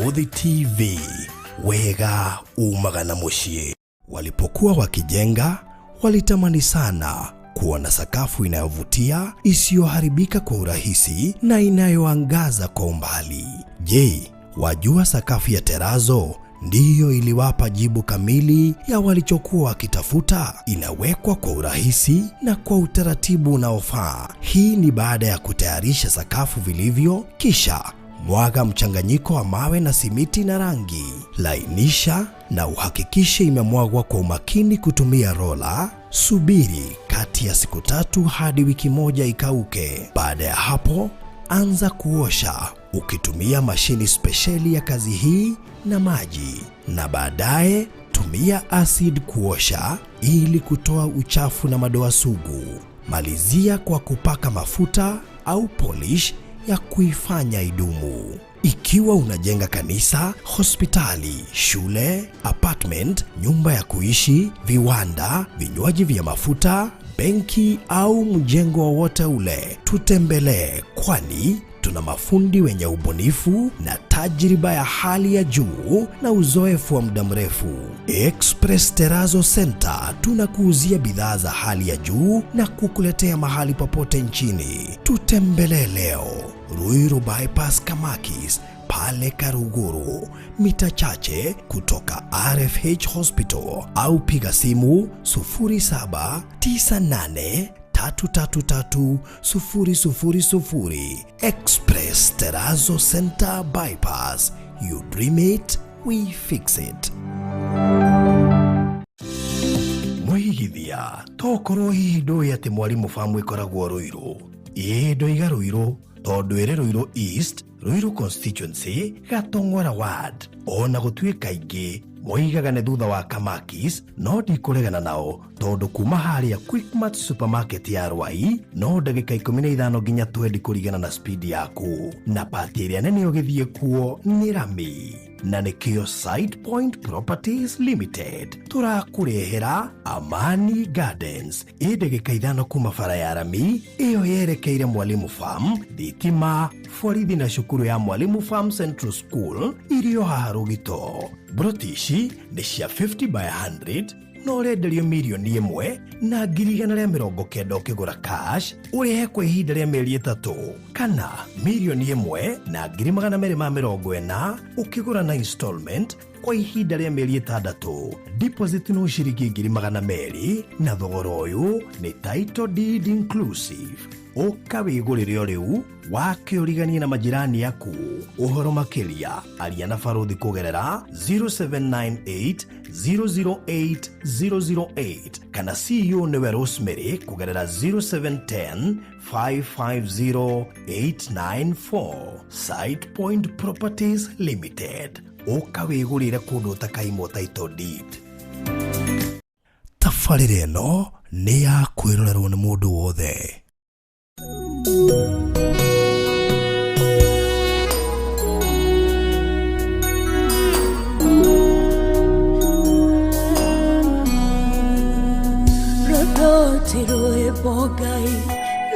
Barũthi TV, wega umaga na mũciĩ. Walipokuwa wakijenga, walitamani sana kuwa na sakafu inayovutia, isiyoharibika kwa urahisi na inayoangaza kwa umbali. Je, wajua sakafu ya terazo ndiyo iliwapa jibu kamili ya walichokuwa wakitafuta? Inawekwa kwa urahisi na kwa utaratibu unaofaa. Hii ni baada ya kutayarisha sakafu vilivyo, kisha mwaga mchanganyiko wa mawe na simiti na rangi. Lainisha na uhakikishe imemwagwa kwa umakini kutumia rola. Subiri kati ya siku 3 hadi wiki 1 ikauke. Baada ya hapo, anza kuosha ukitumia mashini spesheli ya kazi hii na maji, na baadaye tumia acid kuosha ili kutoa uchafu na madoa sugu. Malizia kwa kupaka mafuta au polish ya kuifanya idumu. Ikiwa unajenga kanisa, hospitali, shule, apartment, nyumba ya kuishi, viwanda, vinywaji vya mafuta, benki au mjengo wowote ule, tutembelee, kwani tuna mafundi wenye ubunifu na tajriba ya hali ya juu na uzoefu wa muda mrefu. Express Terrazzo Center tunakuuzia bidhaa za hali ya juu na kukuletea mahali popote nchini. Tutembelee leo Ruiru Bypass Kamakis pale Karuguru, mita chache kutoka RFH Hospital, au piga simu 0798 333 000. Express Terrazzo Center Bypass. You dream it, we fix it. Mwigithia, tokorwo hihi ndũĩ atĩ Mwalimu Farm ĩkoragwo Ruiru? Ĩĩ ndoiga Ruiru tondũ ĩrĩ Ruiru East, Ruiru Constituency, Gatong'ora Ward. Ona gũtuĩka aingĩ moigaga nĩ thutha wa Kamakis, no ndikũregana nao tondũ kuma harĩa Quickmart supermarket ya Rwai no ndagĩka 15 nginya 20 kũringana na speed yaku, na pati ĩrĩa nene ũgĩthiĩ kuo nĩ rami, na nĩkĩo Site Point Properties Limited tũrakũrehera Amani Gardens ĩ ndagĩka 5 kuma bara ya rami ĩyo yerekeire Mwalimu Farm, thitima, borithi na cukuru ya Mwalimu Farm Central School irio haha Rũgito. Broti ici nĩ cia 50 by 100 na ũrenderio 1,190,000 ũkĩgũra cash ũrĩhe kwa ihinda rĩa mĩeri 3, kana 1,240,000 ũkĩgũra na installment kwa ihinda rĩa mĩeri 6. Deposit no ciringi 200,000 na thogora ũyũ nĩ title deed inclusive. Ũka wĩgũrĩre o rĩu wake ũriganie na majirani aku. Ũhoro makĩria aria na Barũthi kũgerera 0798 008 008 kana CEO nĩwe Rosemary kũgerera 0710 550 894. Site Point Properties Limited. Ũka wĩgũrĩre kũndũ ũtakaimwo title deed. Tabarĩra ĩno nĩ ya kwĩrorerwo nĩ mũndũ wothe. Rũrũ rwĩmbo Ngai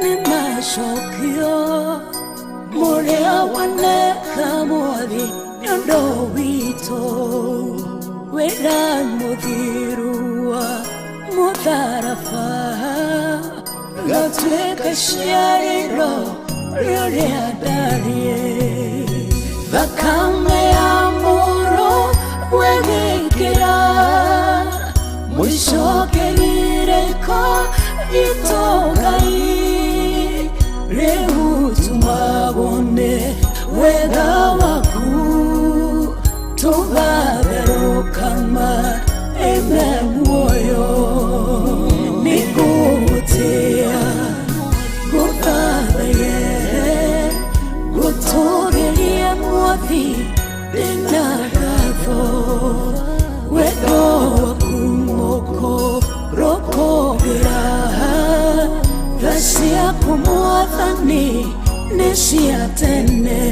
nĩ macokio mũrĩa waneka mwathi nĩ ũndũ witũ, wĩra mũthiru wa mũtharaba gatuĩka ciarĩro rĩrĩa ndariĩ, thakame ya mũrũ wegĩkĩra mũico kĩgirĩko gitũ Ngai, rĩu tumagwo nĩ wega waku tũgatherũkama ĩme muoyo. Nĩngũgũtĩĩa ngũthathaye ngũtũgĩrie mwathi ndĩna ngatho, wendo waku mũkũrũkũgĩra, tha ciaku mwathani nĩ cia tene.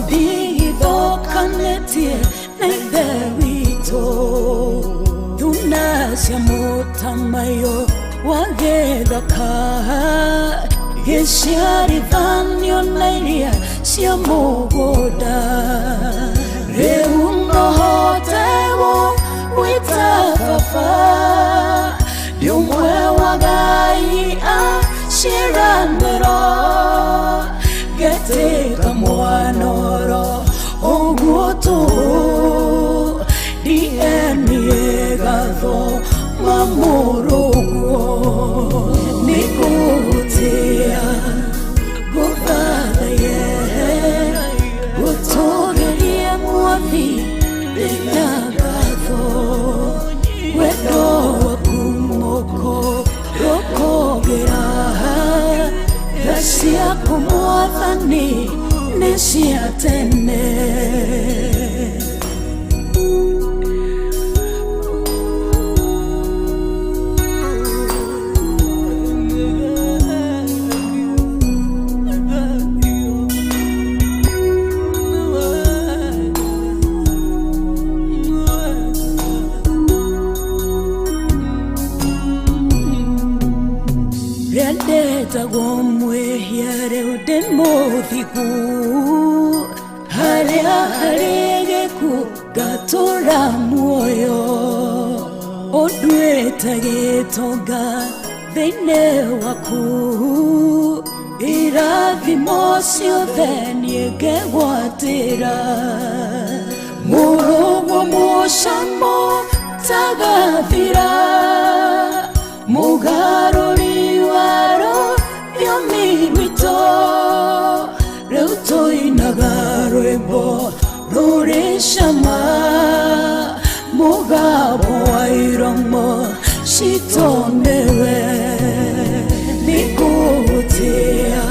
Ndigithũkanĩtie na Ithe witũ, thuna cia mũtamaiyũ wa gĩthaka gĩciarithanio na iria cia mũgũnda. Rĩu nohote gũgwĩta baba, ndĩ ũmwe wa Ngai a ciĩranĩro, ngetĩka mwanoro ũguo tũhũ, DNA gathoma mũrũguo. Nĩngũgũtĩĩa, ngũthathaye, ngũtũũgĩrie Mwathi, ndĩna ngatho, wendo waku mũkũrũkũngĩra, tha ciaku Mwathani nĩ cia tene. Rĩandetagwo mwĩhia rĩu ndĩ mũthingu, harĩa harĩ gĩkuũ ngatũũra muoyo, ũnduĩte gĩtonga thĩinĩ waku, irathimo ciothe niĩ ngegwatĩra. Mũrũguo mũcamo tagathira, mũgarũri wa rũthiomi rwitũ, rĩu tũinaga rwĩmbo rũrĩ cama, mũgambo wa iromo citũ nĩwe. Nĩngũgũtĩĩa,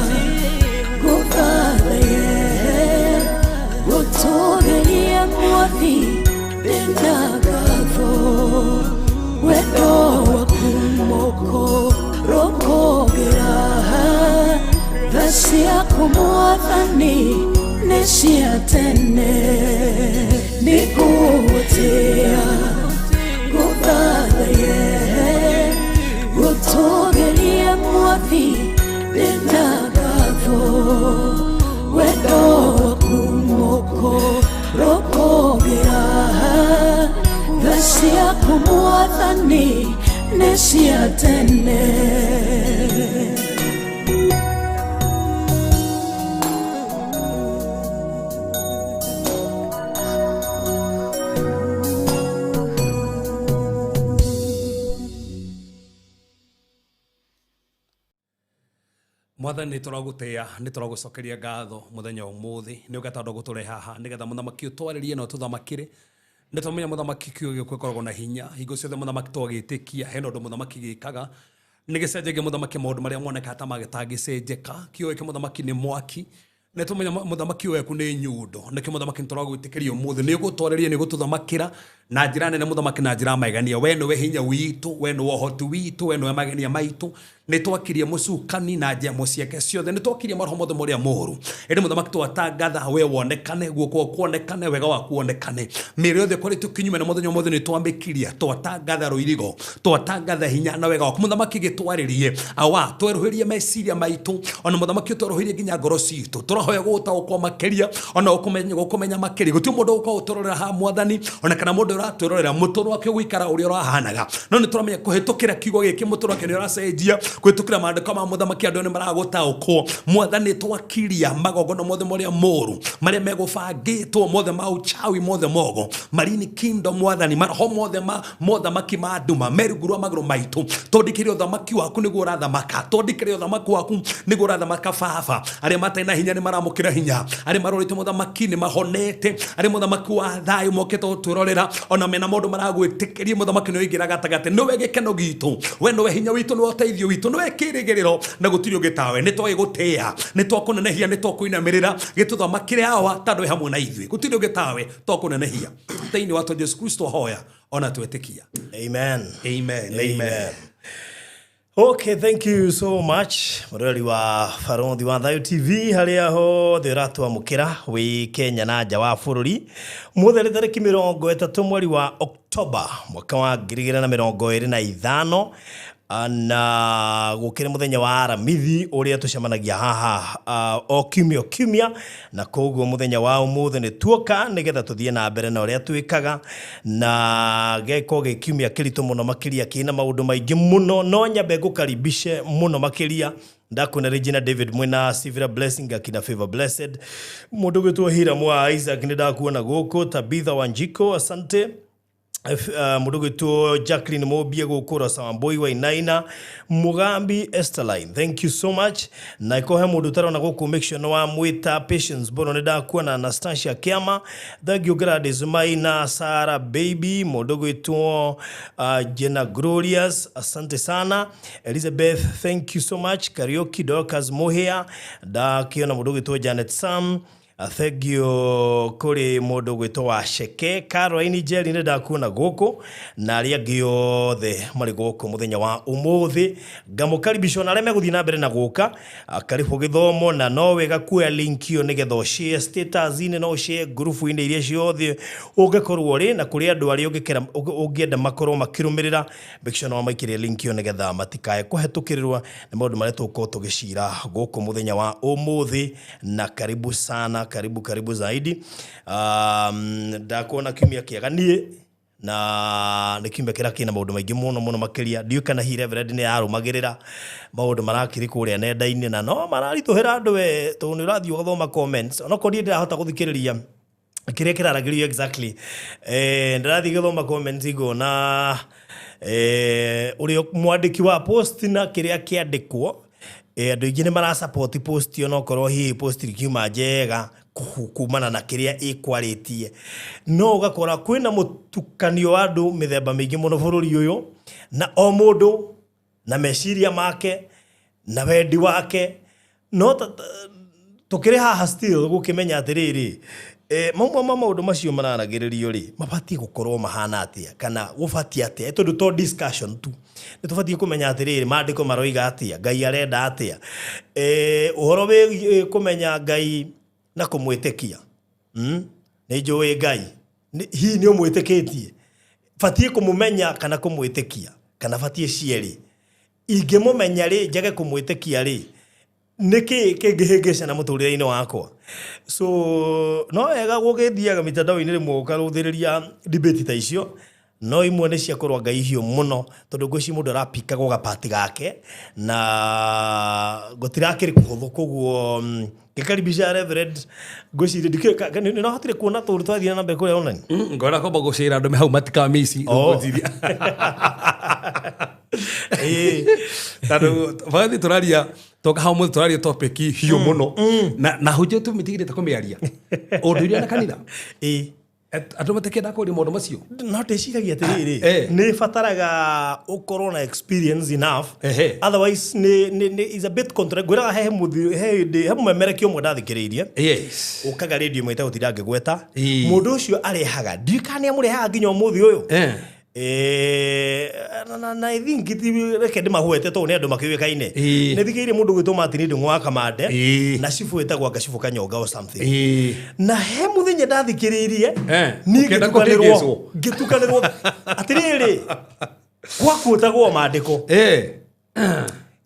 ngũthathaye, ngũtũũgĩrie Mwathi, ndĩna ngatho, wendo waku mũkũrũkũngĩra, tha ciaku Mwathani nĩ cia tene. Nĩngũgũtĩĩa, ngũthathaye, ngũtũũgĩrie Mwathi, ndĩna ngatho, wendo waku mũkũrũkũngĩra, tha ciaku Mwathani nĩ cia tene. Mwathani, nĩ tũragũtĩĩa, nĩ tũragũcokeria ngatho mũthenya wa ũmũthĩ nĩ ũgeta andũ gũtũrehe haha nĩgetha mũthamaki ũtwarĩrie na ũtũthamakĩre. Nĩ twamenya mũthamaki kiugo gĩaku gĩkoragwo na hinya hingo ciothe. Mũthamaki, twagĩtĩkia hena ũndũ mũthamaki gĩkaga nĩ gĩcenjagia mũthamaki maũndũ marĩa monekaga ta matangĩcenjeka. Kiugo gĩkĩ mũthamaki nĩ mwaki, nĩ tũmenya mũthamaki ũyũ waku nĩ nyundo. Nĩkĩo mũthamaki nĩ tũragwĩtĩkĩria ũmũthĩ nĩ ũgũtwarĩria, nĩ ũgũtũthamakĩra na njĩra nene mũthamaki, na njĩra ya magegania. We nĩwe hinya witũ, we nĩwe ũhoti witũ, we nĩwe magegania maitũ. Nĩ twakirie mũcukani na njemo ciake ciothe, nĩ twakirie maroho mothe marĩa moru. Ĩndĩ mũthamaki, twatangatha we wonekane, guoko gwaku kuonekane, wega waku wonekane. Mĩĩrĩ yothe ĩkoretwo kinyume na mũthenya ũmũthĩ nĩ twamĩkiria. Twatangatha rũirigo, twatangatha hinya na wega waku mũthamaki. Gĩtwarĩrie awa, twerũhĩrie meciria maitũ, ona mũthamaki ũtwerũhĩrie nginya ngoro citũ. Tũrahoya gũgũtaũkwo makĩria, ona gũkũmenya, gũkũmenya makĩria. Gũtirĩ mũndũ ũgũkorwo ũtũrorera haha Mwathani, ona kana mũndũ ũratwĩrorera mũtũrũ wake ũgũikara ũrĩa ũrahanaga, no nĩ tũramenya kũhĩtũkĩra kiugo gĩkĩ mũtũrũ wake nĩ ũracenjia. Kũhĩtũkĩra maandĩko ma mũthamaki andũ nĩ maragũtaũkwo. Mwathani, twakiria magongona mothe marĩa moru marĩa megũbangĩtwo, mothe ma uchawi, mothe mogo marini kingdom. Mwathani, maroho mothe ma mothamaki ma nduma me rungu rwa magũrũ maitũ. Twandĩkĩre ũthamaki waku nĩguo ũrathamaka, twandĩkĩre ũthamaki waku nĩguo ũrathamaka. Baba, arĩa matarĩ na hinya nĩ maramũkĩra hinya, arĩa marorĩte mũthamaki nĩ mahonete, arĩa mũthamaki wa thayũ mokĩte gũtwĩrorera ona mena maũndũ maragwĩtĩkĩria. Mũthamaki, nĩ ũingĩra gatagatĩ, nĩwe gĩkeno gitũ, we nĩwe hinya witũ, nĩwe ũteithio witũ, nĩwe kĩrĩgĩrĩro, na gũtirĩ ũngĩ tawe. Nĩ twagĩgũtĩĩa, nĩ twakũnenehia, nĩ twakũinamĩrĩra. Gĩtũthamakĩre awa, tondũ wĩ hamwe na ithuĩ, gũtirĩ ũngĩ tawe. Twakũnenehia thĩinĩ wa Jesu Kristo, hoya ona twetĩkia. Amen. Amen, amen. Okay, thank you so much mũroreri wa Barothi wa Thayo TV harĩa hothe ũratwamũkĩra wĩ Kenya na nja wa bũrũri. Mũthĩ nĩ tarĩki 30 mweri wa Oktoba mwaka wa 2025, na gũkĩrĩ mũthenya wa Aramithi ũrĩa tũcemanagia haha o kiumia o kiumia, na koguo mũthenya wa ũmũthĩ nĩ tuoka nĩgetha tũthiĩ na mbere na ũrĩa twĩkaga, na gĩkorwo gĩ kiumia kĩritũ mũno makĩria, kĩna maũndũ maingĩ mũno. No nyambe ngũkaribishe mũno makĩria. Ndakuona Regina David mwena Sivira Blessing, akina Favor Blessed, mũndũ gwĩtwo Hiram wa Isaac, nĩ ndakuona gũkũ. Tabitha Wanjiko, asante. Mũndũ gwĩtwo Jacqueline Mobie gũkũ, Rosa Wambui Wainaina, Mugambi Esterline, thank you so much. Na iko he mũndũ ũtarona gũkũ, make sure nĩ wamwĩta. Patience Bono, nĩ ndakuona. Anastasia Kiama, thank you. Gladys Maina, Sarah Baby, mũndũ gwĩtwo Jenna Glorious, asante sana. Elizabeth, thank you so much. Karaoke Dorcas Muhia, ndakiona. Mũndũ gwĩtwo Janet Sam, thank you. Kũrĩ mũndũ gwĩtwo wa Ceke Caroline Jerry, nĩ ndakuona gũkũ, na arĩa angĩ othe marĩ gũkũ mũthenya wa ũmũthĩ, ngamũkaribisha na arĩa megũthiĩ na mbere na gũka. Karibu gĩthomo, na no wega kuoya link ĩyo nĩgetha ũshare status-inĩ, no ũshare ngurubu-inĩ iria ciothe ũngĩkorwo ũrĩ na kũrĩ andũ arĩa ũngĩenda makorwo makĩrũmĩrĩra. Make sure no wamaikĩria link ĩyo nĩgetha matikae kũhetũkĩrĩrwo nĩ maũndũ marĩa tũgũkorwo tũgĩcira gũkũ mũthenya wa ũmũthĩ. Na karibu sana, karibu karibu zaidi. Ndakuona kiumia kĩega niĩ, na nĩ kiumia kĩrĩa kĩna maũndũ maingĩ mũno mũno makĩria. Ndiũĩ kana hihi Reverend nĩ arũmagĩrĩra maũndũ marakĩrĩ kũrĩa nenda-inĩ, na no mararitũhĩra andũ we, tondũ nĩ ũrathiĩ ũgathoma comments, onokorwo niĩ ndĩrahota gũthikĩrĩria kĩrĩa kĩraragĩrio exactly. Ndĩrathiĩ gĩthoma comments, ngona ũrĩa mwandĩki wa post na kĩrĩa kĩandĩkwo, andũ aingĩ nĩ marasupport post, onokorwo hihi post ikiuma njega kumana na kĩrĩa ĩkwarĩtie, no ũgakora kwĩna mũtukanio wa andũ mĩthemba mĩingĩ mũno bũrũri ũyũ, na o mũndũ na meciria make na wendi wake. No tũkĩrĩ haha still gũkĩmenya atĩrĩrĩ, mamwe ma maũndũ macio mararagĩrĩrio rĩ, mabatiĩ gũkorwo mahana atĩa kana gũbatiĩ atĩa, tondũ to discussion tu, nĩ tũbatiĩ kũmenya atĩrĩrĩ, maandĩko maroiga atĩa, Ngai arenda atĩa, ũhoro wĩgiĩ kũmenya Ngai na kũmwĩtĩkia. Nĩ njũĩ Ngai. Hihi nĩ ũmwĩtĩkĩtie? Batiĩ kũmũmenya kana kũmwĩtĩkia, kana batiĩ cierĩ? Ingĩmũmenya rĩ, njage kũmwĩtĩkia rĩ, nĩkĩ kĩngĩhĩngĩcana mũtũrĩre-inĩ wakwa? So no wega gũgĩthiaga mitandao-inĩ rĩmwe ũkarũthĩrĩria debate ta icio, no imwe nĩ cia kũrũa Ngai hiũ mũno, tondũ ngwĩciria mũndũ arapikagwo gapati gake na gũtirakĩrĩ kũhũthũ. Koguo ngĩkaribisha Reverend, ngwĩciria ndikĩũĩ nĩ nahotire kuona tondũ twathiĩ na mbere kũrĩa online. Ngona kwamba gũcĩra andũ me hau matikamisi. Oh. Ngwĩciria. Ĩĩ. Tondũ bathi tũraria toka hau mũthĩ, tũraria topic hiũ mũno na hunjia tũmĩtigĩrĩte kũmĩaria ũndũire na kanitha. Andũ matikenda kũria maũndũ macio. No ndĩciragia atĩrĩrĩ, nĩ bataraga ũkorwo na experience enough. Otherwise nĩ is a bit contra. Ngwĩraga he mũthi, he hĩndĩ he mũmemerekia ũmwe ndathikĩrĩirie, ũkaga radio ĩmwe ĩtagũtinda ngĩgweta. Mũndũ ũcio arehaga, ndiũĩ kana nĩ amũrehaga nginya ũmũthĩ ũyũ. Na I think reke ndĩmagwete tondũ nĩ andũ makĩũĩkaine. Nĩ thikĩrĩirie mũndũ gwĩtwo Martin Ndung'u wa Kamande na cibũ wĩtagwo anga cibũ Kanyonga or something. Na he mũthenya ndathikĩrĩirie, niĩ Ũkĩenda ngĩtukanĩrwo kũhĩngĩcwo. Ngĩtukanĩrwo atĩrĩrĩ, gwakuotagwo maandĩko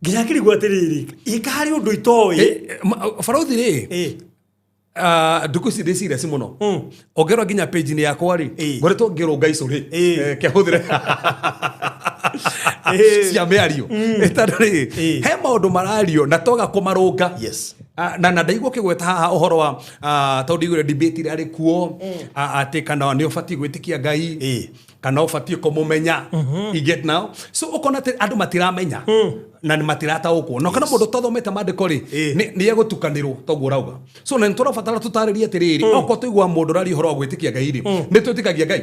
nginya ngĩrigwo atĩrĩrĩ, ĩka harĩ ũndũ itoĩ. Barũthi rĩ, ndukũ ici ndĩ serious mũno. Ongerwo nginya page-inĩ yakwa rĩ, ngoretwo ngĩrũnga icũrĩ. Kĩahũthĩre cia mĩario. Tondũ rĩ, he maũndũ marario na twaga kũmarũnga. Na ndaigua ũkĩgweta haha ũhoro wa tondũ ndaiguire debate ĩrĩa arĩ kuo, atĩ kana nĩ ũbatiĩ gwĩtĩkia Ngai kana ũbatiĩ kũmũmenya. You get now? So ũkona atĩ andũ matiramenya na nĩ matirataũkwo, na kana mũndũ ũtathomete maandĩko rĩ, nĩ egũtukanĩrwo toguo ũrauga. So na nĩ tũrabatara tũtarĩrie atĩrĩrĩ, okorwo tũigua mũndũ ũraria ũhoro wa gwĩtĩkia Ngai rĩ, nĩ twĩtĩkagia Ngai.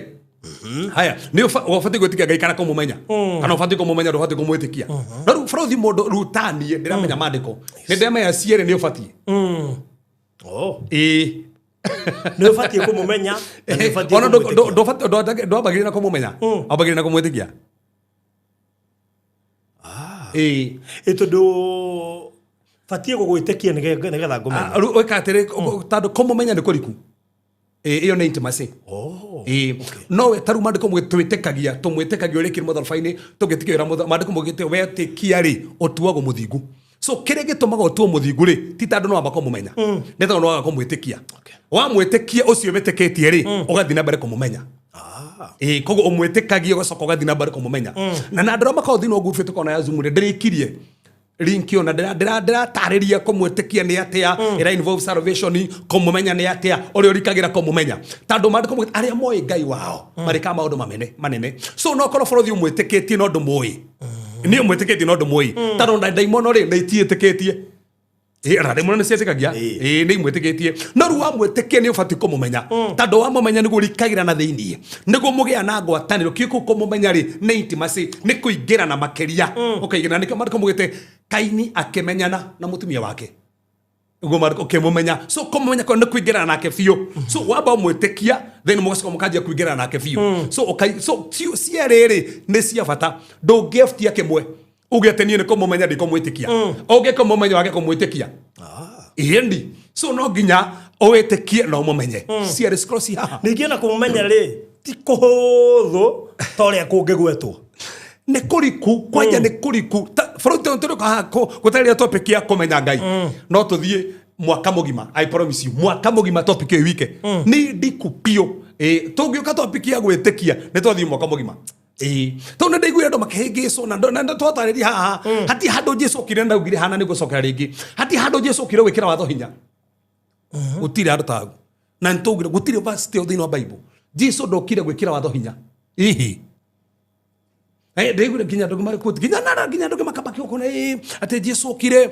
Haya, nĩ ũbatiĩ gwĩtĩkia Ngai kana kũmũmenya, kana ũbatiĩ kũmũmenya, ndũbatiĩ kũmwĩtĩkia? No rĩu barũthi, mũndũ rĩu taniĩ ndĩramenya maandĩko, nĩ ndĩramenya cierĩ nĩ ũbatiĩ. Oh. Ĩĩ. Nĩ ũbatiĩ kũmũmenya na nĩ ũbatiĩ Ona kũmwĩtĩkia. ndwambagĩrĩria na kũmũmenya, wambagĩrĩria na kũmwĩtĩkia. Ĩĩ. Ĩ tondũ batiĩ gũgwĩtĩkia nĩgetha ngũmenye. Ah, rĩu ĩka atĩrĩ, tondũ kũmũmenya nĩ kũriku. Ĩĩ, ĩyo nĩ intimacy. Oh. Ĩĩ. No we tarĩu maandĩko twĩtĩkagia, tũmwĩtĩkagia ũrĩa ekire mũtharaba-inĩ, tũngĩtĩkia wĩra maandĩko maugĩte wetĩkia rĩ, ũtuagwo mũthingu. So kĩrĩa gĩtũmaga ũtuo mũthingu rĩ, ti tondũ nĩ wamba kũmũmenya, nĩ tondũ nĩ waga kũmwĩtĩkia. Wamwĩtĩkia ũcio wĩtĩkĩtie rĩ, ũgathiĩ na mbere kũmũmenya. Ĩĩ, koguo ũmwĩtĩkagia ũgacoka ũgathiĩ na mbere kũmũmenya. Na andũ arĩa makoragwo thĩinĩ wa group ĩtũkoragwo nayo ya Zoom rĩ, ndĩrĩkirie link ĩyo na ndĩratarĩria kũmwĩtĩkia nĩ atĩa, ĩra involve salvation, kũmũmenya nĩ atĩa, ũrĩa ũrikagĩra kũmũmenya. Tondũ maandĩko maugĩte arĩa moĩ Ngai wao marĩkaga maũndũ manene. So no korwo bũrũri ũmwĩtĩkĩtie no ndũmũĩ. Niĩ ũmwĩtĩkĩtie no ndũmũĩ. Tondũ na ndaimono rĩ, nĩ itiĩtĩkĩtie. Ĩĩ, na ndaimono nĩ ciĩtĩkagia. Ĩĩ, nĩ imwĩtĩkĩtie. No rĩu wamwĩtĩkia nĩ ũbatiĩ kũmũmenya. Tondũ wamũmenya nĩguo ũrikagĩra na thĩiniĩ. Nĩguo mũgĩa na ngwatanĩro. Kĩu kũu kũmũmenya rĩ, nĩ intimacy, nĩ kũingĩra na makĩria. Ũkaingĩra. Na nĩkĩo maandĩko maugĩte Kaini akĩmenyana na mũtumia wake. Ũguo maandĩko ũkĩmũmenya. So kũmũmenya kwa nĩ kũingĩrana nake biũ. So wamba ũmwĩtĩkia, then mũgacoka mũkanjia kũingĩrana nake biũ. So ũkai, so cierĩ rĩ, nĩ cia bata. Ndũngĩebutia kĩmwe. Uge atĩ niĩ nĩ kũmũmenya ndikũmwĩtĩkia. Ũngĩkũmũmenya wage kũmwĩtĩkia. Ĩni. So no nginya ũwĩtĩkie na ũmũmenye. Cierĩ cikorwo ci haha. Ningĩ ona kũmũmenya rĩ, ti kũhũthũ ta ũrĩa kũngĩgwetwo. Nĩ kũriku, kwanja nĩ kũriku. Bũrũri tũrĩ tũrĩ haha gũtarĩria topic ya kũmenya Ngai. No tũthiĩ mwaka mũgima, I promise you, mwaka mũgima topic ĩyo wike. Nĩ ndiku biũ. Ĩĩ, tũngĩũka topic ya gwĩtĩkia, nĩ twathiĩ mwaka mũgima. Ĩĩ. Tondũ nĩ ndaiguire andũ makĩhĩngĩcwo na na twatarĩria haha. Hatirĩ handũ Jesu okire na augire hana nĩ gũcokera rĩngĩ. Hatirĩ handũ Jesu okire gwĩkĩra watho hinya. Gũtirĩ handũ ta hau. Na nĩ twaugire gũtirĩ verse ĩyo thĩinĩ wa Bible. Jesu ndokire gwĩkĩra watho hinya. Hihi. Ndaiguire nginya andũ marĩ quote, nginya na nginya andũ makamba kĩgongona, atĩ Jesu okire,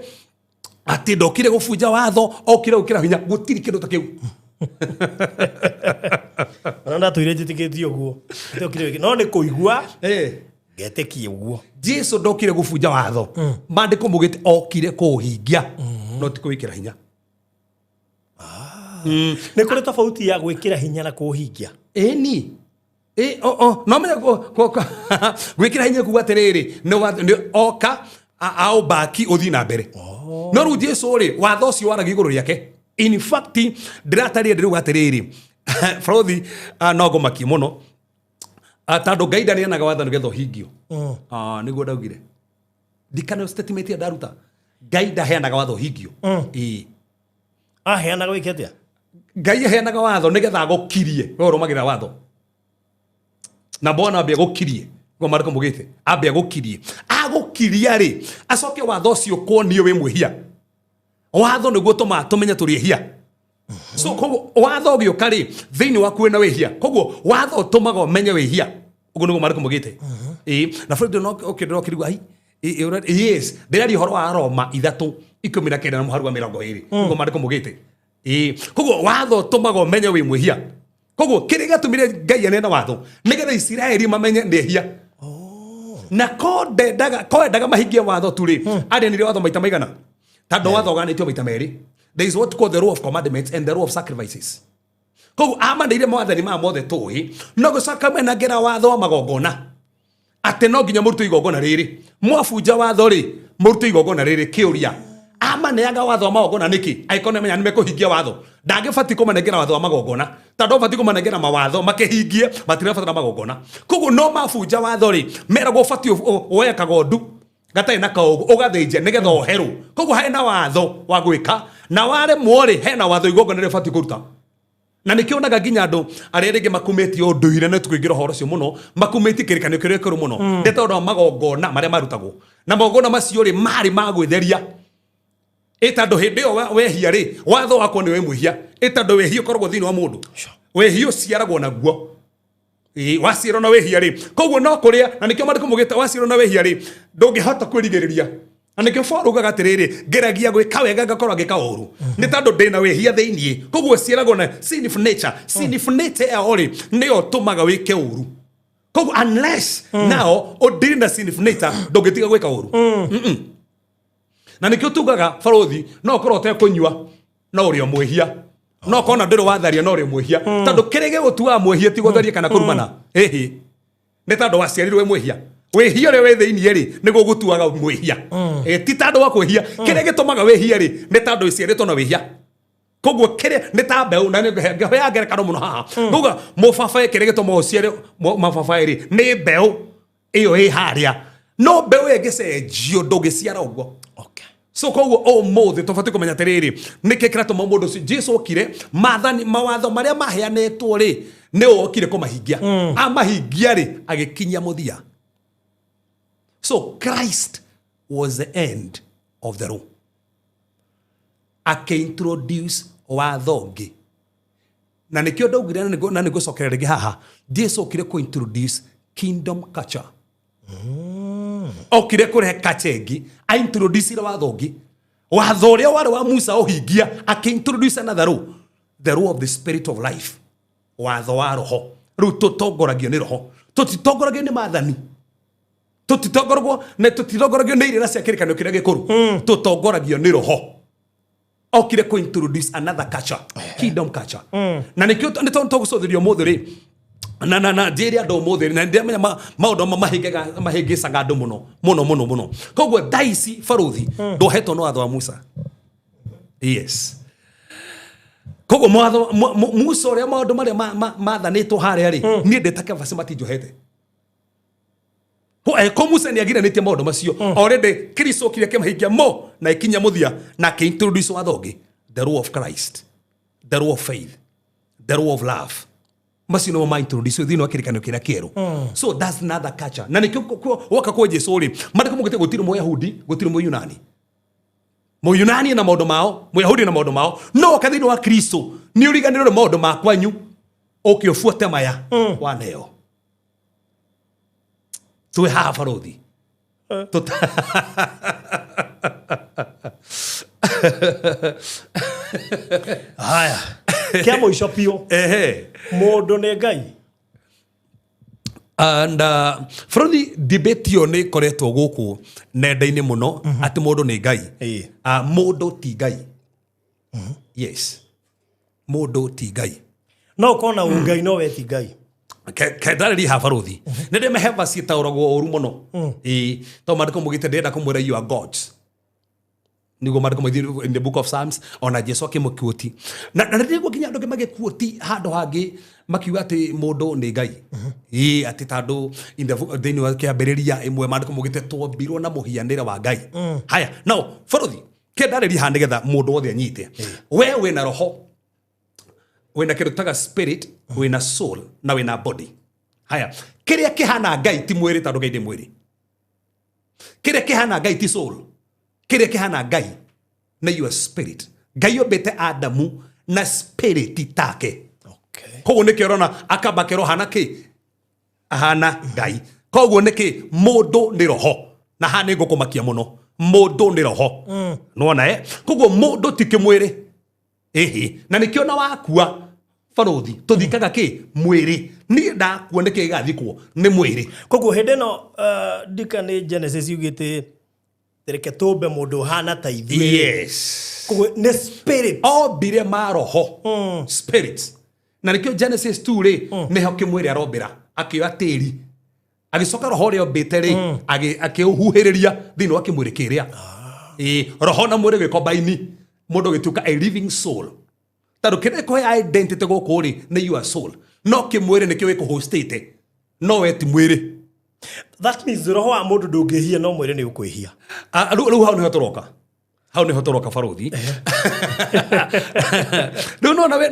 atĩ ndokire gũbunja watho, okire gwĩkĩra hinya. Gũtirĩ kĩndũ ta kĩu. Ona ndatũire njĩtĩkĩtie ũguo. Atĩ okire gwĩkĩra, no nĩ kũigua ngetĩkia ũguo. Jesu ndokire gũbunja watho. Maandĩko maugĩte okire kũũhingia, no ti kũwĩkĩra hinya. Nĩ kũrĩ tofauti ya gwĩkĩra hinya na kũũhingia. Ĩni. Ĩ, o, o, no menya gwĩkĩra hinya kuga atĩrĩrĩ, nĩ nĩ oka, aũmbaki ũthiĩ na mbere. No rĩu Jesu rĩ, watho ũcio waragia igũrũ rĩake. In fact, ndĩrataria ndĩrauga atĩrĩrĩ, Frothi, no ngũmakie mũno. Tondũ Ngai ndaneanaga watho nĩgetha ũhingio. Nĩguo ndaugire. Ndikana statement ĩrĩa ndaruta. Ngai ndaheanaga watho ũhingio. Ĩĩ. Aheanaga wĩke atĩa? Ngai aheanaga watho nĩgetha agũkirie. We ũrũmagĩrĩra watho. Na Bwana ambia gũkirie. Nĩguo maandĩko maugĩte. Ambia gũkirie. Agũkiria rĩ, acoke watho ũcio ũkuonie wĩ mwĩhia. Watho nĩguo ũtũmaga tũmenye tũrĩ ehia. So koguo watho ũgĩũka rĩ, thĩinĩ waku wĩna wĩhia. Koguo watho ũtũmaga ũmenye wĩhia. Ũguo nĩguo maandĩko maugĩte. Ĩĩ, na Fred no ũkĩndora ũkĩrigwo, ai, ĩ, ĩ, yes, ndĩraria ũhoro wa Roma ithatũ ikũmi na kenda na mũhari wa mĩrongo ĩrĩ. Nĩguo maandĩko maugĩte. Ĩĩ, koguo watho ũtũmaga ũmenye wĩ mwĩhia. Koguo kĩrĩa gĩatũmire Ngai aneane watho nĩgetha Isiraeli mamenye nĩ ehia. Na ko ndendaga, ko endaga mahingie watho tu rĩ, aneanire watho maita maigana? Tondũ watho ũganĩtio maita merĩ. There is what called the law of commandments and the law of sacrifices. Koguo amaneire mawathani maya mothe tũĩ, no gũcoka menangera watho wa magongona. Atĩ no nginya mũrute igongona rĩrĩ. Mwabunja watho rĩ, mũrute igongona rĩrĩ. Kĩũria, amaneaga watho wa magongona nĩkĩ? Angĩkorwo nĩamenya nĩmekũhingia watho. Ndangĩbatiĩ kũmanengera watho wa magongona. Tondũ abatiĩ kũmanengera mawatho makĩhingie, matirabatara magongona. Koguo no mabunja watho rĩ, meragwo ũbatiĩ woe kagondu gatarĩ na kaũgũ ũgathĩnje nĩgetha oherwo. Koguo hena watho wa gwĩka, na waremwo rĩ, hena watho igongona rĩrĩa ũbatiĩ kũruta. Na nĩkĩo onaga nginya andũ arĩa rĩngĩ makumĩtie ũndũire, na tũkũingĩra ũhoro ũcio mũno, makumĩtie kĩrĩkanĩro kĩrĩa kĩerũ mũno. Nĩ tondũ wa magongona marĩa marutagwo. Na magongona macio rĩ, marĩ ma gwĩtheria. Ĩ tondũ hĩndĩ ĩyo wehia rĩ, watho wakwa nĩ wĩ mwĩhia. Ĩ tondũ wĩhia ũkoragwo thĩinĩ wa mũndũ. Wĩhia ũciaragwo naguo. Ĩ, waciarwo na wĩhia rĩ, koguo no kũrĩa, na nĩkĩo maandĩko maugĩte waciarwo na wĩhia rĩ, ndũngĩhota kwĩrigĩrĩria. Na nĩkĩo Paul augaga atĩrĩrĩ, ngeragia gwĩka wega ngakorwo ngĩka ũru. Nĩ tondũ ndĩna wĩhia thĩiniĩ. Koguo ũciaragwo na sinful nature. Sinful nature ĩyo rĩ, nĩyo ĩtũmaga wĩke ũru. Koguo unless now ũndiri na sinful nature, ndũngĩtiga gwĩka ũru. Na nĩkĩo tugaga barothi, no ũkorwo ũtekũnyua, no ũrĩ o mwĩhia. No ũkorwo na ndũrĩ watharia, no ũrĩ o mwĩhia. Tondũ kĩrĩa gĩgũtuaga mwĩhia ti gũtharia kana kũrumana. Ĩhĩ. Nĩ tondũ waciarirwo wĩ mwĩhia. Wĩhia ũrĩa wĩ thĩiniĩ rĩ, nĩguo gũtuaga mwĩhia. Ti tandũ wa kwĩhia. Kĩrĩa gĩtũmaga wĩhia rĩ, nĩ tandũ ĩciarĩtwo na wĩhia. Koguo kĩrĩa nĩ ta mbeũ, na ngĩhoya ngerekano mũno haha. Ngauga mũbabaĩ, kĩrĩa gĩtũmaga ũciare mababaĩ rĩ, nĩ mbeũ ĩyo ĩ harĩa. No mbeũ ĩyo ĩngĩcenjio, ndũngĩciara ũguo. So koguo ũmũthĩ tũbatiĩ kũmenya atĩrĩrĩ, nĩkĩ kĩratũma mũndũ ũcio Jesu okire, maathani, mawatho marĩa maheanĩtwo rĩ, nĩ okire kũmahingia. Amahingia rĩ, agĩkinyia mũthia. So Christ was the end of the law. Akĩintroduce watho ũngĩ, na nĩkĩo ndaugire, na nĩngũcokera rĩngĩ haha, Jesu okire kũ-introduce kingdom culture. Okire kũrehe culture ĩngĩ, aintroducire watho ũngĩ. Watho ũrĩa warĩ wa Musa ũhingia, akĩintroduce another law, the law of the spirit of life, watho wa roho. Rĩu tũtongoragio nĩ roho, tũtitongoragio nĩ maathani, tũtitongoragwo na tũtitongoragio nĩ irĩra cia kĩrĩkanĩro kĩrĩa gĩkũrũ. Tũtongoragio nĩ roho. Okire kũ introduce another culture, kingdom culture. Na nĩkĩo nĩ tondũ tũgũcũthĩria ũmũthĩ rĩ, na njĩre andũ ũmũthĩ, na ndĩramenya maũndũ mamwe mahĩngĩcaga andũ mũno mũno mũno mũno. Koguo thaa ici, barũthi, ndũhetwo nĩ watho wa Musa. Yes. Koguo mwatho Musa, ũrĩa maũndũ marĩa mathanĩtwo harĩa rĩ, niĩ ndĩ ta Kebasi matinjohete. Ko Musa nĩ agiranĩtie maũndũ macio. Already Kristo okire akĩmahingia mo na ikinya mũthia, na akĩintroduce watho ũngĩ, the law of Christ, the law of faith, the law of love. Macio nĩmo ma-introduce thĩinĩ wa kĩrĩkanĩro kĩrĩa kĩerũ. So that's another culture. Na nĩkĩo woka kwa Jesu rĩ, maandĩko maugĩte gũtirĩ Mũyahudi, gũtirĩ Mũyunani. Mũyunani na maũndũ mao, Mũyahudi na maũndũ mao, no woka thĩinĩ wa Kristo, nĩ ũriganĩrwo nĩ maũndũ ma kwanyu, ũke ũbuate maya waneo. Twĩ haha, barũthi. Haya, kĩa mũico biũ. Ehe. Mũndũ nĩ Ngai? And bũrũri, debate ĩyo nĩ ĩkoretwo gũkũ nenda-inĩ mũno, atĩ mũndũ nĩ Ngai. Mũndũ ti Ngai. Yes, mũndũ ti Ngai. No ũkorwo na ũngai, no we ti Ngai. Kendarĩria haha, barũthi, nĩ ndĩ meheva ciĩtaũragwo ũru mũno. Ĩĩ, tondũ maandĩko maugĩte, ndĩrenda kũmwĩra, "You are gods," niguo maandĩko maithiĩ in the book of Psalms, ona Jesu akĩmũquote. Na nĩndĩguo nginya andũ angĩ magĩquote handũ hangĩ, makiuga atĩ mũndũ nĩ Ngai. Ĩĩ, atĩ tondũ in the thĩinĩ wa Kĩambĩrĩria ĩmwe, maandĩko maugĩte twombirwo na mũhianĩre wa Ngai. Haya, no bũrũthi, kĩndarĩria haha nĩgetha mũndũ wothe anyite. We wĩna roho, wĩna kĩndũ taga spirit, wĩna soul na wĩna body. Haya, kĩrĩa kĩhana Ngai ti mwĩrĩ, tondũ Ngai ndĩ mwĩrĩ. Kĩrĩa kĩhana Ngai ti soul. Kĩrĩa kĩhana Ngai nĩ your spirit. Ngai ombĩte Adamu na spirit take. Koguo nĩkĩo ũrona akamba kerwo hana kĩ ahana Ngai. Koguo nĩkĩ mũndũ nĩ roho, na haha nĩ ngũkũmakia mũno, mũndũ nĩ roho. Nĩwona, eh? Koguo mũndũ ti kĩmwĩrĩ. Ĩhĩ, na nĩkĩo na wakua, barũthi, tũthikaga kĩ mwĩrĩ. Niĩ ndakua, nĩkĩ gĩgathikwo nĩ mwĩrĩ. Koguo hĩndĩ ĩno, ndika nĩ Genesis yugĩte, "Reke tũmbe mũndũ ũhana ta ithuĩ." Koguo nĩ spirit. Ombire maroho, spirit. Na nĩkĩo Genesis 2 rĩ, nĩho kĩmwĩrĩ arombĩra, akĩoya tĩri, agĩcoka roho ũrĩa ombĩte rĩ, akĩũhuhĩrĩria thĩinĩ wa kĩmwĩrĩ kĩrĩa. Ĩĩ, roho na mwĩrĩ gĩkombaini, mũndũ gĩtuĩka a living soul, tondũ kĩrĩa kũhe identity gũkũ rĩ, nĩ your soul, no kĩmwĩrĩ nĩkĩo gĩkũhostĩte, no we ti mwĩrĩ. That means roho wa mũndũ ndũngĩhia, no mwĩrĩ nĩ ũkwĩhia. Ah, rĩu hau nĩho tũroka, hau nĩho tũroka, barũthi. Rĩu nona we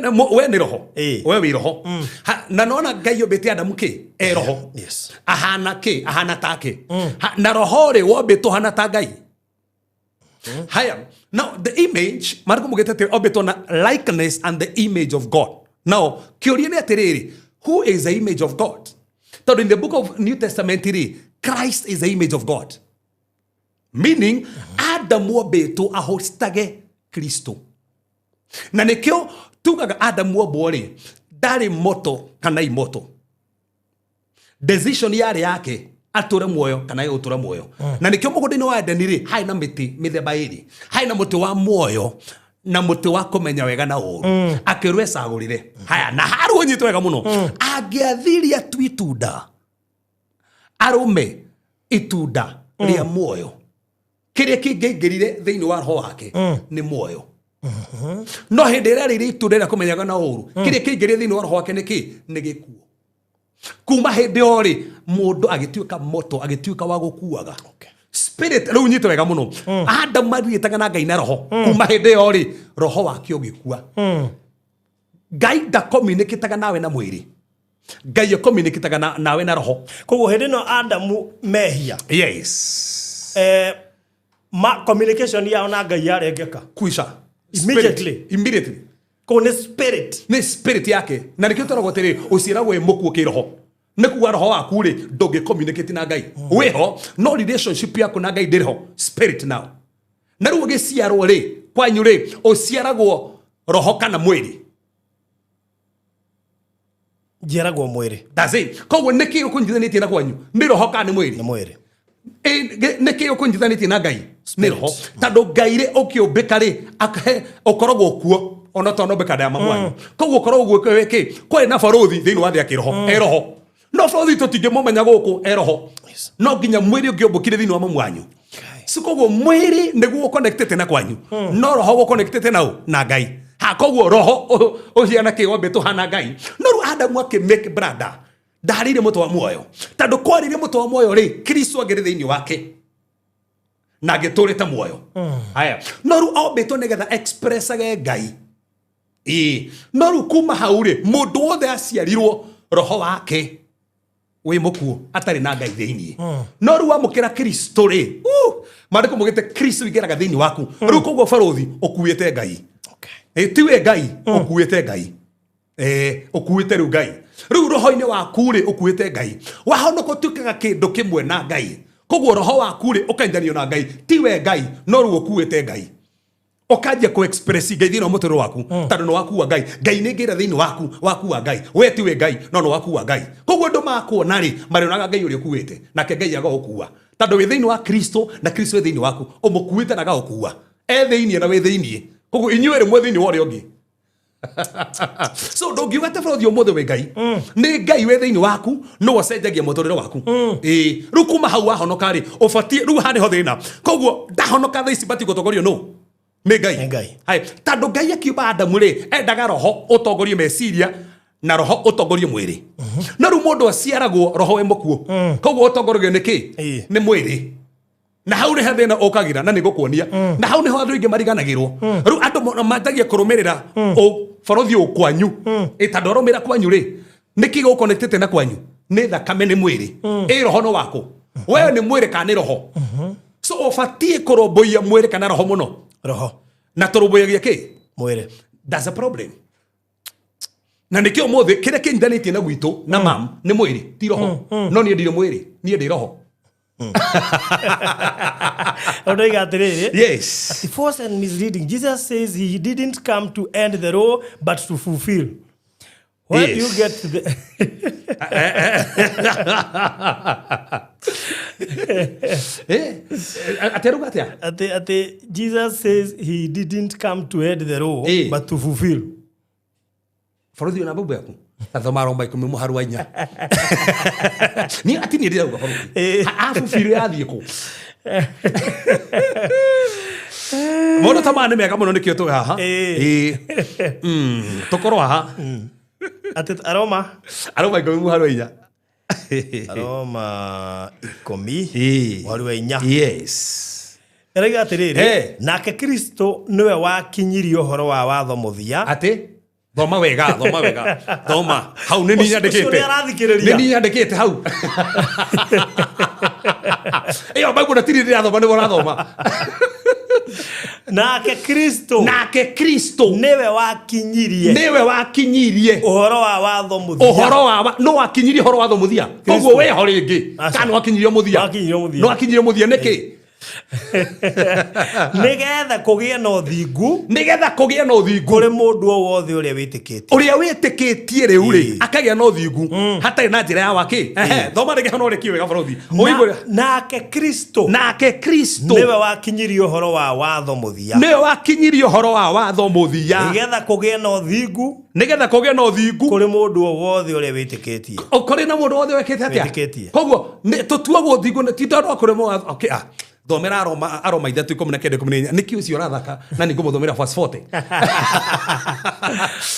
nĩ roho. We wĩ roho. Na nona Ngai ombĩte Adamu kĩ e roho. Ahana kĩ ahana take. Na roho rĩ, wombĩtwo hana ta Ngai. Haya, now the image, mariko mugĩte atĩ ombĩtwo na likeness and the image of God. Now kĩũria nĩ atĩrĩrĩ, who is the image of God? Tondũ in the book of New Testament rĩ, Christ is the image of God, meaning Adamu ombĩtwo ahostage Kristo. Na nĩkĩo tugaga Adamu ombwo rĩ, ndarĩ moto kana imoto, decision yarĩ yake, atũre muoyo kana gũtũra muoyo. Na nĩkĩo mũgũnda-inĩ wa Edeni rĩ, harĩ na mĩtĩ mĩthemba ĩrĩ, harĩ na mũtĩ wa muoyo na mũtĩ wa kũmenya wega na ũũru. Akĩrwo ecagũrĩre. Haya, na harũ ũnyitwo wega mũno, angĩathirie atu itunda arũme. Itunda rĩa muoyo kĩrĩa kĩngĩaingĩrire thĩinĩ wa roho wake nĩ muoyo. No hĩndĩ ĩrĩa arĩire itunda rĩa kũmenyaga na ũũru, kĩrĩa kĩaingĩrire thĩinĩ wa roho wake nĩ kĩ? Nĩ gĩkuũ. Kuma hĩndĩ ĩyo rĩ, mũndũ agĩtuĩka moto, agĩtuĩka wa gũkuaga. Spirit rĩu nyite wega mũno. Adamu ariĩtaga na Ngai na roho. Kuma hĩndĩ ĩyo rĩ, roho wake ũgĩkua. Ngai ndakomunicataga nawe na mwĩrĩ. Ngai akomunicataga nawe na roho. Koguo hĩndĩ ĩno Adamu mehia, Yes. Ma communication yao na Ngai yarengeka. Kuisha. Immediately. Spirit. Immediately. Koguo nĩ spirit. Nĩ spirit yake. Na nĩkĩo tũragwo atĩrĩ, ũciaragwo wĩ mũkuũ kĩroho. Nĩ kuga roho waku rĩ, ndũngĩ communicate na Ngai. Wĩho, no relationship yaku na Ngai ndĩrĩ ho. Spirit now. Na rĩu ũgĩciarwo rĩ, kwanyu rĩ, ũciaragwo roho kana mwĩrĩ? Njiaragwo mwĩrĩ. That's it. Koguo nĩkĩ ũkũnyitithanĩtie na kwanyu? Nĩ roho kana nĩ mwĩrĩ? Nĩ mwĩrĩ. Nĩkĩ ũkũnyitithanĩtie na Ngai? Nĩ roho. Tondũ Ngai rĩ, ũkĩũmbĩka rĩ, ũkoragwo kuo ona tonombĩka nda ya mamu wanyu. Koguo ũkoragwo kuo kĩ? Kwarĩ na barũthi thĩinĩ wa thĩ ya kĩroho, e roho. No barũthi tũtingĩmũmenya gũkũ, e roho. No nginya mwĩrĩ ũngĩũmbũkire thĩinĩ wa mamu wanyu. So koguo mwĩrĩ nĩguo ũconnectĩte na kwanyu, no roho gũconnectĩte na ũ? Na Ngai. Ha, koguo roho ũhiana kĩ wambĩtwo hana Ngai. No rĩu Adamu akĩ make brother, ndarĩire mũtĩ wa muoyo. Tondũ kwarĩire mũtĩ wa muoyo rĩ, Kristo angĩrĩ thĩinĩ wake na angĩtũrĩte muoyo. Haya. No rĩu ombĩtwo nĩgetha expressage Ngai. Ĩĩ. No rĩu kuma hau rĩ, mũndũ wothe aciarirwo roho wake wĩ mũkuũ atarĩ na Ngai thĩinĩ. No rĩu wamũkĩra Kristo rĩ, maandĩko maugĩte Kristo aingĩraga thĩinĩ waku. Rĩu koguo barũthi ũkuĩte Ngai. Ti we Ngai, ũkuĩte Ngai. Ũkuĩte rĩu Ngai. Rĩu roho-inĩ waku rĩ, ũkuĩte Ngai. Wahonoka ũtuĩkaga kĩndũ kĩmwe na Ngai. Koguo roho waku rĩ, ũkaindanio na Ngai. Ti we Ngai, no rĩu ũkuĩte Ngai. Ũkanjia kũ express Ngai thĩinĩ wa mũtũrĩre waku, tondũ nĩ wakua Ngai. Ngai nĩ ngĩra thĩinĩ waku, wakua Ngai. We ti we Ngai, no nĩ wakua Ngai. Koguo andũ makuona rĩ, marĩonaga Ngai ũrĩa ũkuĩte, nake Ngai agagũkua. Tondũ wĩ thĩinĩ wa Kristo, na Kristo wĩ thĩinĩ waku, ũmũkuĩte na agagũkua. E thĩinĩ na wĩ thĩinĩ. Koguo inyuĩ erĩ mwĩ thĩinĩ wa ũrĩa ũngĩ. So ndũngiuga atĩ bũrũri ũmũthĩ wĩ Ngai. Nĩ Ngai wĩ thĩinĩ waku, nĩwe ũcenjagia mũtũrĩre waku. Ĩĩ, rĩu kuma hau wahonoka rĩ, ũbatiĩ, rĩu haha nĩho thĩna. Koguo ndahonoka thaa ici batiĩ gũtongorio nũ? Nĩ Ngai. Nĩ Ngai. Hai, tondũ Ngai akiumba Adamu rĩ, endaga roho ũtongorie meciria na roho ũtongorie mwĩrĩ. No rĩu mũndũ aciaragwo roho wĩ mũkuũ. Koguo ũtongoragio nĩ kĩ? Nĩ mwĩrĩ. Na hau nĩho thĩna ũkagĩra, na nĩngũkuonia. Na hau nĩho andũ aingĩ mariganagĩrwo. Rĩu andũ manjagia kũrũmĩrĩra borothi ũ kwanyu. Ĩ, tondũ arũmĩrĩra kwanyu rĩ, nĩkĩ gũconnectĩte na kwanyu? Nĩ thakame, nĩ mwĩrĩ. Ĩ roho nĩ wakũ? We nĩ mwĩrĩ kana nĩ roho? So ũbatiĩ kũrũmbũiya mwĩrĩ kana roho mũno? Roho. Na tũrũmbũyagia kĩ? Mwĩrĩ. That's a problem. Na nĩkĩo ũmũthĩ kĩrĩa kĩnyitanĩtie na gwitũ na mam nĩ mwĩrĩ, ti roho. No niĩ ndirĩ mwĩrĩ, niĩ ndĩ roho. Ũndoiga atĩrĩrĩ, Yes. The false and misleading. Jesus says he didn't come to end the law, but to fulfill. Where do you Yes. get the... Ateruga atĩa? Ati, Jesus says he didn't come to end the law, but to fulfill. Bũrũri ũyũ na mbũmbũ yaku. Tathoma Roma ikũmi mũharu wa inya. Niĩ ati niĩ ndĩrauga bũrũri. Abu biũ yathiĩ kũ? Maũndũ ta maya nĩ mega mũno nĩkĩo twĩ haha. Tũkorwo haha. Atĩ Aroma? Aroma ikũmi mũharu wa inya. Aroma ikũmi mũharu wa inya. Yes. Ĩroiga atĩrĩrĩ, nake Kristo nĩwe wakinyirie ũhoro wa watho mũthia. Atĩ? Thoma wega, thoma wega. Thoma. Hau nĩ niĩ Ũcio nyandĩkĩte. nĩ arathikĩrĩria. Nĩ niĩ nyandĩkĩte hau. Ĩyo Bible na tiri ndĩrathoma nĩwe ũrathoma. Nake Kristo. Nake Kristo. Nĩwe wakinyirie. Nĩwe wakinyirie. Ũhoro wa watho mũthia. Ũhoro wa nũ wakinyirie ũhoro wa watho mũthia. Koguo wĩho rĩngĩ. Aca. Kana wakinyirie mũthia. Wakinyirie mũthia. Nũ wakinyirie mũthia nĩkĩ? Nĩgetha kũgĩe na ũthingu Nĩgetha kũgĩe na ũthingu kũrĩ mũndũ o wothe ũrĩa wĩtĩkĩtie. Ũrĩa wĩtĩkĩtie rĩu rĩ Ĩĩ. akagĩa na ũthingu hatarĩ na njĩra ya waki. Ehe, thoma rĩngĩ hano ũrĩkie wega barothi. Ũigue. Nake Kristo Nake Kristo nĩwe wakinyirie ũhoro wa watho mũthia, nĩwe wakinyirie ũhoro wa watho mũthia, nĩgetha kũgĩe na ũthingu nĩgetha kũgĩe na ũthingu kũrĩ mũndũ o wothe ũrĩa wĩtĩkĩtie. Kũrĩ na mũndũ wothe wĩkĩte atĩa? Wĩtĩkĩtie. Koguo tũtuagwo ũthingu ti tondũ wa kũrĩ watho. Okay, ah, thomera Aroma, Aroma 3 19 14. Nĩkĩ ũcio ũrathaka na nĩ ngũmũthomera verse 40.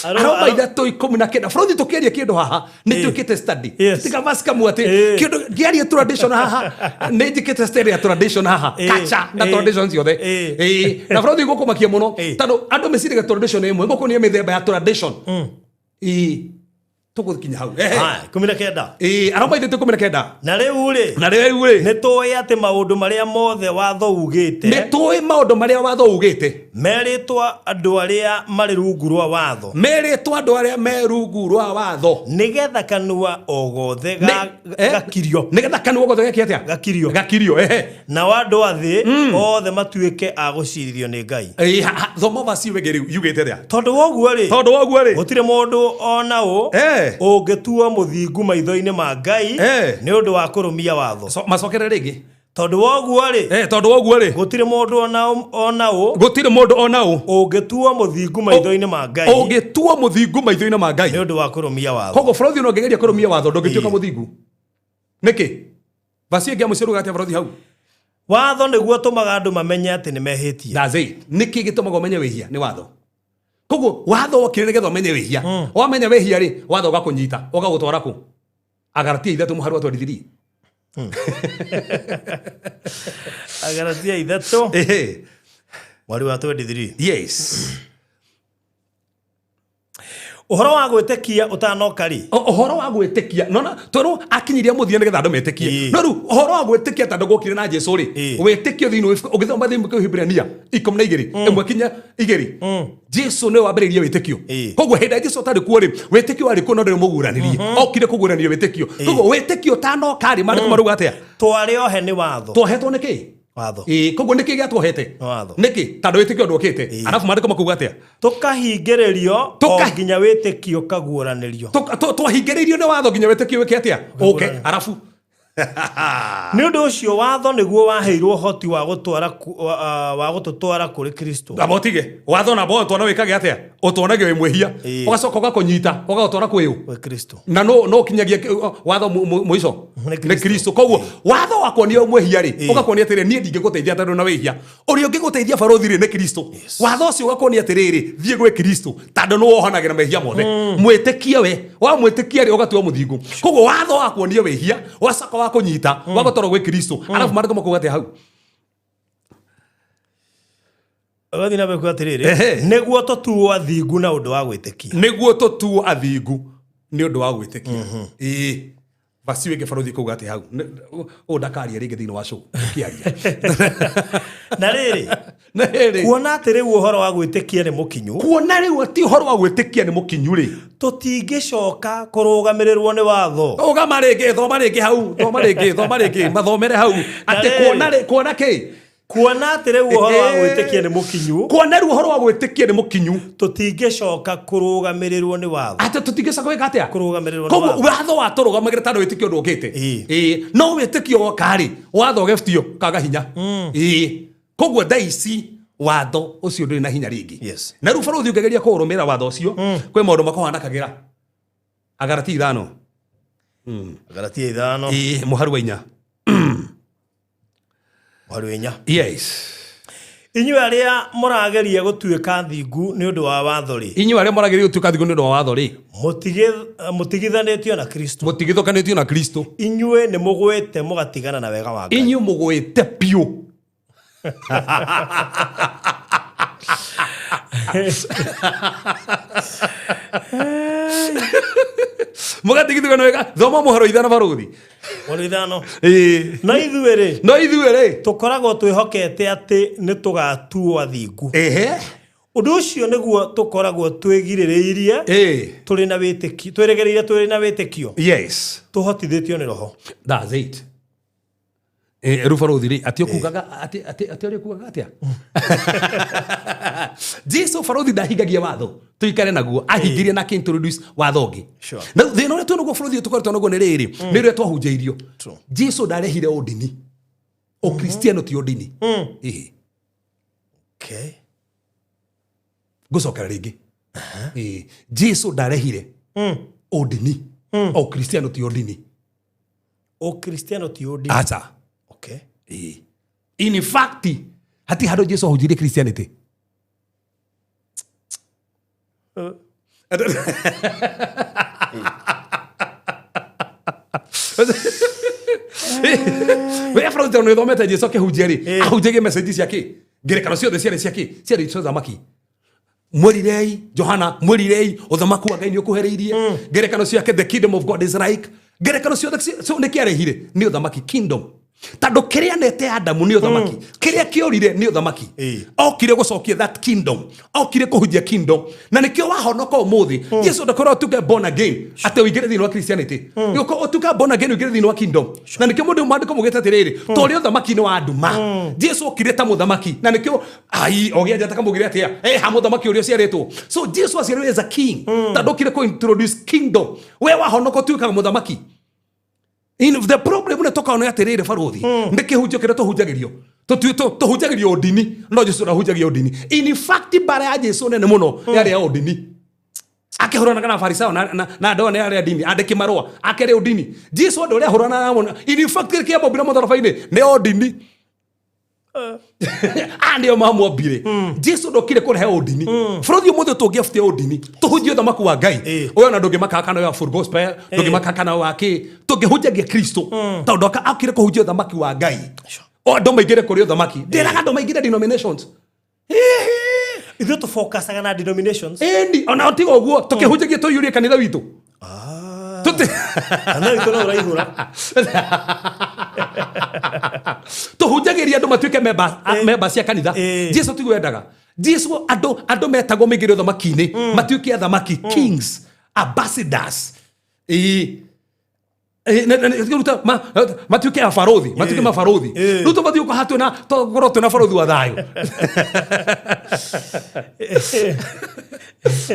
Aroma 3:19. Bũrũthi tũkĩaria kĩndũ haha nĩ twĩkĩte study. Tiga verse kamwe atĩ kĩndũ ngĩaria tradition haha nĩ njĩkĩte study ya tradition haha, culture na tradition ciothe. Ĩĩ, na bũrũthi gũkũmakia mũno tondũ andũ meciragia tradition ĩmwe, ngũkũnia mĩthemba ya tradition. Ĩĩ, tũgũkinya hau. Ehe. Haya, 19. Ĩĩ, Aroma 3:19. Na rĩu rĩ, Na rĩu rĩ, nĩ tũĩ atĩ maũndũ marĩa mothe watho ugĩte, nĩ tũĩ maũndũ marĩa watho ugĩte, merĩtwo andũ arĩa marĩ rungu rwa watho, merĩtwo andũ arĩa me rungu rwa watho, nĩgetha kanua o gothe gakirio, nĩgetha kanua gothe geke atĩa? Gakirio. Gakirio, ehe. Nao andũ a thĩ othe matuĩke a gũcirithio nĩ Ngai. Ĩĩ, thoma verse ĩyo ĩngĩ rĩu yugĩte atĩa? Tondũ wa ũguo rĩ, Tondũ wa ũguo rĩ, gũtirĩ mũndũ o na ũ ũngĩtuo mũthingu maitho-inĩ ma Ngai nĩ ũndũ wa kũrũmia watho. Macokere rĩngĩ. Tondũ wa ũguo rĩ, Tondũ wa ũguo rĩ, gũtirĩ mũndũ o na ũ gũtirĩ mũndũ o na ũ ũngĩtuo mũthingu maitho-inĩ ma Ngai ũngĩtuo mũthingu maitho-inĩ ma Ngai nĩ ũndũ wa kũrũmia watho. Koguo bũrũthi no ũngĩgeria kũrũmia watho ndũngĩtuĩka mũthingu. Nĩkĩ? Verse ĩngĩ ya mũico ruga atĩa bũrũthi hau? Watho nĩguo ũtũmaga andũ mamenye atĩ nĩ mehĩtie. That's it. Nĩkĩ gĩtũmaga ũmenye wĩhia? Nĩ watho. Koguo watho wokire nĩgetha ũmenye wĩhia. Wamenya wĩhia rĩ, watho ũgakũnyita, ũgagũtwara kũ? Agalatia 3 mũhari wa 23. Agalatia 3 Ehe. Mweri wa 23. Yes. Ũhoro wa gwĩtĩkia ũtanoka rĩ, Ũhoro wa gwĩtĩkia nona twerwo akinyirie mũthia nĩgetha andũ metĩkie. No rĩu ũhoro wa gwĩtĩkia tondũ gwokire na Jesu rĩ, wĩtĩkio thĩinĩ wa ibuku- ũgĩthoma thĩinĩ wa Kĩhibirania 12 1 nginya 2, Jesu nĩwe wambĩrĩirie wĩtĩkio. Koguo hĩndĩ ĩrĩa Jesu atarĩ kuo rĩ, wĩtĩkio warĩ kuo no ndũrĩ mũguranĩrie, okire kũguranĩria wĩtĩkio. Koguo wĩtĩkio ũtanoka rĩ, maandĩko marauga atĩa? Twarĩ ohe nĩ watho. Twohetwo nĩ kĩ? Watho. Ĩĩ, koguo nĩkĩ gĩatuohete? Nĩ watho. Nĩkĩ? Tondũ wĩtĩkio ndwokĩte. Arabu maandĩko makuga atĩa? Tũkahingĩrĩrio o nginya wĩtĩkio ũkaguũranĩrio. Twahingĩrĩirio nĩ watho nginya wĩtĩkio wĩke atĩa? Ũke. Arabu Nĩ ũndũ ũcio watho nĩguo waheirwo ũhoti wa gũtwara wa gũtũtwara kũrĩ Kristo. Amba ũtige watho na bo twana wĩkage atĩa? Ũtwanage wĩ mwĩhia, ũgacoka ũgakũnyita ũgagũtwara kwĩ ũ? Gwĩ Kristo. Na no ũkinyagia watho mũico Nĩ nĩ Kristo. Koguo watho wakuonia wĩ mwĩhia rĩ, ũgakuonia atĩrĩ, niĩ ndingĩgũteithia tondũ na wĩhia. Ũrĩa ũngĩgũteithia barũthi rĩ nĩ Kristo. Watho ũcio ũgakuonia atĩrĩrĩ, thiĩ gwĩ Kristo tondũ nĩwe wohanagĩra mehia mothe. Mwĩtĩkie we, wamwĩtĩkia rĩ ũgatuo mũthingu. Koguo watho wakuonia wĩhia, wacoka wakũnyita, wagũtwara gwĩ Kristo. Arabu maandĩko makuga atĩa hau? Ũgathiĩ na mbere kuuga atĩrĩrĩ, nĩguo tũtuo athingu na ũndũ wa gwĩtĩkia. Nĩguo tũtuo athingu nĩ ũndũ wa gwĩtĩkia. Ĩĩ. Verse ĩyo ĩngĩ barũthi kuga atĩ hau ũũ ndakaria rĩngĩ thĩinĩ wa show ũkĩaria. Na rĩrĩ, Na rĩrĩ, kuona atĩ rĩu ũhoro wa gwĩtĩkia nĩ mũkinyu, kuona rĩu atĩ ũhoro wa gwĩtĩkia nĩ mũkinyu rĩ, tũtingĩcoka kũrũgamĩrĩrwo nĩ watho. Ũgama rĩngĩ, thoma rĩngĩ hau, thoma rĩngĩ, thoma rĩngĩ, mathomere hau atĩ rĩrĩ. kuona rĩ, kuona kĩ? Kuona atĩ rĩu ũhoro wa gwĩtĩkia nĩ mũkinyu, Kuona rĩu ũhoro wa gwĩtĩkia nĩ mũkinyu, tũtingĩcoka kũrũgamĩrĩrwo nĩ watho. Atĩ tũtingĩcoka gwĩka atĩa? Kũrũgamĩrĩrwo nĩ Koguo watho. watho watũrũgamagĩra tondũ wĩtĩkio ndũkĩte. Ĩĩ, no wĩtĩkio woka rĩ, watho ũgebutio kaga hinya. Ĩĩ, koguo thaa ici watho ũcio ndũrĩ na hinya rĩngĩ. Na rĩu barũthi ũngĩgeria kũũrũmĩrĩra watho ũcio, kwĩ maũndũ makũhanakagĩra. Agalatia 5. Agalatia 5. Ĩĩ, mũhari wa 4. Mũhari wa 4. Yes. Inyuĩ arĩa mũrageria gũtuĩka thingu nĩ ũndũ wa watho rĩ, Inyuĩ arĩa mũrageria gũtuĩka thingu nĩ ũndũ wa watho rĩ, mũtigithanĩtio na Kristo. Mũtigithũkanĩtio na Kristo. Inyuĩ nĩ mũgwĩte mũgatigana na wega wa Ngai. Inyuĩ mũgwĩte biũ. Mũgatigithũkana wega. Thoma mũharo 5 barũthi. Mũharo 5. Ĩĩ. No ithuĩ rĩ, No ithuĩ rĩ, tũkoragwo twĩhokete atĩ nĩ tũgatuo athingu. Ũndũ ũcio nĩguo tũkoragwo twĩgirĩrĩirie tũrĩ na wĩtĩkio, twĩrĩgĩrĩire tũrĩ na wĩtĩkio. Yes. Tũhotithĩtio nĩ Roho. That's it. Rĩu barothi rĩ, atĩ ũkugaga atĩ ũrĩa ũkugaga atĩa? Jesu barothi ndahingagia watho tuikare naguo, ahingirie na akĩintroduce watho ũngĩ. Na thĩna ũrĩa twĩnaguo barothi tũkoretwo naguo nĩ rĩrĩ, nĩ ũrĩa twahunjĩirio. Jesu ndarehire ũndini, ũkristiano ti ũndini. Ĩĩ. Ngũcokera rĩngĩ. Ĩĩ. Jesu ndarehire ũndini, ũkristiano ti ũndini. Ũkristiano ti ũndini. Aca. Ĩĩ. In fact, hatirĩ handũ Jesu ahunjirie Christianity. We Frozen tondũ nĩũthomete Jesu akĩhunjia rĩ, ahunjagia message cia kĩ? Ngerekano ciothe ciarĩ cia kĩ? Ciarĩ cia ũthamaki. Mwĩrirei, Johana, mwĩrirei, ũthamaki wa Ngai nĩ ũkuhĩrĩirie. Ngerekano ciake, the kingdom of God is like. Ngerekano ciothe nĩ kĩarehire nĩ ũthamaki, kingdom. Tondũ kĩrĩa nete Adamu nĩ ũthamaki, kĩrĩa kĩorire nĩ ũthamaki. Okire gũcokia that kingdom, okire kũhunjia kingdom, na nĩkĩo wahonoka ũmũthĩ. Jesu ndakorwo ũtuĩke born again atĩ ũingĩre thĩinĩ wa Christianity, Nĩũkorwo ũtuĩke born again ũingĩre thĩinĩ wa kingdom. Na nĩkĩo mũndũ maandĩko maugĩte atĩrĩrĩ, tũrĩ ũthamaki-inĩ wa nduma. Jesu okire ta mũthamaki, na nĩkĩo ai ogĩa njata kamũgire atĩa, ha mũthamaki ũrĩa ũciarĩtwo. So Jesu aciarirwo as a king, tondũ okire kũ introduce kingdom. We wahonoka ũtuĩkaga mũthamaki. In the problem nĩ tũkaona atĩrĩrĩ barothi, nĩ kĩhunjio kĩrĩa tũhunjagĩrio. Tũhunjagĩrio ũndini, no Jesu ndahunjagia ũndini. In fact, mbara ya Jesu nene mũno yarĩ ya ũndini. Akĩhũranaga na Farisayo na andũ aya arĩa ndini, andĩki marũa, akĩrĩ ũndini. Jesu andũ arĩa ahũranaga nao, in fact, kĩrĩa kĩamũmbire mũtharaba-inĩ nĩ ũndini. Aya nĩo mamwambire. Jesu ndokire kũrehe ũndini. Bũrũri ũmũthĩ tũngĩabutia ũndini, tũhunjie ũthamaki wa Ngai. Ũyũ ona ndũngĩmaka kana wa full gospel, ndũngĩmaka kana wa kĩ, tũngĩhunjagia Kristo. Tondũ okire kũhunjia ũthamaki wa Ngai. O andũ maingĩre kũrĩ ũthamaki. Ndĩraga andũ maingĩre denominations. Ithuĩ tũfocusaga na denominations. Ĩni, ona tiga ũguo, tũkĩhunjagia tũiyũrie kanitha witũ. Kanitha witũ no ũraihũra. Tũhunjagĩria andũ matuĩke members cia kanitha. Jesu tiguo endaga. Jesu andũ metagwo maingĩre ũthamaki-inĩ, matuĩke athamaki, kings, ambassadors. Matuĩke abarothi, matuĩke mabarothi. Rĩu tũbathiĩ gũkorwo twĩna, tũkorwo twĩna barothi wa thayũ.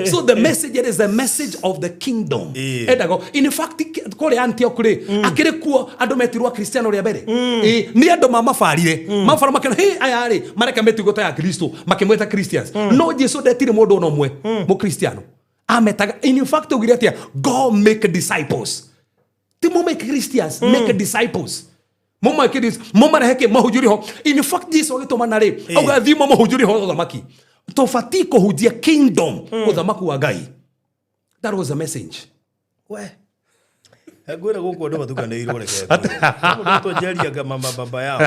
So the message is the message of the kingdom. Endago. In fact, kũrĩa Antioch rĩ, akĩrĩ kuo andũ metirwo Akristiano rĩa mbere. Nĩ andũ mamabarire. Mabara makĩona, hey, aya rĩ, mareka mĩtugo ta ya Kristo, makĩmwĩta Christians. No Jesu ndetire mũndũ ona ũmwe Mũkristiano. Ametaga, in fact, augire atĩa? Go make disciples. Ti mo make Christians, make disciples. Mo make dis, mo marehe kĩ? Mahunjũrie ho. In fact, Jesu agĩtũmana rĩ, auga thiĩ mamahunjũrie ho ũthamaki. Tũbatiĩ kũhunjia kingdom, ũthamaki wa Ngai. That was the message. We. Ngwĩra gũkũ andũ matukanĩirwo reke ngwĩre. Mũndũ wĩtwo Njeri anga mama baba yao.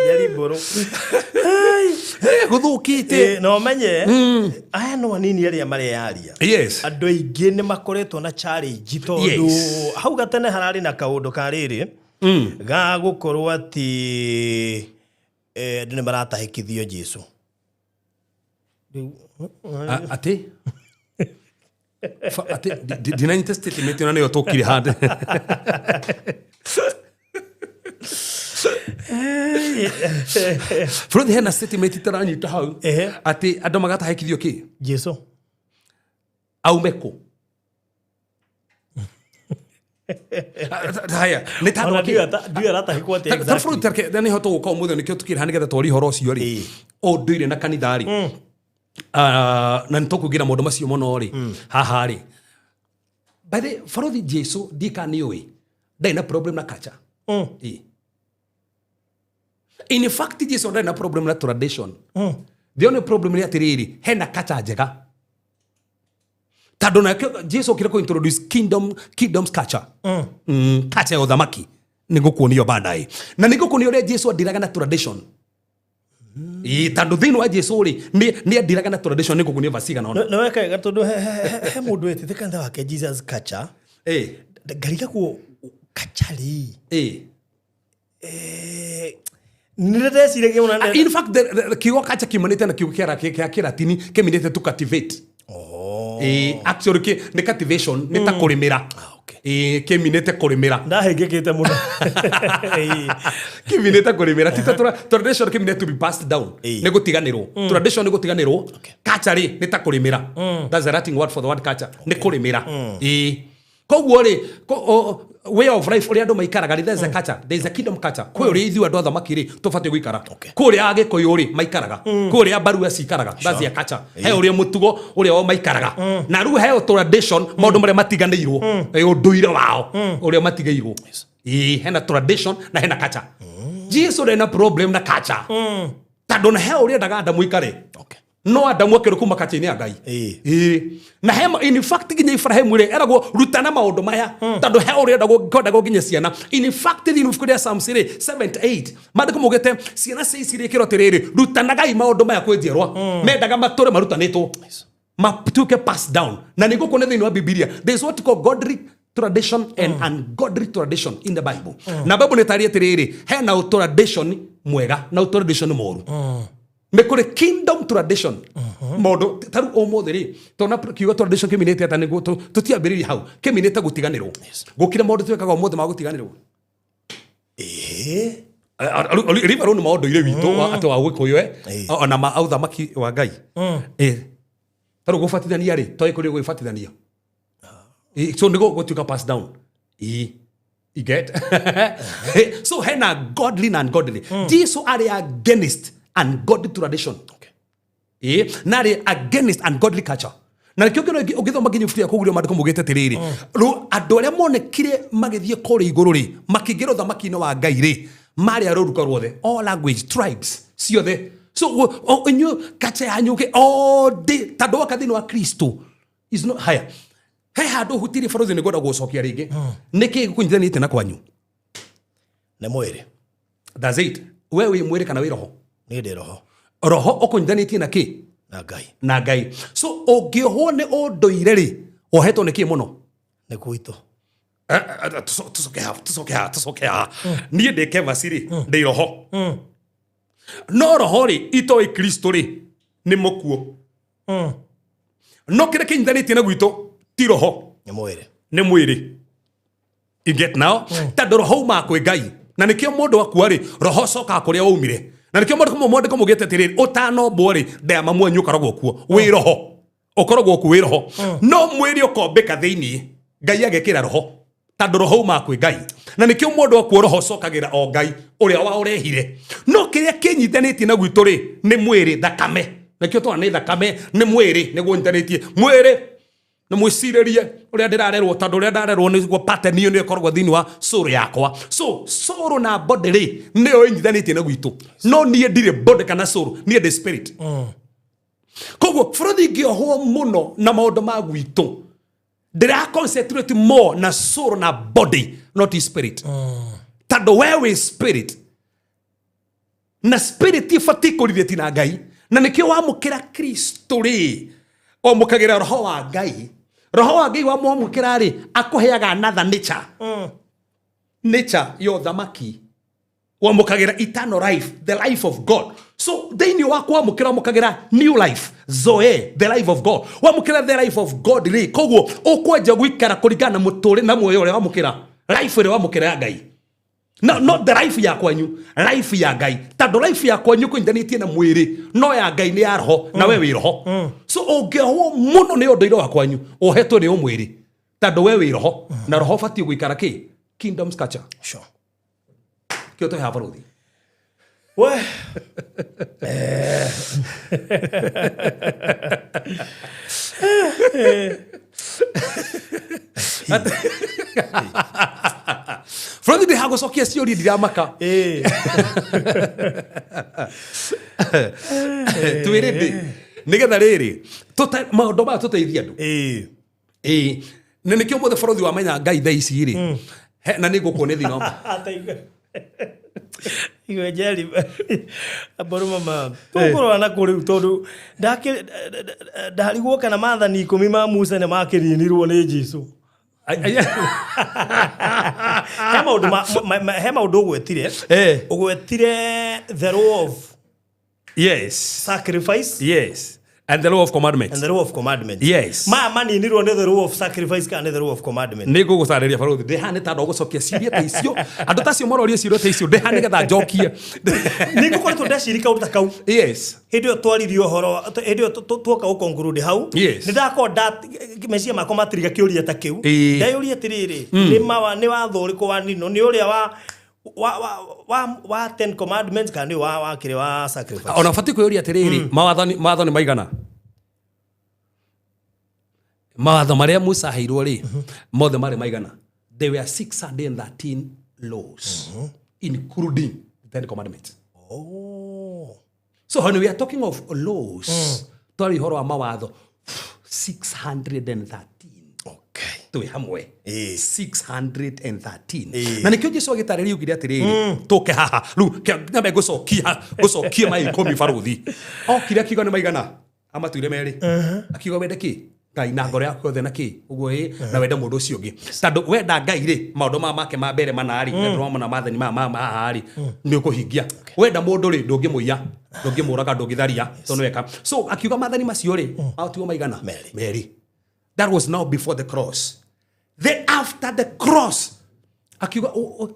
Njeri Mbũrũ. Gũthũkĩte. Na ũmenye, aya no anini arĩa mareyaria. Andũ aingĩ nĩ makoretwo na challenge tondũ hau gatene hararĩ na kaũndũ ka rĩrĩ, ga gũkorwo atĩ, andũ nĩ maratahĩkithio Jesu. Atĩ? Atĩ, ndinanyita statement ĩno nĩyo tũkire handũ. Bũrũri hena statement ĩtaranyita hau. Atĩ andũ magatahĩkithio kĩ? Jesu. Aume kũ? Haya, nĩ ta andũ Ona akĩ? ndiũĩ aratahĩkwo atĩa Ta exactly. bũrũri tareke, nĩ ho tũgũka ũmũthĩ nĩkĩo tũkĩrĩ haha nĩgetha twarie ũhoro ũcio rĩ. Ũndũire na kanitha rĩ. Na nĩ tũkũingĩra maũndũ macio mũno rĩ. Haha rĩ. By the way, barothi Jesu ndiĩ kana nĩ ũĩ, ndarĩ na problem na culture. In fact, Jesu ndarĩ na problem na tradition. The only problem nĩ atĩrĩrĩ, hena culture njega. Tondũ nake Jesu okire kũ introduce kingdom's culture. Culture ya ũthamaki. Nĩ ngũkuonio baadaye. Na nĩ ngũkuonio ũrĩa Jesu andiraga na tradition. Tondũ thĩinĩ wa Jesu rĩ, nĩ andiraga na tradition, nĩ ngũkuonio verse cigana ũna. Nĩ weka wega tondũ he mũndũ wetĩte kanitha wake Jesus culture. Ngarigagwo culture rĩ. Nĩ ndeciragia mũno In fact, the kiugo culture kiumanĩte na kiugo kĩa Kĩlatini kĩminĩte to cultivate. Actually, nĩ cultivation, nĩ ta kũrĩmĩra. Ĩĩ, kĩminĩte kũrĩmĩra. Ndahĩngĩkĩte mũno. Kĩminĩte kũrĩmĩra ti ta tradition, kĩminĩte to be passed down. Ĩĩ. Nĩ gũtiganĩrwo. Tradition nĩ gũtiganĩrwo. Culture rĩ, nĩ ta kũrĩmĩra. That's the Latin word for the word culture, nĩ kũrĩmĩra. Ĩĩ, koguo rĩ, way of life ũrĩa andũ maikaraga rĩ, there's a culture, there's a kingdom culture. Kwĩ ũrĩa ithuĩ andũ athamaki rĩ tũbatiĩ gũikara, kwĩ ũrĩa agĩkũyũ rĩ maikaraga, kwĩ ũrĩa mbarua cikaraga. That's their culture. He ũrĩa mũtugo ũrĩa o maikaraga, na rĩu he tradition, maũndũ marĩa matiganĩirwo, ũndũire wao ũrĩa matigĩirwo. Ĩĩ, hena tradition na hena culture. Jesu ndarĩ na problem na culture, tondũ na he ũrĩa endaga Adamu ikare. No Adamu akĩrwo kuma culture-inĩ ya Ngai. Ĩĩ. Na he, in fact, nginya Ibrahimu rĩ eragwo rutana maũndũ maya, tondũ he ũrĩa endagwo kwendagwo nginya ciana. In fact, thĩinĩ ibuku rĩa Psalms rĩ 78, maandĩko maugĩte ciana cia ici rĩkĩrwo atĩrĩrĩ, rutanagai maũndũ maya kwĩ njiarwa. Mendaga matũre marutanĩtwo, matuĩke pass down. Na nĩ ngũkuona thĩinĩ wa Bibilia there is what called godly tradition and ungodly tradition in the Bible. Na Bible nĩ tarĩ atĩrĩrĩ, hena tradition mwega na tradition mũru. Nĩ kũrĩ kingdom tradition. Maũndũ ta rĩu ũmũthĩ rĩ, tona kiugo tradition kĩminĩte atĩa? Nĩguo tũtiambĩrĩrie hau, kĩminĩte gũtiganĩrwo. Gũkĩra maũndũ twĩkaga ũmũthĩ ma gũtiganĩrwo. Riba rĩu nĩ maũndũire witũ atĩ wa gĩkũyũ, ona ma ũthamaki wa Ngai. Ta rĩu gũbatithania rĩ, twaĩ kũrĩ gwĩbatithania. So nĩguo gũtuĩka pass down. You get? So hena godly na ungodly. Jesu arĩ against ungodly tradition. Na arĩ against ungodly culture. Na nĩkĩo kĩno ũngĩthoma nginya ibuku rĩa Kũguũrio, maandĩko maugĩte atĩrĩrĩ, rĩu andũ arĩa monekire magĩthiĩ kũrĩa igũrũ rĩ, makĩingĩra ũthamaki-inĩ wa Ngai rĩ, marĩ a rũruka ruothe, all language, tribes ciothe. So inyuĩ culture yanyu othe, tondũ woka thĩinĩ wa Kristo is not haya. He handũ hutirie, barothi, nĩ ngwenda gũcokia rĩngĩ. Nĩ kĩ gĩkũnyitithanĩtie na kwanyu? Nĩ mwĩrĩ. That's it. We wĩ mwĩrĩ kana wĩ roho? Niĩ ndĩ roho. Roho ũkũnyitithanĩtie na kĩ? Na Ngai. Na Ngai. So ũngĩohwo nĩ ũndũire rĩ, wohetwo nĩ kĩ mũno? Nĩ gwitũ. Tũcoke haha, tũcoke haha, tũcoke haha. Niĩ ndĩ Kevasi rĩ, ndĩ roho, no roho rĩ itoĩ Kristo rĩ nĩ mũkuũ. No kĩrĩa kĩnyithanĩtie na gwitũ ti roho. Nĩ mwĩrĩ. Nĩ mwĩrĩ. You get now? Tondũ roho umaga kwĩ Ngai, na nĩkĩo mũndũ akua rĩ, roho ũcokaga kũrĩa waumire. Na nĩkĩo mwandĩko maugĩte atĩrĩrĩ, ũtanombwo rĩ, nda ya mamu wanyu ũkoragwo kuo wĩ roho, ũkoragwo kuo wĩ roho, no mwĩrĩ ũkombĩka thĩinĩ, Ngai agekĩra roho, tondũ roho umaga kwĩ Ngai. Na nĩkĩo mũndũ akuo, roho ũcokagĩra o Ngai ũrĩa waũrehire. No kĩrĩa kĩnyitanĩtie na gwitũ rĩ, nĩ mwĩrĩ, thakame. Nĩkĩo twana nĩ thakame, nĩ mwĩrĩ nĩguo ũnyitanĩtie. Mwĩrĩ na mwĩcirĩrie ũrĩa ndĩrarerwo, tondũ ũrĩa ndarerwo nĩguo pattern ĩyo nĩyo ĩkoragwo thĩinĩ wa soul yakwa. So soul na body rĩ, nĩyo ĩnyithanĩtie na gwitũ. No niĩ ndirĩ body kana soul, niĩ ndĩ spirit. Koguo bũrũri ingĩohwo mũno na maũndũ ma gwitũ, ndĩra concentrate more na soul na body, not spirit, tondũ we wĩ spirit, na spirit ibatiĩ kũrirĩti na Ngai. Na nĩkĩo wamũkĩra Kristo rĩ, wamũkagĩra roho wa Ngai. Roho wa Ngai wamwamũkĩra rĩ, akũheaga another nature, nature ya ũthamaki. Wamũkagĩra eternal life, the life of God. So thĩinĩ wa kwamũkĩra, wamũkagĩra new life, zoe, the life of God. Wamũkĩra the life of God rĩ, koguo ũkwenja gũikara kũringana na mũtũrĩ na muoyo ũrĩa wamũkĩra, life ĩrĩa wamũkĩra ya Ngai. No, not the life ya kwanyu, life ya Ngai, tondũ life ya kwanyu kũnyitanĩtie na mwĩrĩ, no ya Ngai nĩ ya roho, na we wĩ roho. So ũngĩohwo mũno nĩ ũndũire wa kwanyu, ũhetwo nĩ ũmwĩrĩ, tondũ we wĩ roho, na roho ũbatiĩ gũikara kĩ kingdom's culture. Kĩo tũhe barũthi. We. Bũrũthi, ndĩ hagũcokia ciũria, ndiramaka. Twĩrĩ ndĩ nĩgetha rĩrĩ maũndũ maya tũteithie andũ. Ĩĩ, na nĩkĩo mũthĩ bũrũthi wamenya Ngai thaa ici rĩ, na nĩ ngũkuonia thĩinĩ wa Igwe njeri mbũrũ mama tũkũrora na kũ rĩu, tondũ ndarigwo kana maathani 10 ma Musa nĩ makĩninirwo nĩ Jesu. He maũndũ he maũndũ ũgwetire. Ũgwetire the law of sacrifice. Yes. And the law of commandments. And the law of commandments. Yes. Maya maninirwo nĩ the law of sacrifice kana nĩ the law of commandment? Nä ngå gå carä ria barothi ndä haha nä tandå gå cokia ciũria ta icio, andå tacio maroria ciũria ta icio, ndä haha nä getha njokie. Nĩ ngũkoretwo ndeciri kaũndũ ta kau. Hĩndĩ ĩyo twaririe ũhoro, hĩndĩ ĩyo tuoka gũ-conclude hau, nĩ ndakorwo meciria makwa matiriga kĩũria ta kĩu. Ndeyũria atĩrĩrĩ, nĩ watho ũrĩkũ wa nino, nĩ ũrĩa wa 10 commandments kana nĩ wa kĩrĩa wa sacrifice? Ona batiĩ kwĩyũria atĩrĩrĩ, mawatho nĩ maigana? Mawatho marĩa Musa aheirwo rĩ, mothe marĩ maigana? There were 613 laws, including the 10 commandments. So when we are talking of laws, twari ũhoro wa mawatho 613. Twĩ hamwe? 613. Na nĩkĩo Jesu agĩtarĩria ugire atĩrĩrĩ, tũke haha rĩu nyambe ngũcokie mai 10. Barũthi okire akiuga nĩ maigana, amatuire merĩ, akiuga wende kĩ Ngai na ngoro yaku yothe na kĩ ũguo ĩ, na wende mũndũ ũcio ũngĩ, tondũ wenda Ngai rĩ, maũndũ maya make ma mbere mana rĩ, na ndĩrona maathani maya ma haha rĩ, nĩ ũkũhingia. Wenda mũndũ rĩ, ndũngĩmũiya, ndũngĩmũraga, ndũngĩtharia, tondũ weka so. Akiuga maathani macio rĩ, matuo maigana? Merĩ. Merĩ. That was now before the cross. Then after the cross, akiuga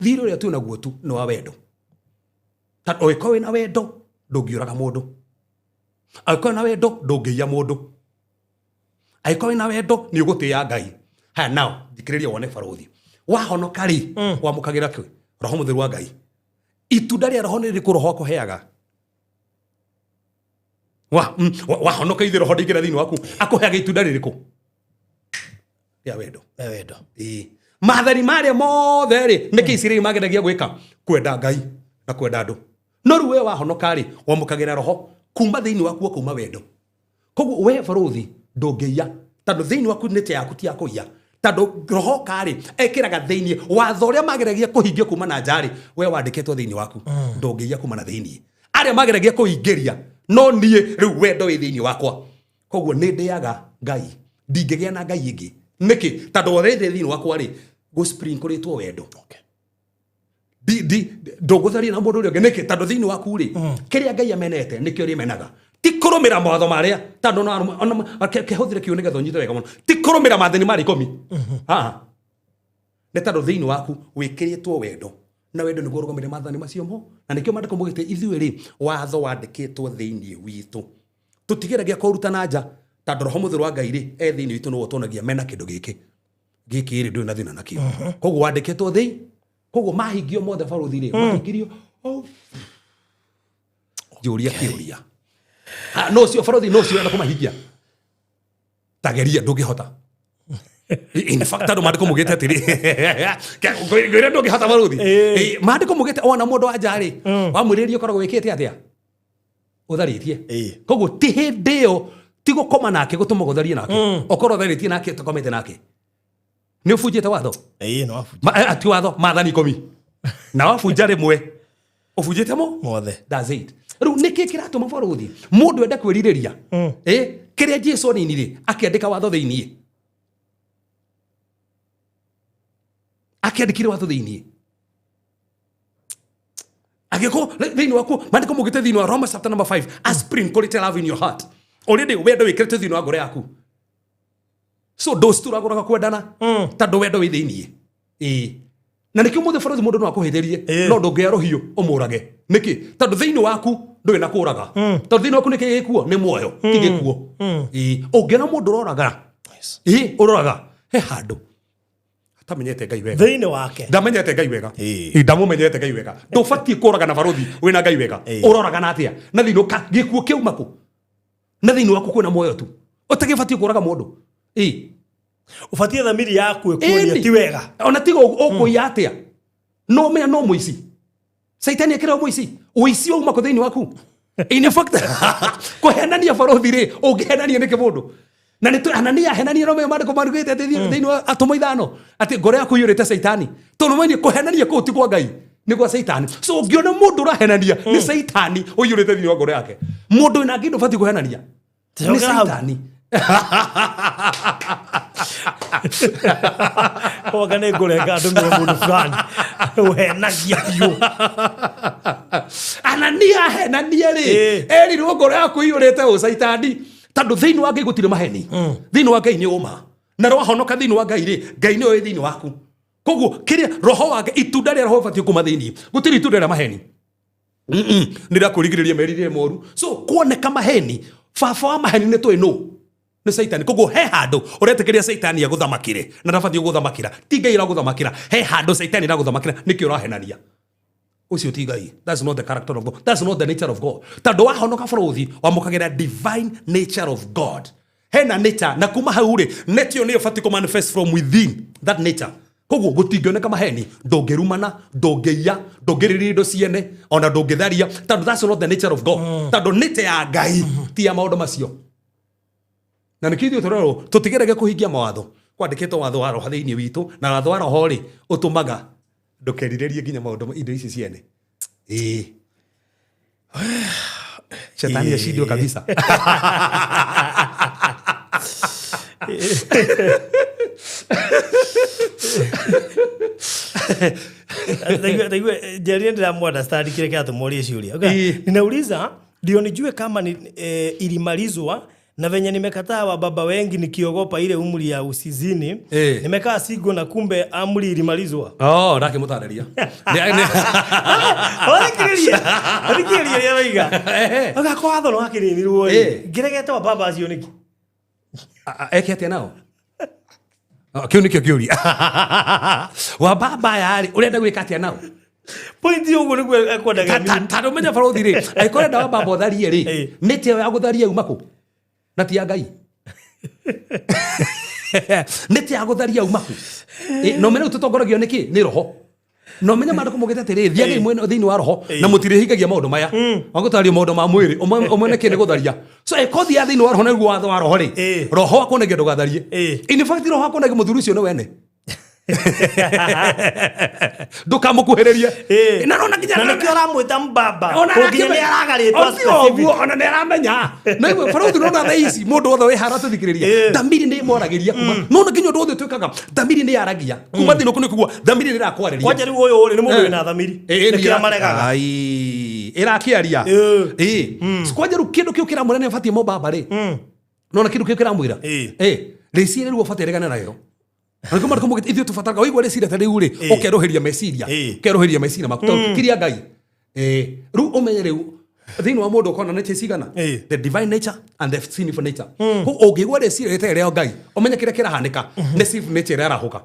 thirĩ ũrĩa twĩ naguo tu nĩ wa wendo, tondũ ũngĩkorwo wĩna wendo ndũngĩũraga mũndũ, angĩkorwo wĩna wendo ndũngĩiya mũndũ, angĩkorwo wĩna wendo nĩ ũgũtĩĩa Ngai. Haya, now thikĩrĩria wone, barũthi, wahonoka rĩ, wamũkagĩra kĩ? Roho Mũtheru wa Ngai. Itunda rĩa Roho nĩ rĩrĩkũ Roho akũheaga? Wahonoka ithe Roho ndingĩra thĩinĩ waku, akũheaga itunda rĩrĩkũ? Rĩa wendo. Nĩ wendo. Ĩĩ. Maathani marĩa mothe rĩ, nĩkĩ Isiraeli mageragia gwĩka? Kwenda Ngai na kwenda andũ. No rĩu we wahonoka rĩ, wamũkagĩra Roho, kuma thĩinĩ waku kuma wendo. Koguo we barũthi ndũngĩiya, tondũ thĩinĩ waku nĩ yaku ti ya kũiya, tondũ Roho karĩ ekĩraga thĩinĩ watho ũrĩa mageragia kũhingia kuma na nja rĩ, we wandĩkĩtwo thĩinĩ waku, ndũngĩiya kuma na thĩinĩ. Arĩa mageragia kũingĩria, no niĩ rĩu wendo wĩ thĩinĩ wakwa, koguo nĩ ndĩaga Ngai, ndingĩgĩa na Ngai ĩngĩ. Nĩkĩ? Tondũ already thĩinĩ wakwa rĩ, gũsprinkũrĩtwo wendo. Ndũgũtharia na mũndũ ũrĩa ũngĩ. Nĩkĩ? Tondũ thĩinĩ waku rĩ, kĩrĩa Ngai amenete nĩkĩo rĩmenaga, ti kũrũmĩra mawatho marĩa, tondũ ona kĩhũthĩre kiugo nĩgetha ũnyite wega mũno, ti kũrũmĩra maathani marĩa 10. Haha nĩ tondũ thĩinĩ waku wĩkĩrĩtwo wendo, na wendo nĩguo ũrũgamĩrĩre maathani macio mo. Na nĩkĩo maandĩko maugĩte ithuĩ rĩ, watho wandĩkĩtwo thĩinĩ witũ, tũtigeragia kũruta na nja, tondũ Roho Mũtheru wa Ngai rĩ, e thĩinĩ witũ, nĩwe ũtuonagia mena kĩndũ gĩkĩ gĩkĩ rĩ, ndũrĩ na thĩna nakĩo, koguo wandĩkĩtwo thĩi. Koguo mahingio mothe, barũthi rĩ, mahingĩrio. Oh. Njũria kĩũria. Ah, no ũcio barũthi, no ũcio ũrenda kũmahingia, tageria, ndũngĩhota. In fact, andũ maandĩko mugĩte atĩrĩ, ngwĩre ndũngĩhota, barũthi. Maandĩko mugĩte wona mũndũ wa nja rĩ, wamwĩrĩria ũkoragwo wĩkĩte atĩa? Ũtharĩtie. Koguo ti hĩndĩ ĩyo, ti gũkoma nake gũtũma gũtharie nake, okorwo ũtharĩtie nake, ũtakomete nake, nĩ ũbunjĩte watho. Ĩĩ, no wabunja. Ti watho, maathani 10, na wabunja rĩmwe ũbunjĩte mo mothe. That's it. Rĩu nĩkĩ kĩratũma, barũthi, mũndũ ende kwĩrirĩria kĩrĩa Jesu aninire akĩandĩka watho thĩiniĩ, akĩandĩkire watho thĩiniĩ, angĩkorwo thĩinĩ waku maandĩko mugĩte thĩinĩ wa Romans chapter number 5, a sprinkle love in your heart, already wendo wĩkĩrĩtwo thĩinĩ wa ngoro yaku, so ndũcituragũraga kwendana, tondũ wendo wĩ thĩiniĩ. Ĩĩ, na nĩkĩo mũthĩ, barũthi, mũndũ no akũhĩtĩrie, no ndũngĩoya rũhiũ ũmũrage. Nĩkĩ? Tondũ thĩinĩ waku ndũrĩ na kũraga, tondũ thĩinĩ waku nĩkĩ gĩkuo? Nĩ muoyo, ti gĩkuo. Ĩĩ, ũngĩona mũndũ ũroraga, ĩĩ, ũroraga he handũ atamenyete Ngai wega. Thĩinĩ wake. Ndamenyete Ngai wega. Ĩĩ. Ndamũmenyete Ngai wega. Ndũbatiĩ kũraga na barũthi wĩna Ngai wega. Ũroraga na atĩa na thĩinĩ ũka gĩkuo kĩauma kũ na thĩinĩ waku kwĩna muoyo tu ũtagĩbatiĩ kũraga mũndũ? Ĩĩ. Ũbatiĩ thamiri yaku ĩkuonia Ĩni. ti wega. Ona tiga ũkũiya atĩa, no menya no mũici, Caitani ekĩra mũici, ũici wauma kũ thĩinĩ waku? In fact, kũhenania, barũthi rĩ, ũngĩhenania nĩkĩ mũndũ? Na nĩ Anania ahenania, no menya maandĩko marugĩte atĩ thĩinĩ wa Atũmwo 5 atĩ ngoro yaku iyũrĩte Caitani, tondũ mwenye kũhenania kũu ti kwa Ngai, nĩ gwa Caitani. So ũngĩona mũndũ ũrahenania, nĩ Caitani ũiyũrĩte thĩinĩ wa ngoro yake. Mũndũ wĩna ngai ndũbatiĩ kũhenania, nĩ Cokera hau. Caitani. Wanga nĩ ngũrenga ndũmĩre mũndũ fulani ũhenagia biũ. Anania ahenania rĩ, erirwo ngoro yaku iyũrĩte ũcaitani. Tondũ thĩinĩ wa Ngai gũtirĩ maheni. Thĩinĩ wa Ngai nĩ ũma. Na rwahonoka thĩinĩ wa Ngai rĩ, Ngai nĩwe wĩ thĩinĩ waku. Koguo kĩrĩa roho wa Ngai, itunda rĩa roho ũbatiĩ kuma thĩinĩ. Gũtirĩ itunda rĩa maheni. Nĩ rĩa kwĩrigĩrĩria merirĩria moru. So kuoneka maheni, baba wa maheni nĩ tũĩ nũ? Nĩ Saitani. Koguo he handũ ũretĩkĩria Saitani agũthamakĩre na ndabatiĩ gũgũthamakĩra. Ti Ngai ũragũthamakĩra, he handũ Saitani aragũthamakĩra, nĩkĩo ũrahenania. Ũcio ti Ngai. That's not the character of God. That's not the nature of God. Tondũ wahonoka bũrũthi, wamũkagĩra divine nature of God. Hena nature, na kuma hau rĩ, nature ĩyo nĩyo ĩbatiĩ kũ manifest from within that nature. Koguo gũtingĩoneka maheni, ndũngĩrumana, ndũngĩiya, ndũngĩrĩria indo ciene, ona ndũngĩtharia, tondũ that's not the nature of God. Tondũ nature ya Ngai ti ya maũndũ macio. Na nĩkĩo ithuĩ tũrerwo tũtigerage kũhingia mawatho. Kwandĩkĩtwo watho wa roho thĩinĩ witũ, na watho wa roho rĩ, ũtũmaga ndũkerirĩrie nginya maũndũ indo ici ciene. Ĩĩ. Shetani ashindwe kabisa. Ndaigua Jerry ndĩramu understand kĩrĩa kĩratũma ũrie ciũria. Okay. Ninauliza ndio nijue kama ni, ilimalizwa na venye nimekataa wa baba wengi nikiogopa ile umri ya usizini. Nimekaa single na kumbe amri ilimalizwa. Oh, ndakĩmũtarĩria. Thikĩrĩria. Thikĩrĩria ũrĩa waiga. Ũgakwa watho nĩ wakĩninirwo ĩ. Ngĩregete wa baba acio nĩkĩ? Eke atĩa nao? Kĩu nĩkĩo kĩũria. Wa baba aya rĩ, ũrenda gwĩka atĩa nao? Point ũguo nĩguo ekwendaga. Ta ndũmenya barothi rĩ, angĩkorwo ũrenda wa baba ũtharie rĩ, nĩ tĩo ya gũtharia yuma kũ? Na ti ya Ngai. Nĩ tĩa gũtharia uma kũ? Na ũmenye rĩu tũtongoragio nĩ kĩ? Nĩ roho. Na ũmenye maandĩko maugĩte atĩrĩrĩ, thiagai mwena thĩinĩ wa roho na mũtirĩhingagia maũndũ maya. Wagũtaria maũndũ ma mwĩrĩ, ũmwe nĩkĩ nĩ gũtharia. So ĩko thiaga thĩinĩ wa roho nĩguo watho wa roho rĩ, roho akuonagia ndũgatharie. In fact roho akuonagia mũthuri ũcio nĩ wene. Ndũkamũkuhĩrĩrie. Na nona nginya Na nĩkĩo ũramwĩta mbaba. Ona Nginya nĩ aragarĩtwa O ti ũguo, ona nĩ aramenya. Na igwe barothi nona thaa ici mũndũ wothe wĩ haha tũthikĩrĩria, thamiri nĩ ĩmwaragĩria kuma. Nona nginya ũndũ wothe twĩkaga, thamiri nĩ yaragia. Kuma thĩinĩ kũu nĩ kũigua thamiri nĩ ĩrakwarĩria. Kwanja rĩu ũyũ rĩ nĩ mũndũ wĩna thamiri. Nĩkĩo amaregaga. Ai, ĩrakĩaria. Kwanja rĩu kĩndũ kĩu kĩramwĩra nĩ abatiĩ mũbaba rĩ. Nona kĩndũ kĩu kĩramwĩra. Rĩciria rĩu ũbatiĩ regane narĩo. Na nĩkĩo maandĩko maugĩte ithuĩ tũbataraga waigua rĩciria ta rĩu rĩ, ũkerũhĩria meciria, ũkerũhĩria meciria maku. Tondũ kiria Ngai. Rĩu ũmenye rĩu thĩinĩ wa mũndũ ũkoragwo na nature cigana? The divine nature and the sinful nature. Koguo ũngĩigua rĩciria rĩtarĩ rĩa Ngai, ũmenye kĩrĩa kĩrahanĩka nĩ sinful nature ĩrĩa ĩrahũka.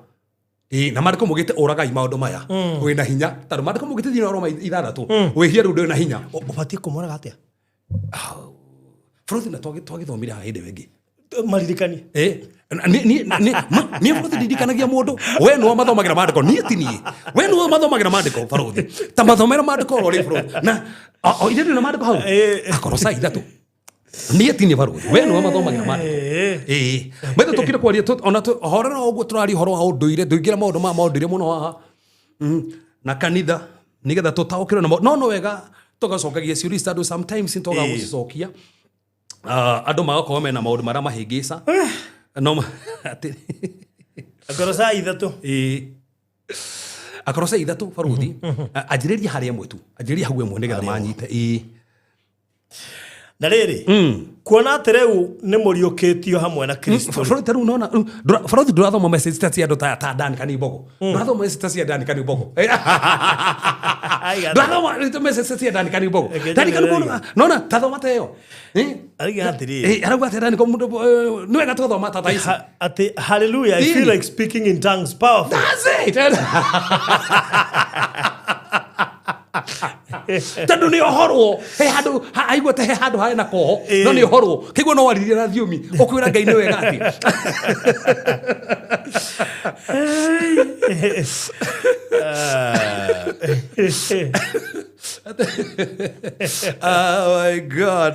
Na maandĩko maugĩte ũragai maũndũ maya. Wĩna hinya. Tondũ maandĩko maugĩte thĩinĩ wa Roma 6, wĩhia rĩu ndũrĩ na hinya. Ũbatiĩ kũmoraga atĩa? Bũrũri na twagĩthomire haha hĩndĩ ĩyo ĩngĩ. Maririkanie. Niĩ bũrũri ndirikanagia mũndũ. We nĩwe mathomagĩra maandĩko, niĩ ti niĩ. We nĩwe mathomagĩra maandĩko barũthi. Ta mathomera maandĩko oro rĩ bũrũri. Na o ithe ndũrĩ na maandĩko hau. Akorwo saa 3. Niĩ ti niĩ barũthi. We nĩwe mathomagĩra maandĩko. Maitho tũkire kwaria ona horera ũguo tũraria ũhoro wa ũndũire, ndũingĩra maũndũ ma maũndũire mũno haha. Na kanitha nĩgetha tũtaũkĩrwo na no no wega tũgacokagia ciũria ici tondũ sometimes nĩ twagaga gũcicokia. Andũ magakorwo mena maũndũ marĩa mahĩngĩca. No atĩ Akorwo saa 3. Akorwo saa 3 barũthi. Anjĩrĩria harĩa ĩmwe tu. Anjĩrĩria hau ĩmwe nĩgetha manyite. Na rĩrĩ, kuona atĩ rĩu nĩ mũriũkĩtio hamwe na Kristo. Barũthi ta rĩu nona, rĩu, barũthi ndũrathoma message ta cia andũ ta Dan Kanimbogo. Ndũrathoma message ta cia Dan Kanimbogo. Aiga. Ndũrathoma message ta cia Dan Kanimbogo. Reke Dan njĩre Kanimbogo, rĩu. nona, ta thoma ta ĩyo. Arauga atĩrĩrĩ. Arauga atĩ Dan Kanimbogo, nĩ wega tũgathoma ta tha ici. Atĩ, hallelujah, I feel like speaking in tongues, powerful. That's it. Tondũ nĩ ohorwo, he handũ, aigua ta he handũ harĩ na koho, no nĩ ohorwo. Kĩguo no waririe na thiomi, ũkwĩra Ngai nĩ wega atĩ. Oh my God.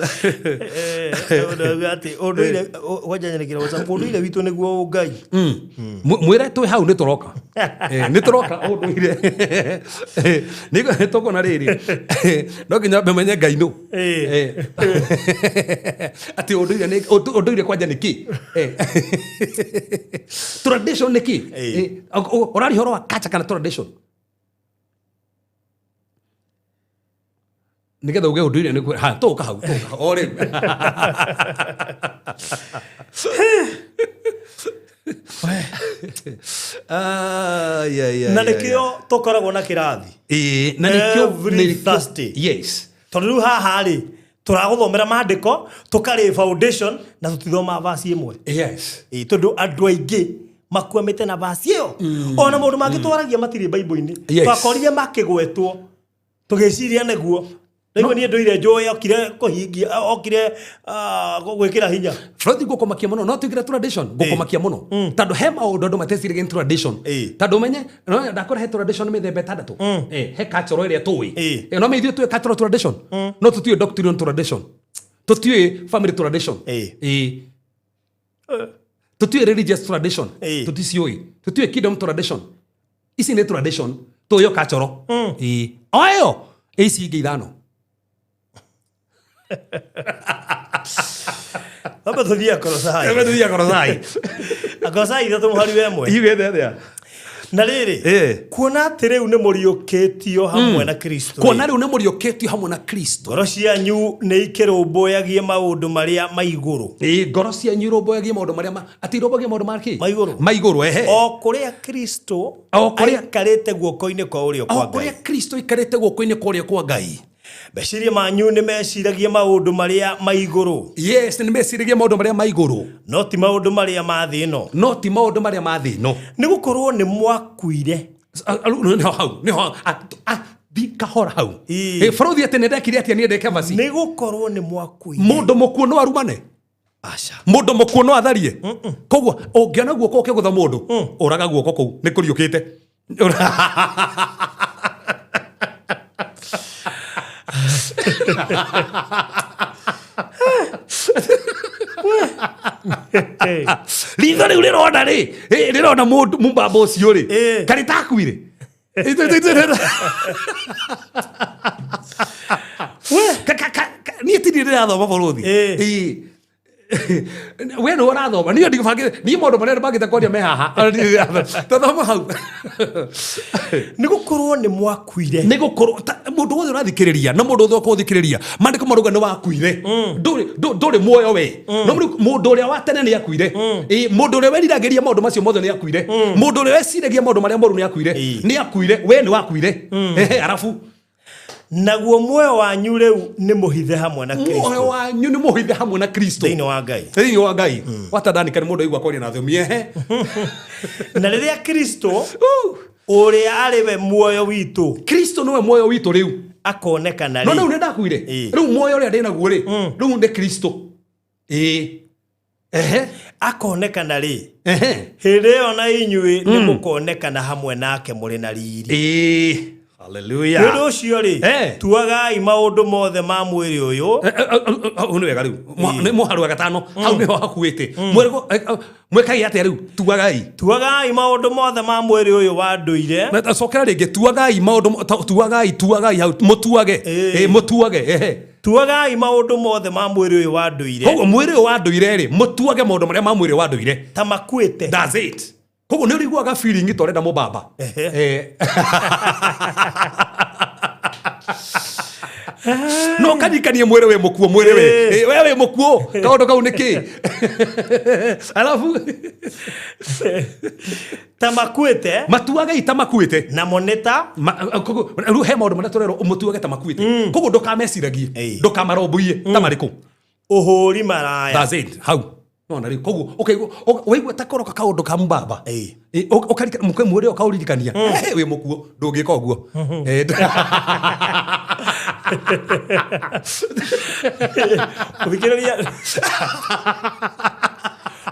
Ũndũ atĩ, ũndũire, kwanja nyerekera WhatsApp, ũndũire witũ nĩguo Ngai. Mwĩre twĩ hau nĩ tũroka. Nĩ tũroka ũndũire. Nĩ tũkuona rĩrĩ. No nginya wambe ũmenye Ngai nũ. Atĩ ũndũire nĩ, ũndũire kwanja nĩ kĩ? Tradition nĩ kĩ? Ũraria ũhoro wa culture kana tradition? Nĩgetha uge ũndũire nĩ ha tũka hau, tũka hau o rĩu. Ai, ai, ai, Na ai, nĩkĩo tũkoragwo na kĩrathi. Ĩĩ, na nĩkĩo Every nĩkĩo- Thursday. Yes. Tondũ rĩu haha rĩ, tũragũthomera maandĩko, tũkarĩ foundation na tũtithomaga verse ĩmwe. Ĩĩ, tondũ andũ aingĩ makwamĩte na verse ĩyo. Ona maũndũ mangĩ twaragia matirĩ Bible-inĩ. Twakorire makĩgwetwo tũgĩciria nĩguo. Rĩu niĩ ndũire njũĩ okire kũhingia, okire gwĩkĩra hinya. Frothi ngũkũmakia mũno, no tuigire tradition, ngũkũmakia mũno. Tondũ he maũndũ andũ mateciragia nĩ tradition. Tondũ ũmenye, no ndakora he tradition mĩthemba ĩtandatũ. He cultural ĩrĩa tũĩ. No ithuĩ tũĩ cultural tradition. No tũtiũĩ doctrinal tradition. Tũtiũĩ family tradition. Tũtiũĩ religious tradition. Tũticiũĩ. Tũtiũĩ kingdom tradition. Ici nĩ tradition. Tũĩ o cultural. O ĩyo, ici ingĩ ithano. Amba tũthiĩ Akolosai. Amba tũthiĩ Akolosai. Akolosai ithatũ mũhari wa ĩmwe. Yugĩte atĩa? Na rĩrĩ, kuona atĩ rĩu nĩ mũriũkĩtio hamwe na Kristo. Kuona rĩu nĩ mũriũkĩtio hamwe na Kristo. Ngoro cianyu nĩ ikĩrũmbũyagie maũndũ marĩa ma igũrũ. Ngoro cianyu irũmbũyagie maũndũ marĩa atĩ irũmbũyagie maũndũ ma kĩ? Ma igũrũ. Ma igũrũ, ehe. O kũrĩa Kristo O kũrĩa aikarĩte guoko-inĩ kwa ũrĩo kwa O kũrĩa Ngai. Kristo aikarĩte guoko-inĩ kwa ũrĩo kwa Ngai. Meciria manyu nĩ meciragie maũndũ marĩa ma igũrũ. Yes, nĩ meciragie maũndũ marĩa ma igũrũ. No ti maũndũ marĩa ma thĩ ĩno. No ti maũndũ marĩa ma thĩ ĩno. Nĩ gũkorwo nĩ mwakuire. Nĩho hau, nĩho hau. Thi kahora hau. Bũrũthi atĩ nĩ ndekire atĩa niĩ ndeke vaci? Nĩ gũkorwo nĩ mwakuire. Mũndũ mũkuũ no arumane? Aca. Mũndũ mũkuũ no atharie? Koguo ũngĩona guoko ũkĩgũtha mũndũ, ũraga guoko kũu, nĩ kũriũkĩte. Ritho rĩu rĩrona rĩ, rĩrona mũndũ mũmbamba ũcio rĩ, karĩ takuire. Niĩ ti niĩ ndĩrathoma bũrũthi. We nĩwe ũrathoma. Niĩ ndibangĩte, niĩ maũndũ marĩa ndibangĩte kwaria me haha. Tũthoma hau. Nĩ gũkorwo nĩ mwakuire. Nĩ gũkorwo, mũndũ wothe ũrathikĩrĩria, na mũndũ wothe ũkũthikĩrĩria, maandĩko marauga nĩ wakuire. Ndũrĩ muoyo we. No rĩu mũndũ ũrĩa wa tene nĩ akuire. Mũndũ ũrĩa weriragĩria maũndũ macio mothe nĩ akuire. Mũndũ ũrĩa weciragia maũndũ marĩa moru nĩ akuire. Nĩ akuire, we nĩ wakuire. Ehe, arabu. Naguo muoyo wanyu rĩu nĩ mũhithe hamwe na Kristo. Muoyo wanyu nĩ mũhithe hamwe na Kristo. Thĩinĩ wa Ngai. Thĩinĩ wa Ngai. Watadanika nĩ mũndũ aigua kwaria na thiomi, ehe. Na rĩrĩa Kristo ũrĩa arĩ we muoyo witũ. Kristo nĩwe muoyo witũ rĩu. Akonekana No rĩ. rĩu nĩ ndakuire. Rĩu muoyo ũrĩa ndĩ naguo rĩ, rĩu nĩ Kristo. Ehe. Akonekana rĩ. Ehe. Hĩndĩ ĩyo na inyuĩ nĩ mũkonekana hamwe nake mũrĩ na riri. Hallelujah. Nĩ ũndũ ũcio rĩ, tuagai maũndũ mothe ma mwĩrĩ ũyũ. Hau nĩ wega rĩu. Nĩ mũharu wa gatano. Hau nĩho hakuĩte. Mwĩkagai atĩa rĩu? Tuagai. Tuagai maũndũ mothe ma mwĩrĩ ũyũ wa ndũire. Na cokera rĩngĩ, tuagai maũndũ tuagai, tuagai hau, mũtuage. Mũtuage, ehe. Tuagai maũndũ mothe ma mwĩrĩ ũyũ wa ndũire. Koguo mwĩrĩ ũyũ wa ndũire rĩ, mũtuage maũndũ marĩa ma mwĩrĩ wa ndũire. Ta makuĩte. That's it. Koguo nĩ ũrĩiguaga feeling ta ũrenda mũbaba. No kanyikanie mwĩrĩ wĩ mũkuũ, mwĩrĩ wĩ. We wĩ mũkuũ. Kaũndũ kau nĩ kĩ? Alafu. Ta makuĩte. Matuage ta makuĩte. Namo nĩ ta. Koguo, rĩu he maũndũ marĩa tũrerwo ũmũtuage ta makuĩte. Koguo ndũkameciragie. Ndũkamarũmbũiye. Ta marĩkũ? Ũhũri maraya. That's it. Hau. No, na rĩu, koguo, ũkaigua, waigua ta koroka kaũndũ ka mbaba. Ũkarika, mũkwe mwĩrĩ ũkaũririkania. Wĩ mũkuũ, ndũngĩka ũguo. Ũthikĩrĩria.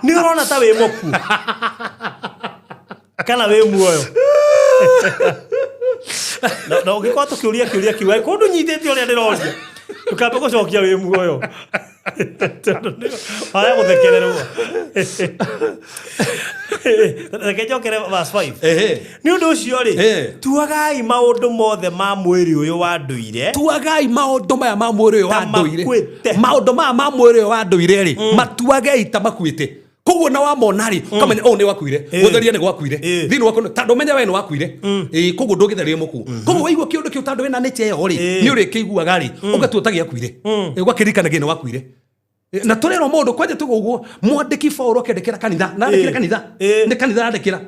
Nĩ ũrona ta wĩ mũkuũ? Kana wĩ muoyo? Na ũngĩkorwo tũkĩũria kĩũria kĩu, angĩkorwo ndũnyitĩte ũrĩa ndĩroria, ndũkambe gũcokia wĩ muoyo. Waya gũthekererwo. Reke njokere verse 5. Nĩ ũndũ ũcio rĩ, tuagai maũndũ mothe ma mwĩrĩ ũyũ wa ndũire. Tuagai maũndũ maya ma mwĩrĩ ũyũ wa Ta ndũire. makuĩte. Maũndũ maya ma mwĩrĩ ũyũ wa ndũire rĩ, matuagei ta makuĩte. Koguo na wamona rĩ, ũkamenya ũũ nĩ wakuire, gũtheria nĩ gwakuire thĩinĩ waku, tondũ ũmenye we nĩ wakuire. Ĩĩ, koguo ndũngĩtheria mũkuũ. Koguo waigua kĩũndũ kĩu, tondũ wĩna nature ĩyo rĩ, nĩ ũrĩkĩiguaga rĩ, ũgatua ta gĩakuire. Ũgakĩririkanagia nĩ wakuire. Na tũrerwo mũndũ kwanja tuga ũguo mwandĩki Paul akĩandĩkĩra kanitha, na andĩkĩra kanitha, nĩ kanitha andĩkĩra.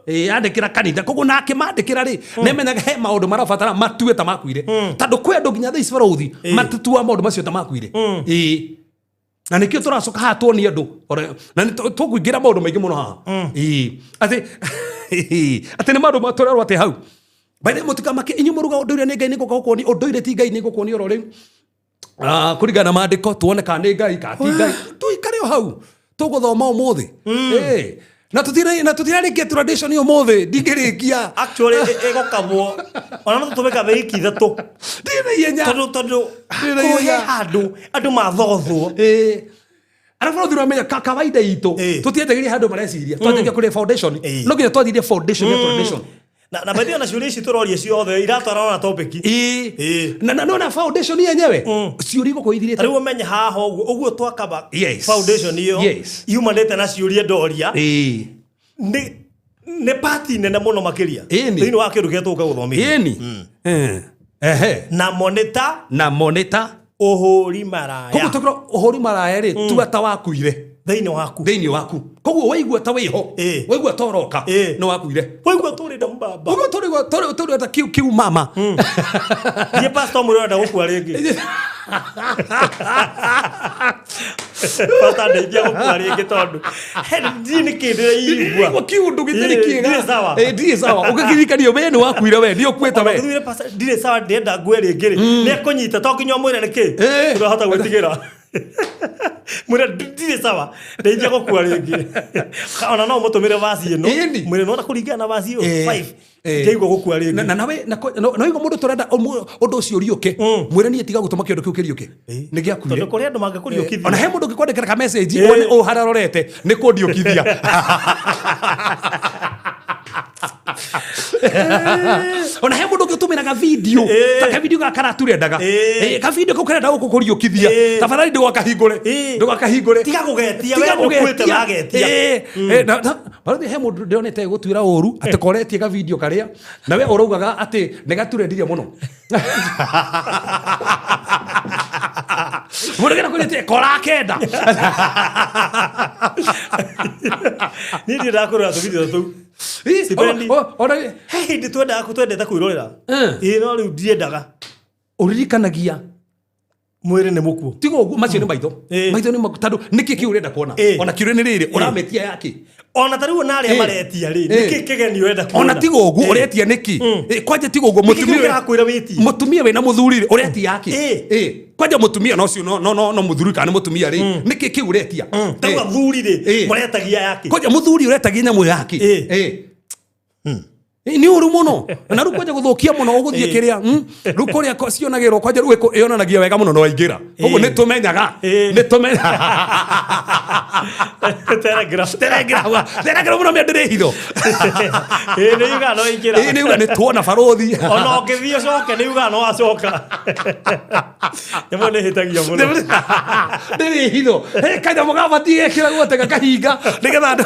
Andĩkĩra kanitha, koguo nake mandĩkĩra rĩ, nĩmenyaga he maũndũ marabatara matue ta makuire, tondũ kwĩ andũ nginya thaa ici barũthi matitua maũndũ macio ta makuire. Na nĩkĩo tũracoka haha tuonie andũ na nĩ tũkũingĩra maũndũ maingĩ mũno haha. Atĩ atĩ nĩ maũndũ tũrerwo atĩ hau by the way, mũtikamake inyuĩ mũruga ũndũire nĩ Ngai, nĩ ngũka gũkuonia ũndũire ti Ngai, nĩ ngũkuonia oro rĩu. Kũringana na maandĩko tuone kana nĩ Ngai kana ti Ngai, tuikare o hau tũgũthoma ũmũthĩ. Na tũtirarĩkia tradition ũmũthĩ, ndingĩrĩkia. Actually ĩgũkabwo ona no tũtũme kabe wiki ithatũ. Ndirĩ na ihenya. Tondũ Ndirĩ na kũhe ihenya. handũ andũ mathothwo. Arabu no thura menya kawaida itũ tũtienjagĩria handũ mareciria, twanjagia kũrĩa foundation. No nginya twathirie foundation ya tradition. Na by the way, ona ciũria ici tũroria ciothe iratwarana na topic. Na nona foundation yenyewe ciũria igũkorwo ithirĩte. Rĩu ũmenye haha ũguo ũguo twakaba foundation ĩyo yumanĩte na ciũria ndoria. Nĩ part nene mũno makĩria thĩinĩ wa kĩndũ kĩrĩa tũgũka gũthomithia. Ĩni. Ehe. Na monitor. Na monitor. Ũhũri maraya. Koguo tũkĩrwo ũhũri maraya rĩ, tua ta wakuire. Thĩinĩ waku. Thĩinĩ waku. Koguo waigua ta wĩho, waigua ta ũroka, nĩ wakuire. Waigua tũrĩ na mbamba. Waigua tũrĩ ta kiu mama. Thiĩ pastor mwĩre ũrenda gũkua rĩngĩ. Pastor ndeithia gũkua rĩngĩ tondũ he ndiĩ nĩ kĩ ndĩraigua. Igua kiũndũ gĩtarĩ kĩega. Ndirĩ sawa. Ndirĩ sawa. Ũgakĩririkania we nĩ wakuire, we nĩ ũkuĩte we. Ona pastor ndirĩ sawa, ndĩrenda ngue rĩngĩ rĩ. Nĩ ekũnyita to nginya ũmwĩre nĩ kĩ. Ndũrahota gwĩtigĩra. Mwĩre ndirĩ sawa, ndeithia gũkua rĩngĩ. Ona no ũmũtũmĩre verse ĩno. Mwĩre nĩwona kũringana na verse ĩyo 5. Ndĩraigua gũkua rĩngĩ. Na nawe na waigua mũndũ tũrenda ũndũ ũcio ũriũke, mwĩre niĩ tiga gũtũma kĩũndũ kĩu kĩriũke, nĩ gĩakuire. Tondũ kũrĩ andũ mangĩkũriũkithia. Ona he mũndũ ũngĩkwandĩkĩra ka message, wone ũũ harĩa arorete nĩ kũndiũkithia. Ona he mũndũ ũngĩtũmĩra ga video, ta ka video gaka karaturendaga. Ka video kau karenda gũkũ kũriũkithia. Tafadhali ndũgakahingũre. Ndũgakahingũre. Tiga kũgetia, Tiga we ndũkuĩte kũgetia. wagetia. Barũthi he mũndũ ndĩronete gũtuĩra ũru atĩ koretie ga video karĩa na we ũraugaga atĩ nĩ gaturendirie mũno. Mũndũ gena kũrĩtie kora kenda. Niĩ ndirĩ ndakũrora tũvideo tũu. Sipendi. He hĩndĩ twendete kwĩrorera. Ĩĩ, no rĩu ndiendaga. Ũririkanagia mwĩrĩ nĩ mũkuũ. Tiga ũguo, macio nĩ maitho. Maitho nĩ maku, tondũ nĩkĩ kĩu ũrenda kuona? Ona kĩũria nĩ rĩrĩ, ũrametia yake? Ona ta rĩu ona arĩa maretia rĩ, nĩkĩ kĩgeni ũrenda kuona? Ona tiga ũguo, ũretia nĩkĩ? Kwanja tiga ũguo, Nĩkĩ kĩu kĩrakwĩra wĩtie? Mũtumia wĩna mũthuri rĩ, ũretia yake? Kwanja mũtumia no ũcio, no mũthuri kana nĩ mũtumia rĩ, nĩkĩ kĩu ũretia? Ta rĩu athuri rĩ, maretagia yake? Kwanja mũthuri ũretagia nyamũ yake? Nĩ ũru mũno. Na rĩu kwanja gũthũkia mũno ũgũthiĩ kĩrĩa, rĩu kũrĩa cionagĩrwo, kwanja rĩu ĩonanagia wega mũno no waingĩra. Ũguo nĩ tũmenyaga. Nĩ tũmenyaga. Telegram. Telegram. Telegram mũno mĩendere hitho. Nĩ yugaga no waingĩra. Nĩ yugaga nĩ tuona barũthi. Ona ũngĩthiĩ ũcoke nĩ yugaga no wacoka. Nyamũ nĩ ĩhĩtagio mũno. Ndĩrĩ hitho. He kanyamũ gabatiĩ gekĩragwo atĩ gakahinga nĩgetha andũ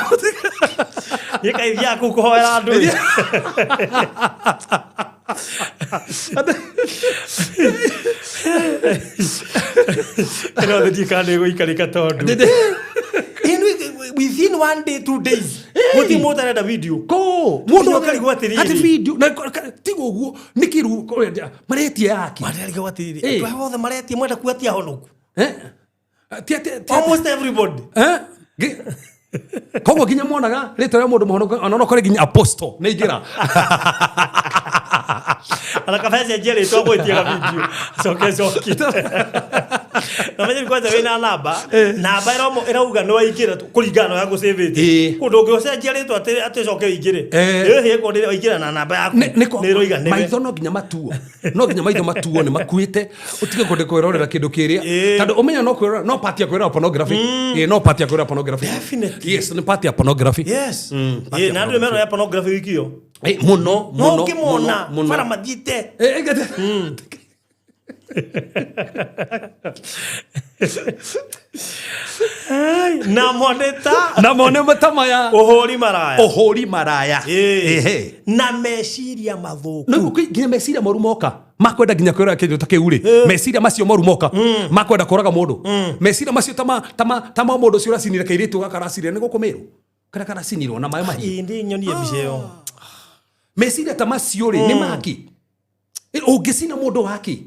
Gĩkaithia kũu kũhoera andũ. Ĩno thĩ ndiũĩ kana nĩ ĩgũikarĩka tondũ. Within 1 day, 2 days, gũtirĩ mũndũ ũtarenda video. Kũ? Mũndũ ũkarigwo atĩrĩrĩ. Atĩ video, na tiga ũguo, nĩkĩ rĩu ũrenda, maretia yake? Marerigwo atĩrĩrĩ, andũ aya othe maretia mwenda kuga ti ahonoku. Ti atĩ, ti atĩ. Almost everybody. Koguo nginya monaga rĩtwa rĩa mũndũ mũhonoku, ona no kore nginya apostle nĩ ingĩra. Ona kaba cenjie rĩtwa gwĩtia ga video. Coke cokie. Na menye kwanza wĩna namba. Namba ĩrauga nĩ waingĩra kũringana na ũrĩa ngũcĩvĩte. Kũndũ ũngĩcenjia rĩtwa atĩ ũcoke ũingĩre. Ĩĩ, ĩkorwo nĩ waingĩra na namba yaku. Nĩ Nĩ ĩroiga nĩwe. Maitho no nginya matuo. No nginya maitho matuo nĩ makuĩte. Ũtige kwenda kwĩrorera kĩndũ kĩrĩa. Tondũ ũmenya no kwĩrorera, no part ya kwĩrorera pornography. No part ya kwĩrorera pornography. Definitely. Yes, nĩ part ya pornography. Yes. Part ya Na andũ nĩ merorera pornography wiki ĩyo. Mũno, No mũno, ũngĩmona, mũno, mũno. bara mathiĩte. Na moneta Na mone ta maya. Ũhũri maraya. Ũhũri maraya. Ehe. Na meciria mathũku. No nginya meciria moru moka makwenda nginya kwĩrora kĩndũ ta kĩu rĩ, meciria macio moru moka makwenda kũraga mũndũ, meciria macio ta ma mũndũ ũcio ũracinire kairĩtu gaka aracinire nĩ gũkũ Mĩrũ, karĩa karacinirwo na maĩ mahiũ. Ĩ, ndĩ nyonie mbica ĩyo. Meciria ta macio rĩ, nĩ maki ũngĩcina mũndũ waki?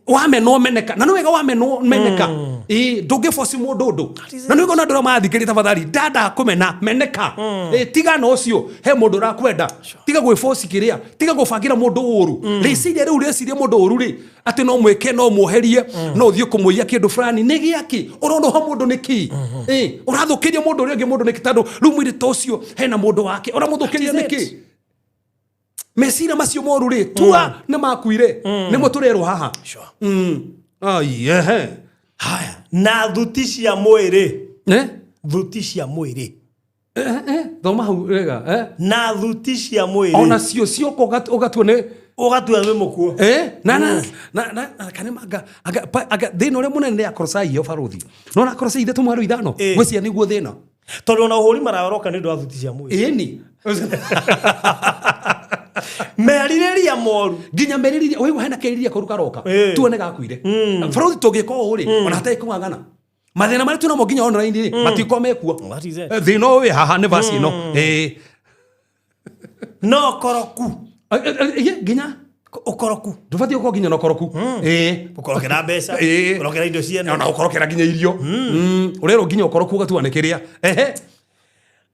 Wamenwo meneka, na nĩ wega wamenwo meneka. Ĩ, ndũngĩboci mũndũ ũndũ, na nĩ wega ona andũ arĩa marathikĩrĩria, tafadhali ndanda kũmena meneka. Ĩ, tiga na ũcio he mũndũ ũrakwenda, tiga gwĩboci kĩrĩa, tiga gũbangĩra mũndũ ũru. Rĩciria rĩu rĩciria mũndũ ũru rĩ, atĩ no mwĩke, no muoherie, no ũthiĩ kũmũiya kĩndũ fulani, nĩ gĩakĩ ũronoha mũndũ nĩkĩ? Ĩ, ũrathũkĩria mũndũ ũrĩa ũngĩ mũndũ nĩkĩ? Tondũ rĩu mũirĩtu ũcio hena mũndũ wake, ũramũthũkĩria That is nĩkĩ? it. Meciria macio moru rĩ, tua nĩ makuire, nĩmo tũrerwo haha. Ai, ehe. Haya, na thuti cia mwĩrĩ. Eh? Thuti cia mwĩrĩ. Eh, eh, thoma hau wega, eh? Na thuti cia mwĩrĩ. Ona cio cioka ũgatua nĩ Ũgatua wĩ mũkuo. Eh, na kana anga anga anga thĩna ũrĩa mũnene nĩ Akorosai ĩyo, barothi, no na Akorosai 3:5. Ngwĩciria nĩguo thĩna. Tondũ ona ũhũri maraya ũroka nĩ ũndũ wa thuti cia mwĩrĩ. Ĩni. Merirĩria moru. Nginya merirĩria, ũigua hena kĩrirĩria koru karoka, tuone gakuire. Barothi, tũngĩka ũũ rĩ, ona hatarĩ kũng'ang'ana, mathĩna marĩa twĩnamo nginya online rĩ, matikorwo mekuo. That is it. Thĩna ũyũ wĩ haha nĩ verse ĩno. Ĩĩ. No ũkoroku. Nginya Ũkoroku. Ndũbatiĩ gũkorwo nginya na ũkoroku. Ĩĩ. Ũkorokera mbeca. Ũkorokera indo ciene. Ona ũkorokera nginya irio. Ũrerwo nginya ũkoroku ũgatua nĩ kĩrĩa. Ehe.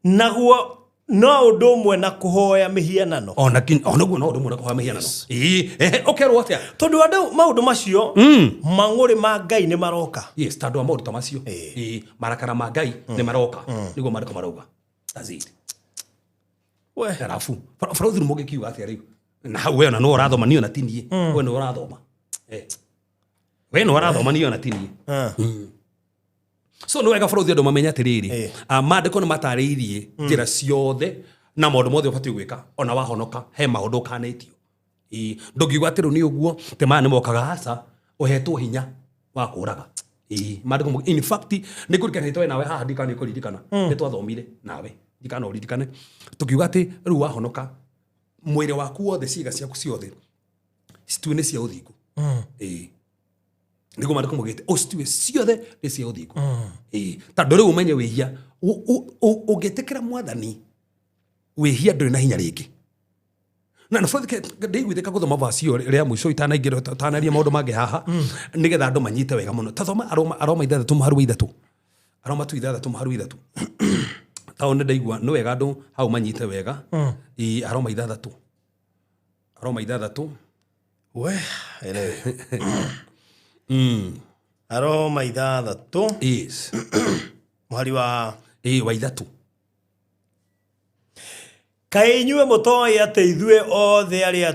Naguo no ũndũ ũmwe na kũhoya mĩhianano. Ona nginya ona guo no ũndũ ũmwe na kũhoya mĩhianano. Ĩĩ, ehe, ũkerwo atĩa? Tondũ andũ maũndũ macio, mang'ũrĩ ma Ngai nĩ maroka. Yes, tondũ wa maũndũ ta macio. Ĩĩ, marakara ma Ngai nĩ maroka, nĩguo maandĩko marauga. That's it. We. Arabu barothi, mũngĩkiuga atĩa rĩu? Na hau we ona nĩwe ũrathoma, niĩ ona ti niĩ. We nĩwe ũrathoma. We nĩwe ũrathoma, niĩ ona ti niĩ. So nĩ wega, barothi, andũ mamenye atĩrĩrĩ, maandĩko nĩ matarĩirie njĩra ciothe na maũndũ mothe ũbatiĩ gwĩka ona wahonoka. He maũndũ ũkanĩtio. Ĩĩ, ndũngiuga atĩ rĩu nĩ ũguo te maya nĩ mokaga, aca, ũhetwo hinya wa kũraga. Ĩĩ, maandĩko in fact nĩ ngũririkana nĩ nawe haha, ndikana nĩ kũririkana nĩ twathomire nawe, ndikana ũririkane tũkiuga atĩ rĩu wahonoka, mwĩrĩ waku wothe, ciĩga ciaku ciothe citue nĩ cia ũthingu. Ĩĩ, nĩguo maandĩko maugĩte, ũcitue ciothe nĩ cia ũthingu. Ĩĩ, tondũ rĩu ũmenye wĩhia, ũngĩtĩkĩra Mwathani, wĩhia ndũrĩ na hinya rĩngĩ. Na ndĩiguĩte gũthoma verse ĩyo rĩa mũico itanaingĩra tanaria maũndũ mangĩ haha, nĩgetha andũ manyite wega mũno. Ta thoma Aroma 6:3, Aroma tu 6:3, tondũ nĩ ndaigua nĩ wega andũ hau manyite wega. Ĩĩ, Aroma 6, Aroma 6. We, anyway. Aroma 6. Yes. Mũhari wa Ĩĩ, wa 3. Kaĩ inyuĩ mũtoĩ atĩ ithuĩ othe arĩa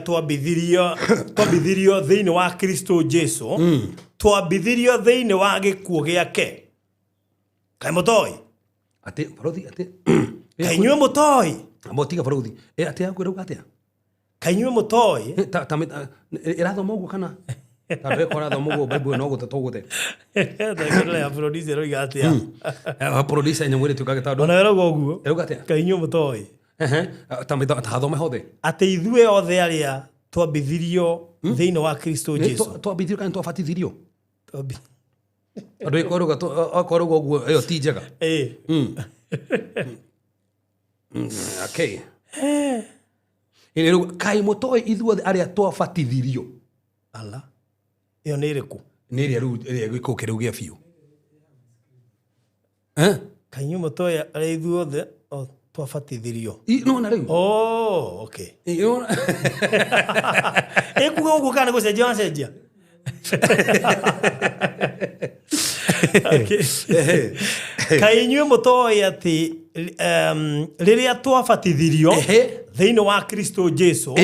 twambithirio thĩinĩ wa Kristo Jesu, twambithirio thĩinĩ wa gĩkuũ gĩake? Kaĩ mũtoĩ? Atĩ, barothi, atĩ? Kaĩ inyuĩ mũtoĩ? Amba tiga, barothi. Atĩ yakwĩra uga atĩa? Kaĩ inyuĩ mũtoĩ? Ta ĩrathoma ũguo kana tondũ ĩko ĩrathoma ũguo Bible no gũte tũgũte. Ya producer ĩroiga atĩa? Producer nyamũ ĩrĩ tuĩkaga tondũ Ona ĩrauga ũguo. Ĩrauga atĩa? Kaĩ inyuĩ mũtoĩ Ehe, ta hathome hothe. Atĩ ithuĩ othe arĩa twambithirio thĩinĩ wa Kristo Jesu. Twambithirio kana twabatithirio? Tondũ ĩkorwo ũguo ĩyo ti njega. Okay. Ĩrĩ kaĩ mũtoĩ ithuothe arĩa twabatithirio? Ala, ĩyo nĩ ĩrĩkũ? Nĩ ĩrĩa rĩu ĩrĩa gĩkũ kĩrĩu gĩa biũ. Eh? Kaĩ inyuĩ mũtoĩ arĩa ithuothe o twabatithirio? Nĩwona rĩu? Oh, okay. Nĩwona? Ĩkuga ũguo kana nĩ gũcenjia wacenjia? Okay. Kaĩ inyuĩ mũtoĩ atĩ rĩrĩa twabatithirio thĩinĩ wa Kristo Jesu,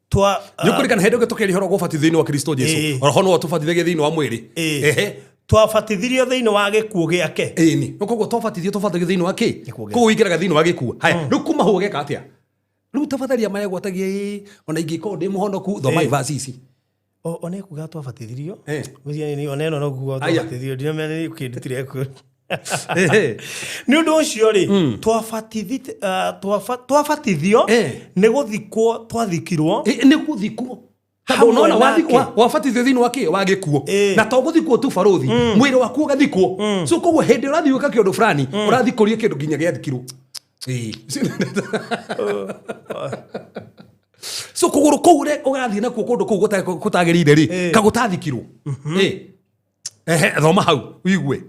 twa Nĩ ũkũririkana hĩndĩ ĩngĩ tũkĩaria ũhoro wa gũbatithio thĩinĩ wa Kristo Jesu? Roho no atũbatithagia thĩinĩ wa mwĩrĩ. Twabatithirio thĩinĩ wa gĩkuũ gĩake. Ĩni no koguo twabatithio tũbatithio thĩinĩ wa kĩ? Gĩkuũ gĩake. Koguo wĩingĩraga thĩinĩ wa gĩkuũ. Haya, rĩu kuma hau ũgeka atĩa rĩu? Tafadhali maregwatagia, ĩ, ona ingĩkorwo ndĩ mũhonoku, thomai verse ici. One kuga twabatithirio. Eh. Gũcia nĩ one ĩno no kuga Aya. twabatithirio ndiramenya nĩ kĩndutire kũ. Ehe. Nĩ ũndũ ũcio rĩ, twabatithio Eh. nĩ gũthikwo twathikirwo. Nĩ gũthikwo. Tondũ Hamwe nona nake. wabatithio thĩinĩ wa kĩ wa gĩkuo Ĩ. na to gũthikwo tu barũthi, mwĩrĩ waku ũgathikwo. So koguo hĩndĩ ũrathiĩ gwĩka kĩũndũ fulani, ũrathiĩ kũria kĩndũ nginya gĩathikirwo. Ĩ. So kũgũrũ kũu ũgathiĩ nakuo kũndũ kũu gũtagĩrĩire rĩ, kagũtathikirwo. Ĩ. Ehe, thoma hau ũigue.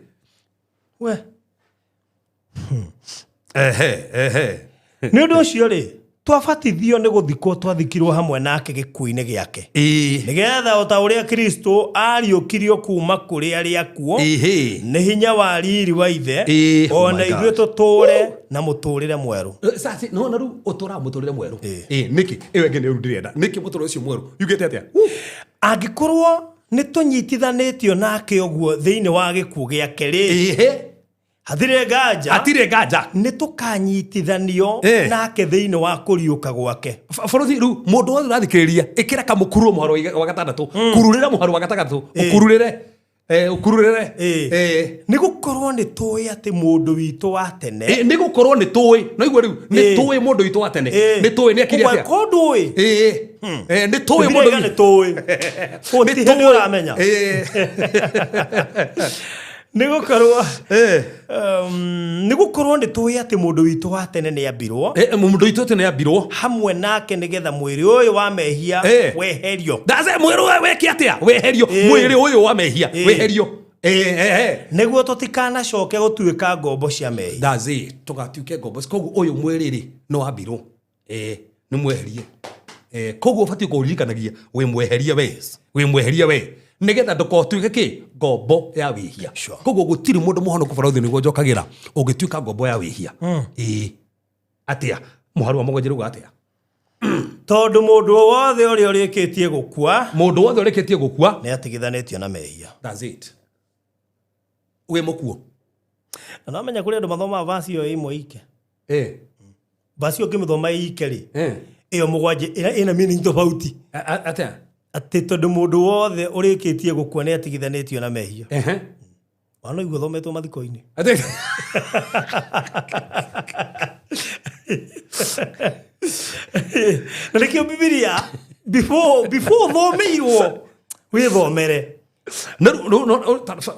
We. Ehe, ehe. Nĩ ũndũ ũcio rĩ, twabatithio nĩ gũthikwo twathikirwo hamwe nake gĩkuũ-inĩ gĩake. Ĩ. Nĩgetha o ta ũrĩa Kristo ariũkirio kuma kũrĩ arĩa akuũ Ĩhĩ. nĩ hinya wa riri wa ithe, Ĩ, oh o my na God. ithuĩ tũtũũre na mũtũũrĩre mwerũ. Sasa no na rĩu ũtũraga mũtũrĩre mwerũ. Ĩ. Ĩ, nĩkĩ ĩyo ĩngĩ nĩ rĩu ndĩrenda nĩkĩ mũtũrĩre ũcio mwerũ yugĩte atĩa? Angĩkorwo nĩ tũnyitithanĩtio nake ũguo thĩinĩ wa gĩkuũ gĩake rĩ, Ĩhĩ. hatirĩ nganja Hatirĩ nganja. nĩ tũkanyitithanio Eh. nake thĩinĩ wa kũriũka gwake. Bũrũri rĩu mũndũ wothe ũrathikĩrĩria ĩkĩra kamũkuro mũharo wa gatandatũ, kururĩra mũharo wa gatandatũ, ũkururĩre. Ũkururĩre. Ĩ. Nĩ gũkorwo nĩ tũĩ atĩ mũndũ witũ wa tene. Nĩ gũkorwo nĩ tũĩ no igua rĩu nĩ Ĩ. tũĩ mũndũ witũ wa tene. Ĩ. Nĩ tũĩ nĩ akiri Kũgwa atĩa? ko ndũĩ. Ĩ. Nĩ tũĩ Bibilia mũndũ ĩga nĩ tũĩ. Gũtirĩ hĩndĩ ũramenya. Ĩ. Nĩ gũkorwo Ĩ. nĩ gũkorwo nĩ tũĩ atĩ mũndũ witũ wa tene nĩ ambirwo Mũndũ witũ tene ambirwo hamwe nake nĩgetha mwĩrĩ ũyũ wa mehia Eh. weherio. Ndace mwĩrĩ ũyũ weke atĩa? Weherio. Ĩ. Mwĩrĩ ũyũ wa mehia Ĩ. weherio. Ĩ, ĩ, ĩ. Nĩguo tũtikanacoke gũtuĩka ngombo cia mehia. Ndace tũgatuĩke ngombo. Koguo ũyũ mwĩrĩ rĩ no wambirwo. Ĩ, nĩ mweherie. Koguo ũbatiĩ kũririkanagia wĩ mweherie we. Wĩ mweherie we. Nĩgetha ndũkotuĩke kĩ ngombo ya wĩhia. Sure. Koguo gũtirĩ mũndũ mũhonoku barũthi nĩguo njokagĩra ũngĩtuĩka ngombo ya wĩhia. Ĩ. Atĩa? Mũhari wa mũgwanja rauga atĩa? Tondũ mũndũ o wothe ũrĩa ũrĩkĩtie gũkua Mũndũ wothe ũrĩkĩtie gũkua. nĩ atigithanĩtio na mehia. That's it. Wĩ mũkuo. Na nomenya kũrĩ andũ mathomaga vaci ĩyo ĩmwe ike. Ĩ. Vaci ĩyo ũngĩmĩthoma ĩ ike rĩ, Ĩ. ĩyo mũgwanja ĩna meaning tofauti. Atĩa? Atĩ tondũ mũndũ wothe ũrĩkĩtie gũkua nĩ atigithanĩtio na mehia. Ehe. Wana igua thometwo mathiko-inĩ. Atĩa? Na nĩkĩo Bibilia before ũthomeirwo wĩthomere. Na rĩu no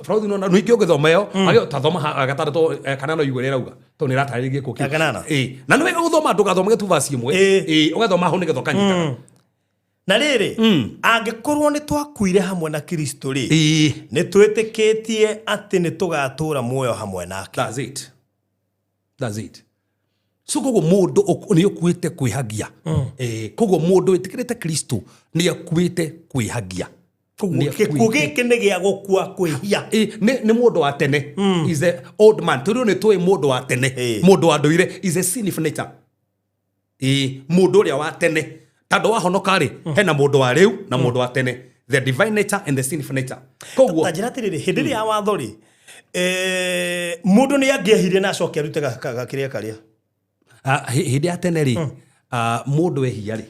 barũthi no ningĩ ũngĩthoma ĩyo agĩo ta thoma gatandatũ, kana no igue ũrĩa ĩrauga tondũ nĩ ĩratarĩria gĩkuũ kĩu. Ya kanana? Ĩ. Na nĩ wega gũthoma ndũgathomage tu verse ĩmwe. Ĩ. Ĩ, ũgathoma hau nĩgetha ũkanyitaga. Na rĩrĩ, angĩkorwo nĩ twakuire hamwe na Kristo rĩ, Ĩ. nĩ twĩtĩkĩtie atĩ nĩ tũgatũũra muoyo hamwe nake. That's it. That's it. So koguo mũndũ nĩ ũkuĩte kwĩhagia. Ĩ, koguo mũndũ wĩtĩkĩrĩte Kristo nĩ akuĩte kwĩhagia. Koguo Nĩ gĩkuũ akuĩte. gĩkĩ nĩ gĩa gũkua kwĩhia. Ĩ, nĩ mũndũ wa tene. Is a old man. Tũrĩo nĩ tũĩ mũndũ wa tene. Ĩ. Mũndũ wa ndũire is a sin of nature. Ĩ, mũndũ ũrĩa wa tene. Tondũ wahonoka rĩ, hena mũndũ wa rĩu na mũndũ wa tene. The divine nature and the sinful nature. Koguo Ta njĩra atĩrĩrĩ, hĩndĩ ĩrĩa ya watho rĩ, mũndũ nĩ angĩehirie na acoke arute gakĩrĩa karĩa. Hĩndĩ ya tene rĩ, mũndũ ehia rĩ,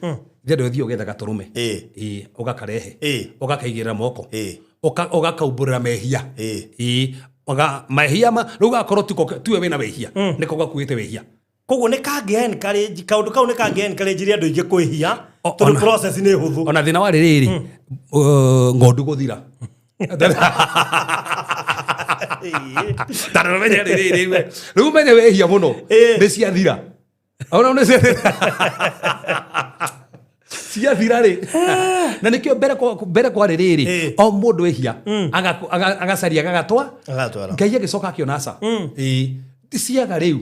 ithe ndũ ũthiĩ ũgetha gatũrũme. Ĩ. Ĩ, ũgakarehe. Ĩ. Ũgakaigĩrĩra moko. Ĩ. Ũgakaumbũrĩra mehia. Ĩ. Ĩ, mehia ma rĩu gakorwo tiko tuwe wĩna wĩhia nĩko gakuĩte wĩhia. Koguo nĩ kangĩ encourage kaũndũ kau nĩ kangĩ encourage andũ aingĩ kwĩhia tondũ process nĩ hũthũ. Ona thĩna warĩ rĩrĩ, ng'ondu gũthira. Tondũ ũmenye rĩrĩ, we. Rĩu ũmenye wehia mũno Ĩ. nĩ ciathira. Ona nĩ ciathira. Ciathira rĩ. Na nĩkĩo mbere kwarĩ rĩrĩ, Ĩ. o mũndũ ehia agacaria gagatwa. Agatwara. Ngai agĩcoka akĩona aca. Ĩ, ti ciaga rĩu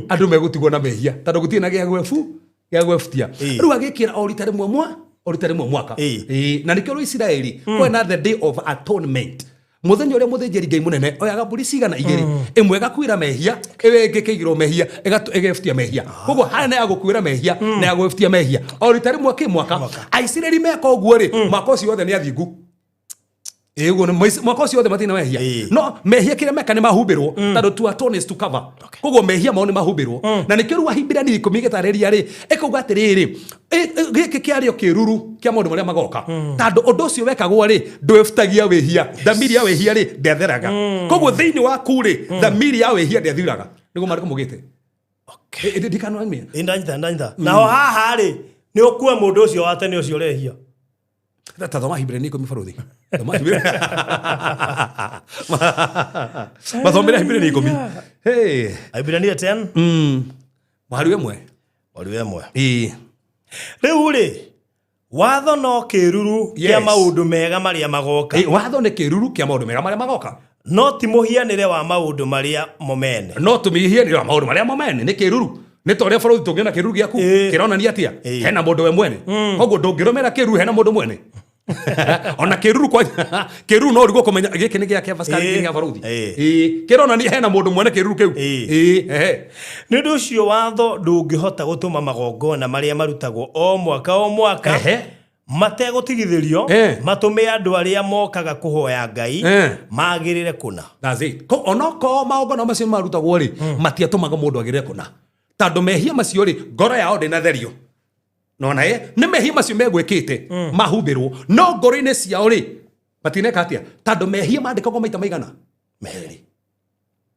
andũ megũtigwo na mehia tondũ gũtirĩ na gĩa gwebu gĩa gwebutia. Ĩ. Rĩu agĩkĩra o rita rĩmwe mwa o rita rĩmwe mwaka. Ĩ. Ĩ, na nĩkĩo rĩu Isiraeli kwĩna the day of atonement. Mũthenya ũrĩa mũthĩnjĩri Ngai mũnene oyaga mbũri cigana igĩrĩ, ĩmwe ĩgakuĩra mehia, ĩyo ĩngĩ ĩkaigĩrwo mehia, ĩgebutia mehia. Koguo harĩa nĩ ya gũkuĩra mehia na ya gwebutia mehia o rita rĩmwe kĩ mwaka. Aisiraeli meka ũguo rĩ, mwaka ũcio wothe nĩ athingu. Ĩ, ũguo nĩ mwaka ũcio wothe matirĩ na mehia. Ĩĩ. No mehia kĩrĩa meka nĩ mahumbĩrwo, tondũ to atone is to cover. Koguo mehia mao nĩ mahumbĩrwo, na nĩkĩo rĩu Ahibirania 10 ĩgĩtarĩria rĩ, ĩkauga atĩrĩrĩ, gĩkĩ kĩarĩ o kĩruru kĩa maũndũ marĩa magoka, tondũ ũndũ ũcio wekagwo rĩ, ndwĩbutagia wĩhia, thamiri ya wĩhia rĩ ndĩatheraga. Koguo thĩinĩ waku rĩ, thamiri ya wĩhia ndĩathiraga. Nĩguo maandĩko maugĩte. Ndikanamia. Ĩ, ndanyita ndanyita. Naho haha rĩ, nĩ ũkue mũndũ ũcio wa tene ũcio ũrehia. Ta thoma Ahibirania 10, barũthi. Thoma Ahibirania. Mathomere Ahibirania 10. Hey. Ahibirania 10. Mũhari wa 1. Mũhari wa 1. Ĩĩ. Rĩu rĩ, watho no kĩruru kĩa maũndũ mega marĩa magoka. Ĩ, watho nĩ kĩruru kĩa maũndũ mega marĩa magoka. No ti mũhianĩre wa maũndũ marĩa mo mene. No tũmĩhianĩre wa maũndũ marĩa mo mene, nĩ kĩruru. Nĩ ta ũrĩa bũrũri tũngĩona kĩruru gĩaku, kĩronania atĩa? Hena mũndũ we mwene. Koguo ndũngĩrũmĩra kĩruru hena mũndũ mwene. Ona kĩruru kwa kĩruru no ũrigwo kũmenya gĩkĩ nĩ gĩa Kevas kana gĩkĩ nĩ gĩa barũthi. Ĩĩ, kĩronania hena mũndũ mwene kĩruru kĩu. Ĩĩ, ehe. Nĩ ũndũ ũcio watho ndũngĩhota gũtũma magongona marĩa marutagwo o mwaka o mwaka mategũtigithĩrio matũme andũ arĩa mokaga kũhoya Ngai magĩrĩre kũna. That's it. Ko onokorwo magongona macio marutagwo rĩ, matiatũmaga mũndũ agĩrĩre kũna, tondũ mehia macio rĩ, ngoro yao ndĩnatherio. Nona ĩ, nĩ mehia macio megwĩkĩte mahumbĩrwo, no ngoro-inĩ ciao rĩ, matineka atĩa? Tondũ mehia mandĩkagwo maita maigana? Merĩ.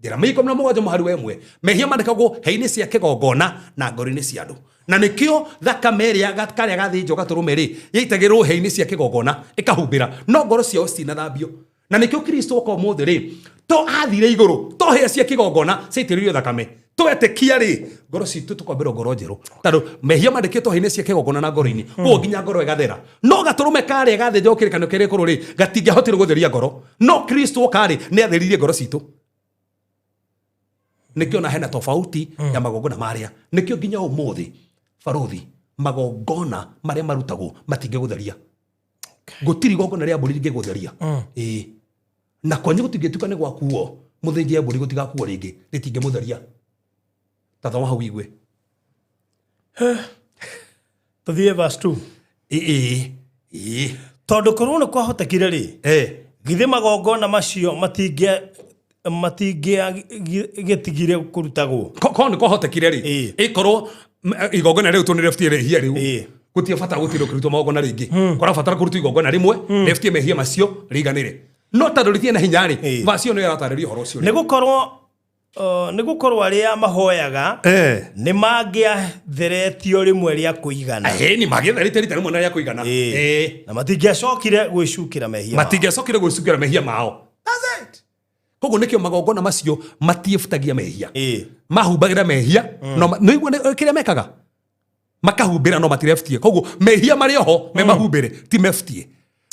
Jeremia 17 mũhari wa 1, mehia mandĩkagwo hĩa-inĩ cia kĩgongona na ngoro-inĩ cia andũ. Na nĩkĩo thakame ĩrĩa karĩa gathĩnjwo gatũrũme rĩ, yaitagĩrĩrwo hĩa-inĩ cia kĩgongona ĩkahumbĩra, no ngoro ciao citinathambio. Na nĩkĩo Kristo oka ũmũthĩ rĩ, to athire igũrũ, to hĩa cia kĩgongona ciaitĩrĩirio thakame. Twetĩkia rĩ, ngoro citũ tũkombĩrwo ngoro njerũ, tondũ mehia mandĩkĩtwo hĩa-inĩ cia kĩgongona na ngoro-inĩ, koguo nginya ngoro ĩgathera. No gatũrũme karĩa gathĩnjagwo kĩrĩkanĩro kĩrĩa gĩkũrũ rĩ, gatingĩahotire gũtheria ngoro, no Kristo oka rĩ, nĩ atheririe ngoro citũ. Nĩkĩo na hena tofauti ya magongona marĩa. Nĩkĩo nginya ũmũthĩ barũthi, magongona marĩa marutagwo matingĩgũtheria. Gũtirĩ igongona rĩa mbũri rĩngĩgũtheria. Ĩĩ. Na kwanyu gũtingĩtuĩka nĩ gwakuo, mũthĩnje mbũri gũtigakuo rĩngĩ, rĩtingĩmũtheria. Ta thoma hau igue. Tũthiĩ verse 2. Ĩĩ. Ĩĩ. Tondũ korwo nĩ kwahotekire rĩ, githĩ magongona macio matingĩagĩtigire kũrutagwo? Korwo nĩ kwahotekire rĩ, ĩkorwo igongona rĩu tũnĩrĩbutie rĩhia rĩu, gũtirĩ bata gũtirĩ ũkĩrutwo magongona rĩngĩ. Kũrabatara kũrutwo igongona rĩmwe rĩbutie mehia macio rĩiganĩre. No tondũ rĩtirĩ na hinya rĩ, verse ĩyo nĩyo ĩratarĩria ũhoro ũcio. Nĩ gũkorwo arĩa mahoyaga nĩ mangĩatheretio rĩmwe rĩa kũigana. Ĩni, mangĩatherete rita rĩmwe na rĩa kũigana. Na matingĩacokire gwĩcukĩra mehia mao. Matingĩacokire gwĩcukĩra mehia mao. That's it. Koguo nĩkĩo magongona macio matiĩbutagia mehia. Mahumbagĩra mehia, no nĩ ũiguo nĩ kĩrĩa mekaga? Makahumbĩra no matirebutie. Koguo mehia marĩ oho me mahumbĩre, ti mebutie.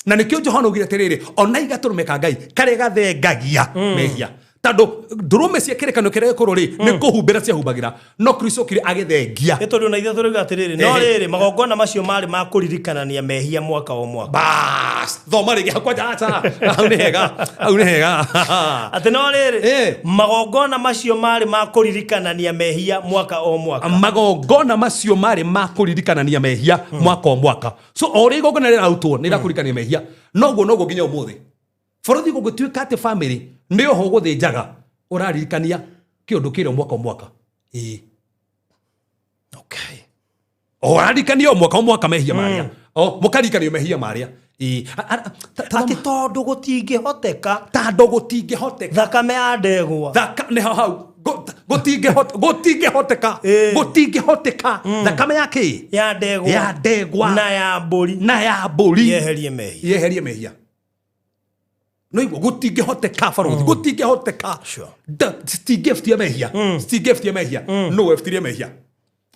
Na nĩkĩo Johana augire atĩrĩrĩ, ona igatũrũme ka Ngai karĩa gathengagia mehia. Tondũ ndũrũme cia kĩrĩkanĩro kĩrĩa gĩkũrũ rĩ, nĩ kũhumbĩra ciahumbagĩra, no Kristo okire agĩthengia. Nĩ tondũ na ithuĩ tũrauga atĩrĩrĩ, no rĩrĩ, magongona macio marĩ ma kũririkanania mehia mwaka o mwaka. Bas, thoma rĩngĩ hau kwanja, acha, hau nĩ hega, hau nĩ hega. Atĩ no rĩrĩ, magongona macio marĩ ma kũririkanania mehia mwaka o mwaka. Magongona macio marĩ ma kũririkanania mehia mwaka o mwaka. So o ũrĩa igongona rĩrarutwo nĩ rĩrakũririkania mehia, noguo noguo nginya ũmũthĩ. Bũrũri gũgĩtuĩka atĩ family nĩ oho gũthĩnjaga, ũraririkania kĩũndũ kĩrĩa mwaka o mwaka. Ĩĩ. O ũraririkania o mwaka o mwaka mehia marĩa. O mũkaririkanio mehia marĩa. Ĩĩ. Atĩ tondũ gũtingĩhoteka. Tondũ gũtingĩhoteka. Thakame ya ndegwa. Thaka, nĩ hau hau. Gũtingĩhoteka. Gũtingĩhoteka. Thakame ya kĩ? Ya ndegwa. Ya ndegwa. Na ya mbũri. Na ya mbũri. Yeherie mehia. Yeherie mehia. No igua gũtingĩhoteka barũthi, gũtingĩhoteka. Citingĩbutia mehia. Citingĩbutia mehia. No webutirie mehia.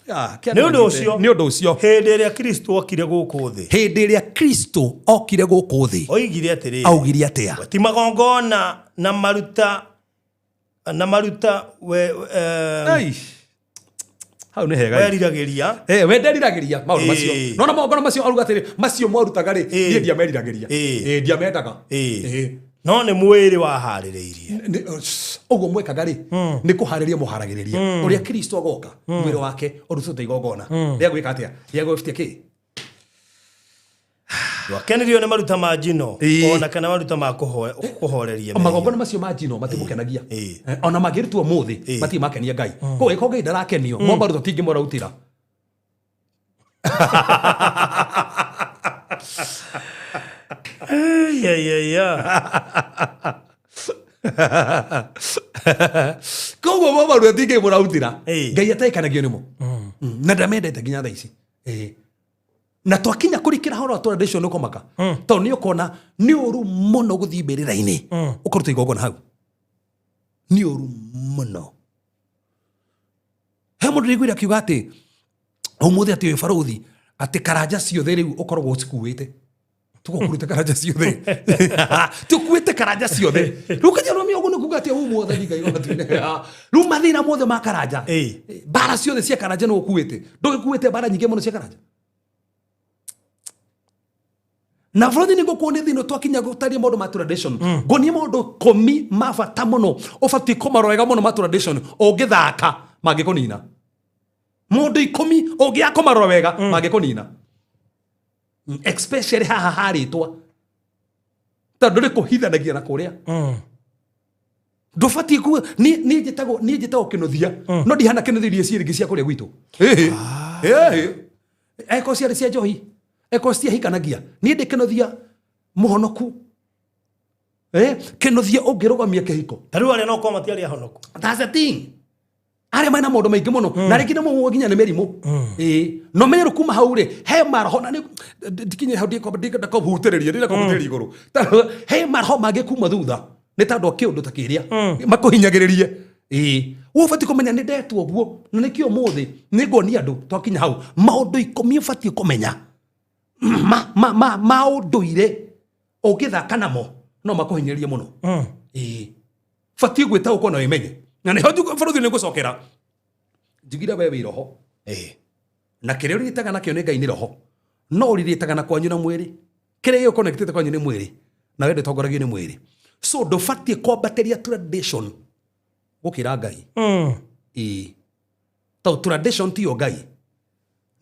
Nĩ ũndũ ũcio, Nĩ ũndũ ũcio, hĩndĩ ĩrĩa Kristo okire gũkũ thĩ, hĩndĩ ĩrĩa Kristo okire gũkũ thĩ, oigire atĩrĩrĩ, augire atĩa? Ti magongona na maruta na maruta we, Ai. Hau nĩ hega. Weriragĩria. We nderiragĩria maũndũ macio. No na magongona macio auga atĩrĩ, macio mwarutaga rĩ, niĩ ndiameriragĩria. Ndiamendaga. No nĩ mwĩrĩ waharĩrĩirie. Ũguo mwekaga rĩ, nĩ kũharĩria mũharagĩrĩria. Ũrĩa Kristo agoka, mwĩrĩ wake ũrutĩtwo igongona. Rĩa gwĩka atĩa? Rĩa gwĩbutia kĩ? Ndwakenirio nĩ maruta ma njino Ĩĩ. ona kana maruta ma kũhoreria mehia. Magongona macio ma njino matimũkenagia. Ĩĩ. Ona mangĩrutwo mũthĩ Ĩĩ. matirĩ makenia Ngai. Koguo ĩkorwo Ngai ndarakenio, mo maruta tingĩmũrautĩra. Ai, ai, ai, ai. Koguo mo maruta tingĩmũrautĩra. Ĩĩ. Ngai atekanagio nĩmo. Na ndamendete nginya thaa ici. Ĩĩ. Na twakinya kũrikĩra horo wa tradition ũkomaka, tondũ nĩ ũkona nĩ ũru mũno gũthiĩ mbĩrĩra-inĩ ũkaruta igongona hau, nĩ ũru mũno. He mũndũ ndĩiguire akiuga atĩ ũmũthĩ atĩ ũyũ barũthi atĩ karanja ciothe rĩu ũkoragwo ũcikuĩte, tũgũkuĩte karanja ciothe, tũkuĩte karanja ciothe. Rĩu kanyarũmia ũguo nĩ kuga atĩ ũũ mwathani Ngai wa matu-inĩ, rĩu mathĩna mothe ma karanja, Ĩĩ. mbara ciothe cia karanja nĩ ũkuĩte. Ndũgĩkuĩte mbara nyingĩ mũno cia karanja na bũrũri. Nĩ ngũkuonia thĩinĩ twakinya gũtaria maũndũ ma tradition, ngonie maũndũ 10 ma bata mũno ũbatiĩ kũmarora wega mũno ma tradition, ũngĩthaka mangĩkũnina. Mũndũ 10 ũngĩaga kũmarora wega mangĩkũnina. Especially haha harĩtwa, tondũ nĩ kũhithanagia na kũrĩa ndũbatiĩ kuga. Niĩ njĩtagwo kĩnũthia, no ndihana kĩnũthia iria ciĩrĩ cia kũrĩa gwitũ. Ĩhĩ. Ĩhĩ. Eko ciarĩ cia njohi, eko ciahikanagia, niĩ ndĩ kĩnũthia mũhonoku. Kĩnũthia ũngĩrũgamia kĩhiko. Ta rĩu arĩa no korwo matiarĩ ahonoku. That's the thing, arĩa mena maũndũ maingĩ mũno na rĩngĩ nĩ mũmwe nginya nĩ mĩrimũ. Ĩĩ, no menye rĩu kuma hau rĩ, he maroho na nĩ ndikinye hau, ndakũhutĩrĩria, ndakũhutĩrĩria igũrũ. He maroho mangĩ kuma thutha nĩ tondũ wa kĩũndũ ta kĩrĩa makũhinyagĩrĩrie. Ĩĩ, we ũbatiĩ kũmenya nĩ ndetwo ũguo, na nĩkĩo ũmũthĩ nĩ nguonia andũ twakinya hau maũndũ 10 ũbatiĩ kũmenya ma ũndũire, ũngĩthaka namo no makũhinyĩrĩrie mũno. Ĩĩ, batiĩ gwĩta ũko na wĩmenye, na nĩho bũrũri nĩ ngũcokera njugire we wĩ roho. Na kĩrĩa ũrirĩtaga nakĩo nĩ Ngai nĩ roho, no ũrirĩtaga na kwanyu na mwĩrĩ. Kĩrĩa gĩũconnectĩte kwanyu nĩ mwĩrĩ, na we ndũtongoragio nĩ mwĩrĩ, so ndũbatiĩ kwambatĩria tradition gũkĩra Ngai. Ĩĩ, tondũ tradition tiyo Ngai,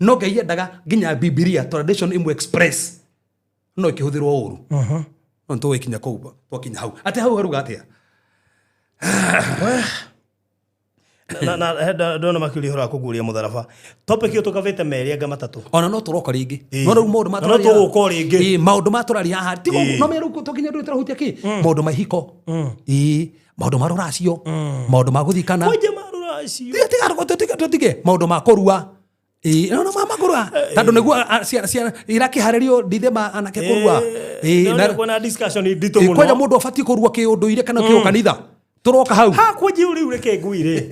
no Ngai endaga nginya Bibilia tradition imwe express no ĩkĩhũthĩrwo ũru. No nĩtũgĩkinya kũu twakinya hau atĩ hau haruga atĩa. Na he ndona makĩũria ũhoro wa kũguũria mũtharaba, topic ĩyo tũkavĩte merĩ anga matatũ. Ona no tũroka rĩngĩ. Ĩĩ. No rĩu maũndũ ma Na no tũraria- tũgũka o rĩngĩ. Ĩĩ, maũndũ ma tũraria haha tigo. Ĩĩ. No menya rĩu twakinya ndũĩ tũrahutia kĩ, maũndũ ma ihiko, ĩĩ, maũndũ ma rũracio, maũndũ ma gũthikana. Kwanja marũracio. Tiga, tiga, tiga, tũtige maũndũ ma kũrua. Ĩĩ, no ma kũrua, tondũ nĩguo ciana irakĩharĩrio ndithe ma anake kũrua. Ĩĩ, Kuona discussion nditũ Ĩĩ, kwanja mũno. Mũndũ abatiĩ kũrua kĩũndũire kana kĩũkanitha, tũroka hau. Ha kwanjia rĩu reke ngwire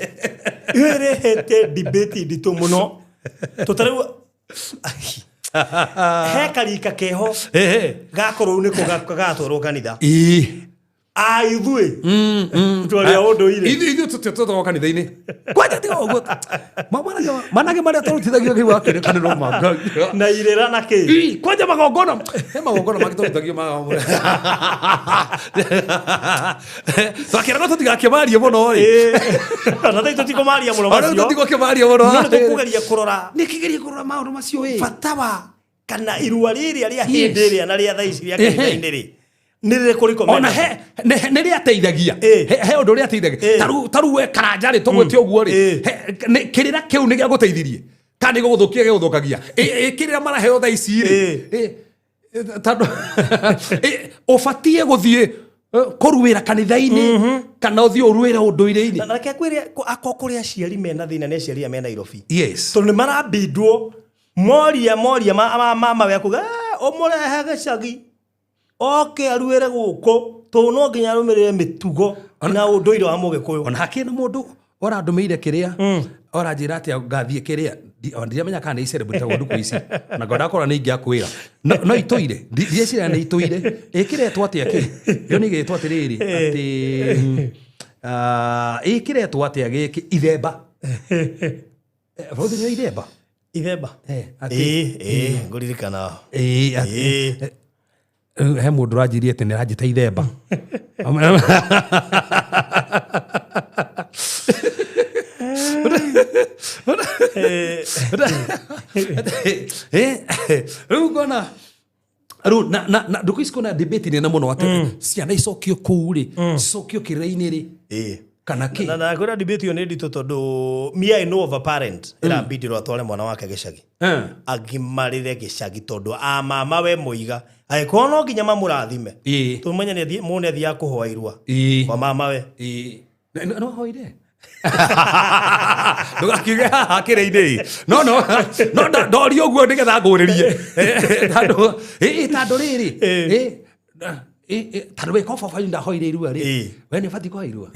ĩrehete debate nditũ mũno tũtarĩu he karika keho gakorwo nĩko gatwarwo kanitha. A ithuĩ twarĩa ũndũire. Ithuĩ tũtwarwo kanitha-inĩ kwanja, tiga ũguo. Manage marĩa tũrutithagio kĩu wakĩrĩkanĩrwo ma Ngai. Na irĩra na kĩ. Ii, kwanja magongona, he magongona mangĩ tũrutithagio twakĩraga tũtigakĩmarie mũno rĩ. Na thaa tũtikũmaria mũno Ona rĩu macio. tũtigũkĩmaria mũno. No nĩtũkũgeria kũrora nĩ kĩgerie kũrora maũndũ macio ĩ. Bata wa kana irua rĩrĩa rĩa hĩndĩ ĩrĩa na rĩa thaa ici rĩa Ehe. kanitha-inĩ rĩ, nĩ rĩrĩkũ rĩkomenda? Ona he nĩ rĩateithagia. He ũndũ rĩateithagia. Ta rĩu we karanja rĩ, tũgwĩte ũguo rĩ, kĩrĩra kĩu nĩ gĩagũteithirie kana nĩ gũgũthũkia gĩgũthũkagia? Ĩ, kĩrĩra maraheo thaa ici rĩ, ĩ, tondũ ũbatiĩ gũthiĩ kũruĩra kanitha-inĩ kana ũthiĩ ũruĩre ũndũire-inĩ? Na reke ngwĩre, akorwo kũrĩ aciari mena thĩna, nĩ aciari aya me Nairobi, tondũ nĩ marambindwo moria moria mama we akuga, "Eh, ũmũrehe gĩcagi oke aruĩre gũkũ, tondũ no nginya arũmĩrĩre mĩtugo na ũndũire wa mũgĩkũyũ." Ona hakĩrĩ na mũndũ ũrandũmĩire kĩrĩa ũranjĩra atĩ ngathiĩ kĩrĩa. Ona ndiramenya kana nĩ icelebrate ndukũ ici, na ngona korwo nĩ ingĩakwĩra no itũire. Ndireciria nĩ itũire. Ĩkĩretwo atĩa kĩ yo nĩ gĩtwo atĩrĩrĩ atĩ ĩkĩretwo atĩa gĩkĩ ithemba. Bũrũri nĩ ithemba. Ithemba. Atĩ- Ĩĩ, ngũririkana. Ĩĩ, rĩu he mũndũ ũranjirie atĩ nĩ aranjĩta ithemba. Rĩu ngona Rĩu na ndũkũ ici kwĩna debate nene mũno atĩ ciana icokio kũu rĩ, cicokio kĩrĩra-inĩ rĩ, kana kĩ. Na kwĩra debate ĩyo nĩ nditũ tondũ me, I know of a parent ĩrambindirwo atware mwana wake gĩcagi, agimarĩre gĩcagi, tondũ a mama we mũiga angĩkorwo no nginya mamũrathime, tũmenye nĩ mũndũ nĩ athiaga kũhoa irua kwa mama we. Ĩĩ. No hoire ndũgakiuge haha kĩrĩ-inĩ, no ndoria ũguo nĩgetha ngũrĩrie, tondũ tondũ rĩrĩ tondũ wĩ ko baba ndahoire irua rĩ, we nĩ ũbatiĩ kũhoya irua.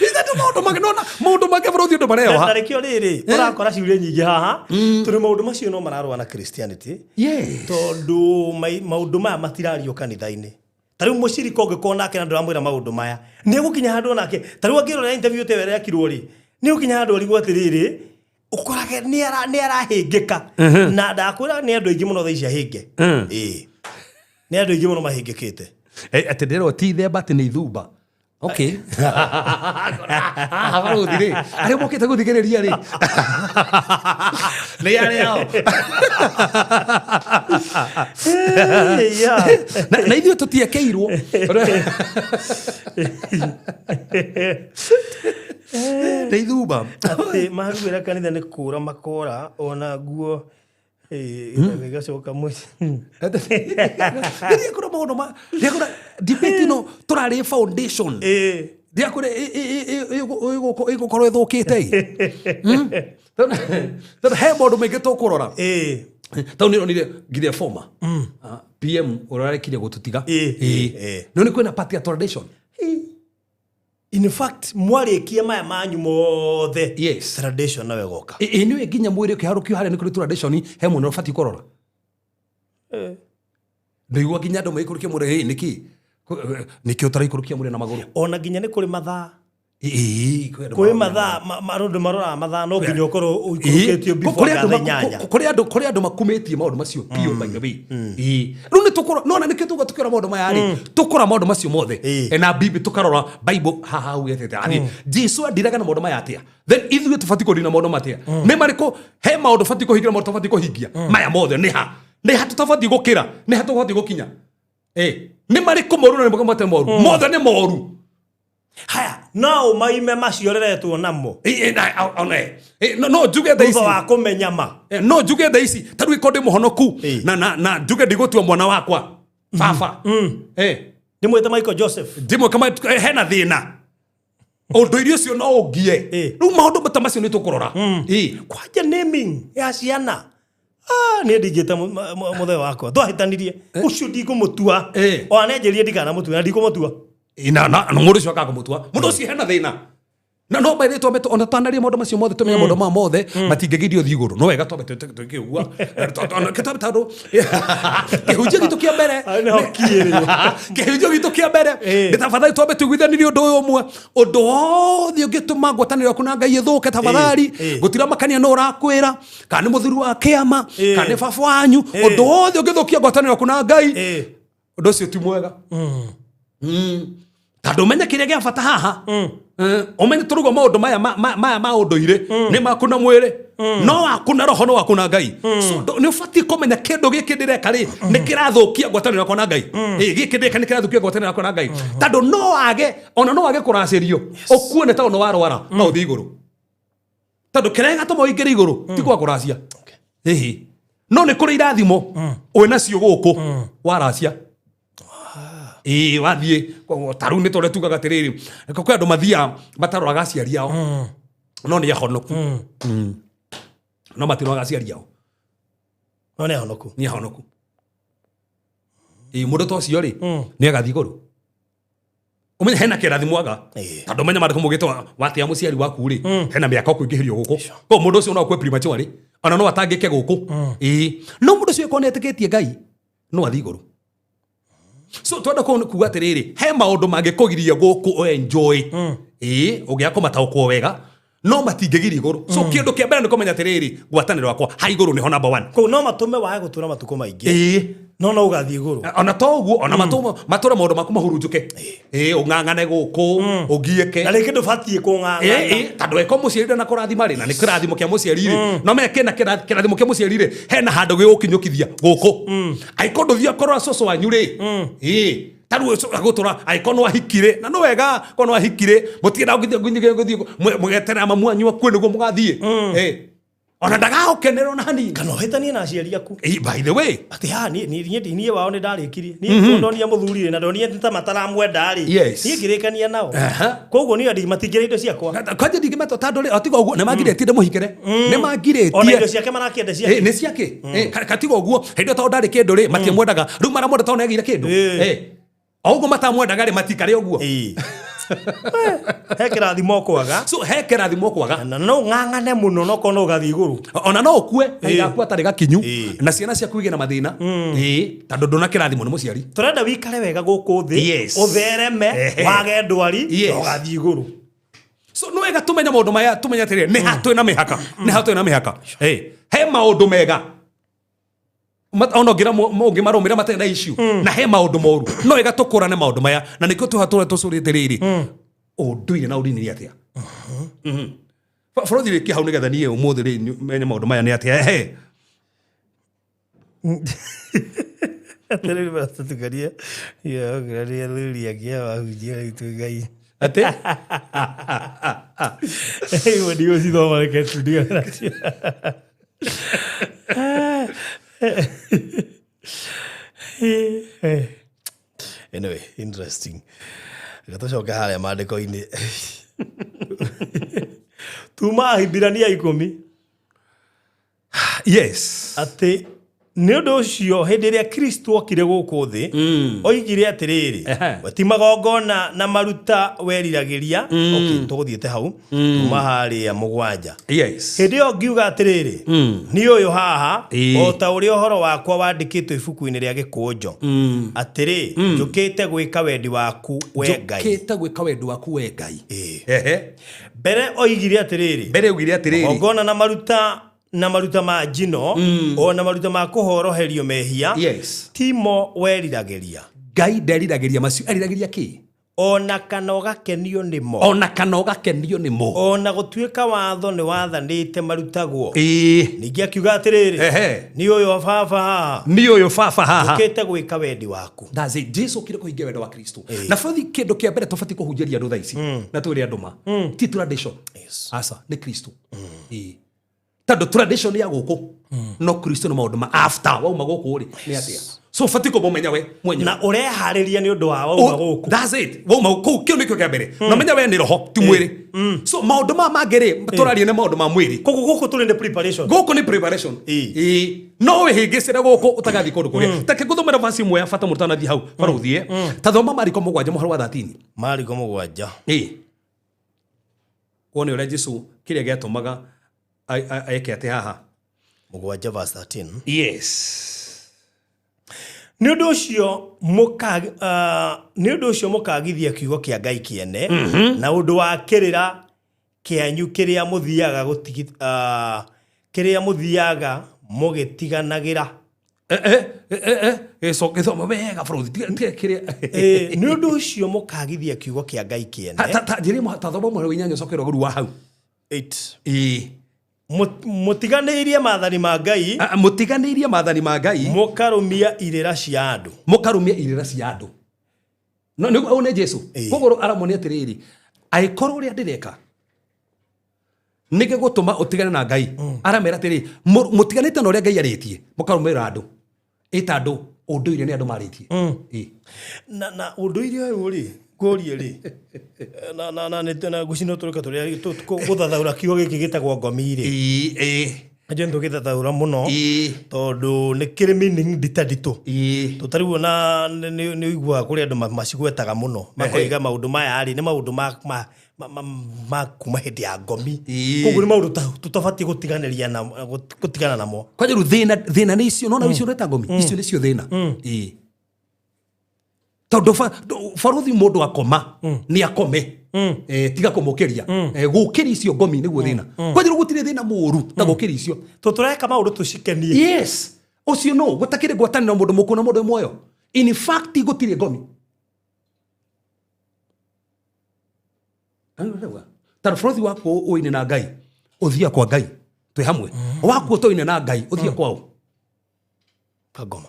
Ithe maũndũ mangĩ nona maũndũ mangĩ bũrũri ũndũ mareoha. Na rĩkĩo rĩrĩ ũrakora ciũria nyingĩ haha, tondũ maũndũ macio no mararũa na Christianity, tondũ maũndũ maya matirario kanitha-inĩ. Ta rĩu mũcirika ũngĩkorwo nake na ndũramwĩra maũndũ maya, nĩ egũkinya handũ nake, ta rĩu angĩrora interview ta ĩyo ĩrĩa ekirwo rĩ, nĩ egũkinya handũ arigwo atĩrĩrĩ, ũkorage nĩ arahĩngĩka. Na ndakwĩra nĩ andũ aingĩ mũno thaa ici ahĩnge. Ĩĩ, nĩ andũ aingĩ mũno mahĩngĩkĩte. Atĩ ndĩrwo ti ithemba, atĩ nĩ ithumba. Okay, haha barũthi rĩ, arĩa mokĩte gũthikĩrĩria rĩ, nĩ arĩa o. Na ithuĩ tũtiekĩirwo nĩ ithumba. Atĩ maruĩra kanitha nĩ kũra makora ona nguo igacoka mũciĩ. Ndiakũra maũndũ ma ndiakũra debate ĩno tũrarĩ foundation, ndiakũra ĩgũkorwo ĩthũkĩte ĩ. Tondũ he maũndũ maingĩ tũkũrora. Tondũ nĩ ronire nginya former PM ũrĩa arekire gũtũtiga. No nĩ kwĩna party ya tradition. In fact, mwarĩkia maya manyu mothe, tradition nawe goka. Ĩ nĩwe nginya mwĩrĩ ũkĩharũkio harĩa nĩ kũrĩ tradition, he mũno ũbatiĩ kũrora. Ndaigua nginya andũ maikũrũkia mwĩrĩ, nĩkĩ nĩkĩ ũtaraikũrũkia mwĩrĩ na magũrũ? Ona nginya nĩ kũrĩ mathaa. Ĩ, kwĩ andũ kwĩ mathaa andũ maroraga mathaa, no nginya ũkorwo ũikũrũkĩtio before kũrĩ andũ thaa 8. Kũrĩ andũ makumĩtie maũndũ macio biũ, by the way. Rĩu nĩ tũkũrora nona nĩkĩo tuga tũkĩrora maũndũ maya rĩ, tũkũrora maũndũ macio mothe. Na bibi tũkarora Bible haha augĩte atĩ Jesu andiraga na maũndũ maya atĩa, then ithuĩ tũbatiĩ kũrina maũndũ matĩa, nĩ marĩkũ, he maũndũ batiĩ kũhingia na maũndũ tũbatiĩ kũhingia maya mothe, nĩ ha tũtabatiĩ gũkĩra, nĩ ha tũbatiĩ gũkinya. Nĩ marĩkũ moru na nĩ marĩkũ matarĩ moru? Mothe nĩ moru. Haya, no ũmaime macio ũreretwo namo? No njuge thaa ici thutha wa kũmenya ma. No njuge thaa ici ta rĩu ĩkorwo ndĩ mũhonoku na njuge ndigũtua mwana wakwa baba. Ndĩmwĩte Michael Joseph. Ndimwe kama hena thĩna ũndũire ũcio no ũngie. Rĩu maũndũ ta macio nĩ tũkũrora. Kwanja naming ya ciana. Ah, niĩ ndingĩte mũthee wakwa twahĩtanirie ũcio ndikũmũtua. Ona nĩanjĩrire ndikanamũtua na ndikũmũtua. Na mũndũ ũcio akaga kũmũtua mũndũ ũcio hena thĩna na no by the way twambe ona twanaria maũndũ macio mothe, tũmenye maũndũ maya mothe matingĩgirio thiĩ igũrũ, no wega twambe twĩke ũguo tondũ kĩhunjio gitũ kĩa mbere Hau nĩho kiĩrĩ. Kĩhunjio gitũ kĩa mbere nĩ tafadhali twambe tũiguithanĩrie ũndũ ũyũ ũmwe: ũndũ wothe ũngĩtũma ngwatanĩro yaku na Ngai ĩthũke, tafadhali, gũtiramakania no ũrakwĩra kana nĩ mũthuri wa kĩama kana nĩ baba wanyu, ũndũ wothe ũngĩthũkia ngwatanĩro yaku na Ngai, ũndũ ũcio ti mwega. Tondũ ũmenye kĩrĩa gĩa bata haha. Ũmenye tũrauga maũndũ maya maya ma ũndũire nĩ maku na mwĩrĩ, no waku na roho, no waku na Ngai. So nĩ ũbatiĩ kũmenya kĩndũ gĩkĩ ndĩreka rĩ, nĩ kĩrathũkia ngwatanĩro yakwa na Ngai. Gĩkĩ ndĩreka nĩ kĩrathũkia ngwatanĩro yakwa na Ngai, tondũ no wage, ona no wage kũracĩrio, ũkue nĩ tondũ nĩ warwara, no ũthiĩ igũrũ, tondũ kĩrĩa gĩgatũma ũingĩre igũrũ ti kwa kũracia. Ĩhĩ, no nĩ kũrĩ irathimo wĩ nacio gũkũ waracia, ĩĩ, wathiĩ. Koguo, ta rĩu nĩ tũrĩa tugaga atĩrĩrĩ, kwĩ andũ mathiaga mataroraga aciari ao, no nĩ ahonoku. No matiroraga aciari ao. No nĩ ahonoku. Nĩ ahonoku. Ĩĩ, mũndũ ta ũcio rĩ, nĩ agathiĩ igũrũ. Ũmenye hena kĩrathimo aga, tondũ ũmenye maandĩko maugĩte watĩa mũciari waku rĩ, hena mĩaka ũkũingĩhĩrio gũkũ. Koguo mũndũ ũcio no akue prematurely, ona no atangĩke gũkũ. Ĩĩ, no mũndũ ũcio ĩkorwo nĩ etĩkĩtie Ngai, no athiĩ igũrũ. So twenda kuga atĩrĩrĩ, he maũndũ mangĩkũgiria gũkũ o enjoy, ĩĩ, ũngĩaga kũmataũkwo wega, no matingĩgiria igũrũ. So kĩndũ kĩa mbere nĩ kũmenya atĩrĩrĩ, ngwatanĩro yakwa ha igũrũ nĩho number one. Kũu no matũme wage gũtũra matukũ maingĩ. Ĩĩ. No no ũgathiĩ igũrũ. Ona to ũguo, ona matũra maũndũ maku mahurunjũke, ĩ ũng'ang'ane gũkũ, ũgiĩke. Na rĩngĩ ndũbatiĩ kũng'ang'ana. Ĩ tondũ eko mũciari ndana kũrathima rĩ, na nĩ kĩrathimo kĩa mũciari rĩ, no menya kĩna kĩrathimo kĩa mũciari rĩ, hena handũ gĩgũkinyũkithia gũkũ. Angĩkorwo ndũthiĩ kũrora cũcũ wanyu rĩ, ĩ tarĩu agũtũra angĩkorwo nĩ wahikire, na nĩ wega korwo nĩ wahikire, mũtienda gũthiĩ mũgeterera mamu wanyu akue nĩguo mũgathiĩ. Ĩ ona ndagagũkenera ona hanini. Kana ũhĩtanie na aciari aku. Ĩ, by the way, Atĩ haha niĩ wao nĩ ndarĩkirie, niĩ ndonire mũthuri rĩ, na ndonire ta mataramwenda rĩ, niĩ ngĩrĩkania nao. Koguo niĩ matingĩrĩa indo ciakwa. Kwanja ndingĩmetwo tondũ rĩ, o tiga ũguo nĩ mangirĩtie ndĩmũhikĩre, nĩ mangirĩtie. Ona indo ciake marakĩenda ciake. Nĩ ciake. Katiga ũguo hĩndĩ ĩyo tondũ ndarĩ kĩndũ rĩ, matiamwendaga, rĩu maramwenda tondũ nĩagĩire kĩndũ. O ũguo matamwendaga rĩ, matikare ũguo. He kĩrathimo ũkwaga. So he kĩrathimo ũkwaga. Na no ũng'ang'ane mũno, no korwo no ũgathiĩ igũrũ. Ona no ũkue, kahinda gaku gatarĩ gakinyu, na ciana ciaku igĩe na mathĩna. Tondũ ndũna kĩrathimo nĩ mũciari. Tũrenda wĩikare wega gũkũ thĩ, ũthereme, wage ndwari, na ũgathiĩ igũrũ. So no wega tũmenye maũndũ maya, tũmenye atĩrĩrĩ, nĩ ha twĩna mĩhaka, nĩ ha twĩna mĩhaka. He maũndũ mega. Ona ũngĩra ũngĩmarũmĩrĩra matarĩ na issue, na he maũndũ moru. No wega tũkũrane maũndũ maya, na nĩkĩo tũha tũrĩa tũcũrĩte rĩrĩ. Ũndũire na ũndini nĩ atĩa? Bũrũri rĩkia hau nĩgetha niĩ ũmũthĩ rĩ menye maũndũ maya nĩ atĩa. Ehe. Atĩrĩrĩ, maratũtukaria. Iyo, nginya athuri angĩ aya mahunjia rĩu twĩ Ngai. Atĩ? Ĩyo ndigũcithoma, reke tu ndigane nacio. Anyway, interesting. Reke tũcoke harĩa maandĩko-inĩ. Tuma Ahibirania 10. Yes. Atĩ nĩ ũndũ ũcio hĩndĩ ĩrĩa Kristo okire gũkũ thĩ, oigire atĩrĩrĩ, we ti magongona na maruta weriragĩria. Okay, tũgũthiĩte hau. Tuma harĩa 7. Yes. Hĩndĩ ĩyo ngiuga atĩrĩrĩ, niĩ ũyũ haha, o ta ũrĩa ũhoro wakwa wandĩkĩtwo ibuku-inĩ rĩa gĩkũnjo, atĩrĩ, njũkĩte gwĩka wendi waku we Ngai. Njũkĩte gwĩka wendi waku we Ngai. Mbere oigire atĩrĩrĩ, Mbere oigire atĩrĩrĩ, magongona na maruta na maruta ma njino, ona maruta ma kũhoroherio mehia, Yes. timo weriragĩria. Ngai nderiragĩria macio, eriragĩria kĩ? Ona kana ũgakenio nĩmo. Ona kana ũgakenio nĩmo. Ona gũtuĩka watho nĩ wathanĩte marutagwo. Ningĩ akiuga atĩrĩrĩ, niĩ ũyũ baba haha. Niĩ ũyũ baba haha. Njũkĩte gwĩka wendi waku. That's it. Jesu okire kũhingia wendo wa Kristo. Na bũrũri kĩndũ kĩa mbere tũbatiĩ kũhunjĩria andũ thaa ici. Na twĩre andũ ma. Ti tradition. Aca, nĩ Kristo. Tondũ tradition ya gũkũ, no Kristo nĩ maũndũ ma after wauma gũkũ rĩ, nĩ atĩa? So ũbatiĩ kũmũmenya we mwenyewe. Na ũreharĩria nĩ ũndũ wa wauma gũkũ. That's it. Wauma kũu, kĩu nĩkĩo kĩa mbere. Na ũmenye we nĩ roho, ti mwĩrĩ. So maũndũ maya mangĩ rĩ, tũraria nĩ maũndũ ma mwĩrĩ. Koguo gũkũ tũrĩ nĩ preparation. Gũkũ nĩ preparation. No wĩhĩngĩcĩre gũkũ ũtagathiĩ kũndũ kũrĩa. Ta kĩngũthomera verse ĩmwe ya bata mũno ũtanathiĩ hau, bara ũthiĩ. Ta thoma Mariko 7 mũhari wa 13. Mariko 7. Wone ũrĩa Jesu kĩrĩa gĩatũmaga eke atĩ haha. 7 verse 13. Yes. Nĩ ũndũ ũcio mũkagithia kiugo kĩa Ngai kĩene, na ũndũ wa kĩrĩra kĩanyu kĩrĩa mũthiaga kĩrĩa mũthiaga mũgĩtiganagĩra. Gĩthoma wega bũrũri, tiga kĩrĩa. Nĩ ũndũ ũcio mũkagithia kiugo kĩa Ngai kĩene. Ta njĩra ĩmwe, ta thoma mũhari wa 8 ũcoke ũrĩa wa hau. 8. Mũtiganĩirie maathani ma Ngai. Mũtiganĩirie maathani ma Ngai. Mũkarũmia irĩra cia andũ. Mũkarũmia irĩra cia andũ. No, nĩguo, ũyũ nĩ Jesu. Koguo aramuonia atĩrĩrĩ, angĩkorwo ũrĩa ndĩreka nĩgĩgũtũma ũtigane na Ngai, aramera atĩrĩ, mũtiganĩte na ũrĩa Ngai arĩtie, mũkarũmĩrĩra andũ. Ĩta andũ, ũndũire nĩ andũ marĩtie. Na ũndũire ũyũ rĩ, ngũrie rĩ, na nĩ na ngũcina tũrĩka tũrĩa gũthathaũra kiugo gĩkĩ gĩtagwo ngomi rĩ. Nje ndũgĩthathaũra mũno, tondũ nĩ kĩrĩ meaning nditanditũ. Tũtarĩu na nĩ ũiguaga kũrĩ andũ macigwetaga mũno, makoiga maũndũ maya rĩ, nĩ maũndũ ma kuma hĩndĩ ya ngomi. Koguo nĩ maũndũ tũtabatiĩ gũtiganĩria na, gũtigana namo. Kwanja rĩu thĩna nĩ icio, nona icio ũreta ngomi, icio nĩcio thĩna. Tondũ barothi mũndũ akoma, nĩ akome. Tiga kũmũkĩria. Gũkĩria icio ngomi nĩguo thĩna. Kwanja rĩu gũtirĩ thĩna mũũru ta gũkĩria icio. Tũreka maũndũ tũcikenie. Yes. Ũcio no gũtakĩrĩ ngwatanĩro mũndũ mũkuũ na mũndũ wĩ muoyo. In fact gũtirĩ ngomi. Tondũ bũrũri waku ũine na Ngai, ũthiaga kwa Ngai. Twĩ hamwe. Waku ũtoine na Ngai, ũthiaga kwao. Kangoma.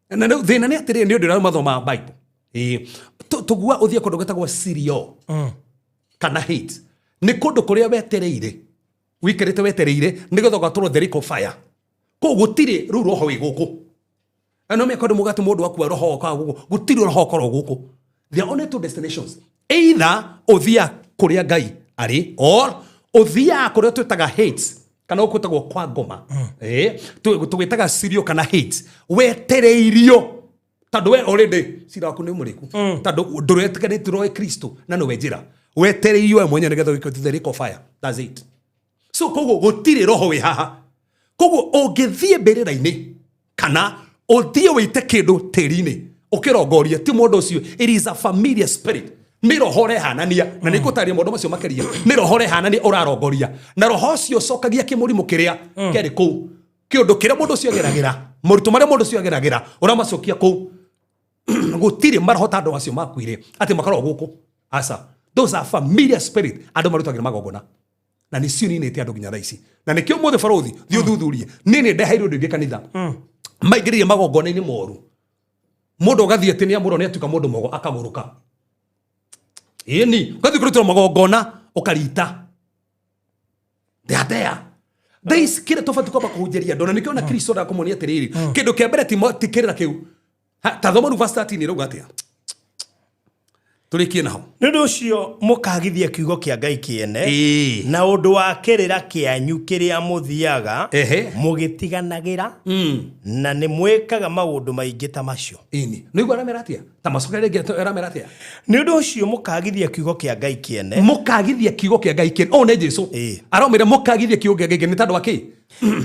Na rĩu thĩna nĩ atĩrĩrĩ, nĩ ũndũ ũrĩa mathomaga Bible. Ĩĩ. Tũgua ũthiĩ kũndũ gwĩtagwo Sirio kana Hate. Nĩ kũndũ kũrĩa wetereire, wĩikarĩte wetereire nĩgetha ũgatũrwo the lake of fire. Kũu gũtirĩ rĩu roho wĩ gũkũ. Na no mĩaka mũgati mũndũ akua roho ũkaga gũkũ, gũtirĩ roho ũkoragwo gũkũ. There are only two destinations. Either ũthiaga kũrĩa Ngai arĩ or ũthiaga kũrĩa twĩtaga Hate kana gũkũ gwĩtagwo kwa ngoma. Ĩĩ, tũgĩtaga Sirio kana Hate. Wetereirio tondũ we already cira waku nĩ mũrĩku, tondũ ndũretĩkanĩtie ũroĩ Kristo na nĩwe njĩra. Wetereirio we mwenyewe nĩgetha ũikio to the lake of fire. That's it. So koguo gũtirĩ roho wĩ haha. Koguo ũngĩthiĩ mbĩrĩra-inĩ kana ũthiĩ wĩite kĩndũ tĩri-inĩ ũkĩrongoria, ti mũndũ ũcio, it is a familiar spirit. Nĩ roho ũrehanania, na nĩ ngũtaria maũndũ macio makĩria. Nĩ roho ũrehanania ũrarongoria, na roho ũcio ũcokagia kĩmũrimũ kĩrĩa kĩarĩ kũu, kĩũndũ kĩrĩa mũndũ ũcio ageragĩra, moritũ marĩa mũndũ ũcio ageragĩra, ũramacokia kũu. Gũtirĩ maroho ta andũ acio makuire atĩ makoragwo gũkũ. Aca, those are familiar spirit andũ marutagĩra magongona, na nĩ cio ninĩte andũ nginya thaa ici. Na nĩkĩo ũmũthĩ barũthi thiĩ ũthuthurie, niĩ nĩ ndeheirwo andũ aingĩ kanitha maingĩrĩire magongona-inĩ moru, mũndũ ũgathiĩ atĩ nĩ amũrwo nĩ atuĩka mũndũ mogo akagũrũka. Ĩni ũgathiĩ kũrutĩrwo magongona ũkarita. They are there. Thaa ici kĩrĩa tũbatiĩ kwamba kũhunjĩria andũ, na nĩkĩo na Kristo ndakũmonia atĩrĩrĩ, kĩndũ kĩa mbere ti kĩrĩra kĩu. Ta thoma rĩu verse 13 ĩrauga atĩa? Tũrĩkie naho. Nĩ ũndũ ũcio mũkagithia kiugo kĩa Ngai kĩene na ũndũ wa kĩrĩra kĩanyu kĩrĩa mũthiaga mũgĩtiganagĩra, na nĩ mwĩkaga maũndũ maingĩ ta macio. Ĩni. Nĩ ũigua aramera atĩa? Ta macoke rĩngĩ aramera atĩa? Nĩ ũndũ ũcio mũkagithia kiugo kĩa Ngai kĩene. Mũkagithia kiugo kĩa Ngai kĩene. Ũũ nĩ Jesu. Aramwĩra mũkagithia kiugo kĩa Ngai kĩene nĩ tondũ wa kĩ?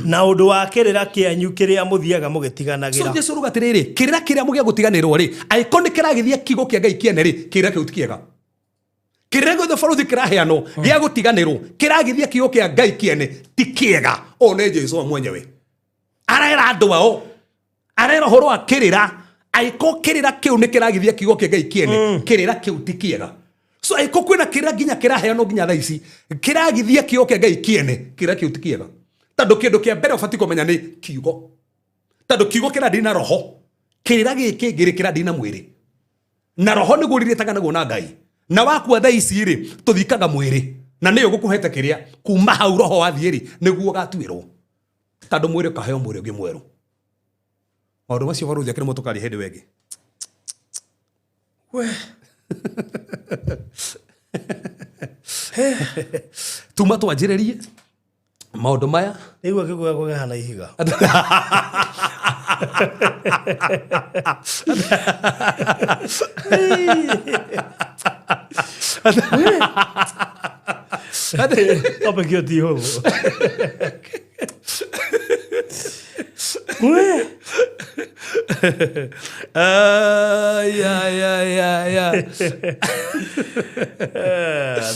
Na ũndũ wa kĩrĩra kĩanyu kĩrĩa mũthiaga mũgĩtiganagĩra. So Jesu aruga atĩrĩrĩ, kĩrĩra kĩrĩa mũgĩa gũtiganĩrwo rĩ, angĩkorwo nĩ kĩragithia kiugo kĩa Ngai kĩene rĩ, kĩrĩra kĩu ti kĩega. Kĩrĩra gĩothe barũthi kĩraheanwo gĩa gũtiganĩrwo kĩragithia kiugo kĩa Ngai kĩene ti kĩega. Ũũ nĩ Jesu mwenyewe arera andũ ao, arera ũhoro wa kĩrĩra. Angĩkorwo kĩrĩra kĩu nĩ kĩragithia kiugo kĩa Ngai kĩene, kĩrĩra kĩu ti kĩega. So angĩkorwo kwĩna kĩrĩra nginya kĩraheanwo nginya thaa ici kĩragithia kiugo kĩa Ngai kĩene, kĩrĩra kĩu ti kĩega. Tondũ kĩndũ kĩa mbere ũbatiĩ kũmenya nĩ kiugo, tondũ kiugo kĩrandini na roho, kĩrĩra gĩkĩ kĩngĩ kĩrandini na mwĩrĩ, na roho nĩguo ũrirĩtaga naguo na Ngai. Na wakua thaa ici rĩ, tũthikaga mwĩrĩ na nĩyo gũkũhete kĩrĩa kuma hau roho wathiĩ rĩ, nĩguo ũgatuĩrwo, tondũ mwĩrĩ ũkaheo mwĩrĩ ũngĩ mwerũ. Maũndũ macio barũthi akĩrĩ mũtũkaria hĩndĩ wengĩ. We. Tuma twanjĩrĩrie maũndũ maya. Nĩguo kĩguo kũgehana ihiga. Topic ĩyo ti hũthũ. We. Ay, ay, ay, ay, ay.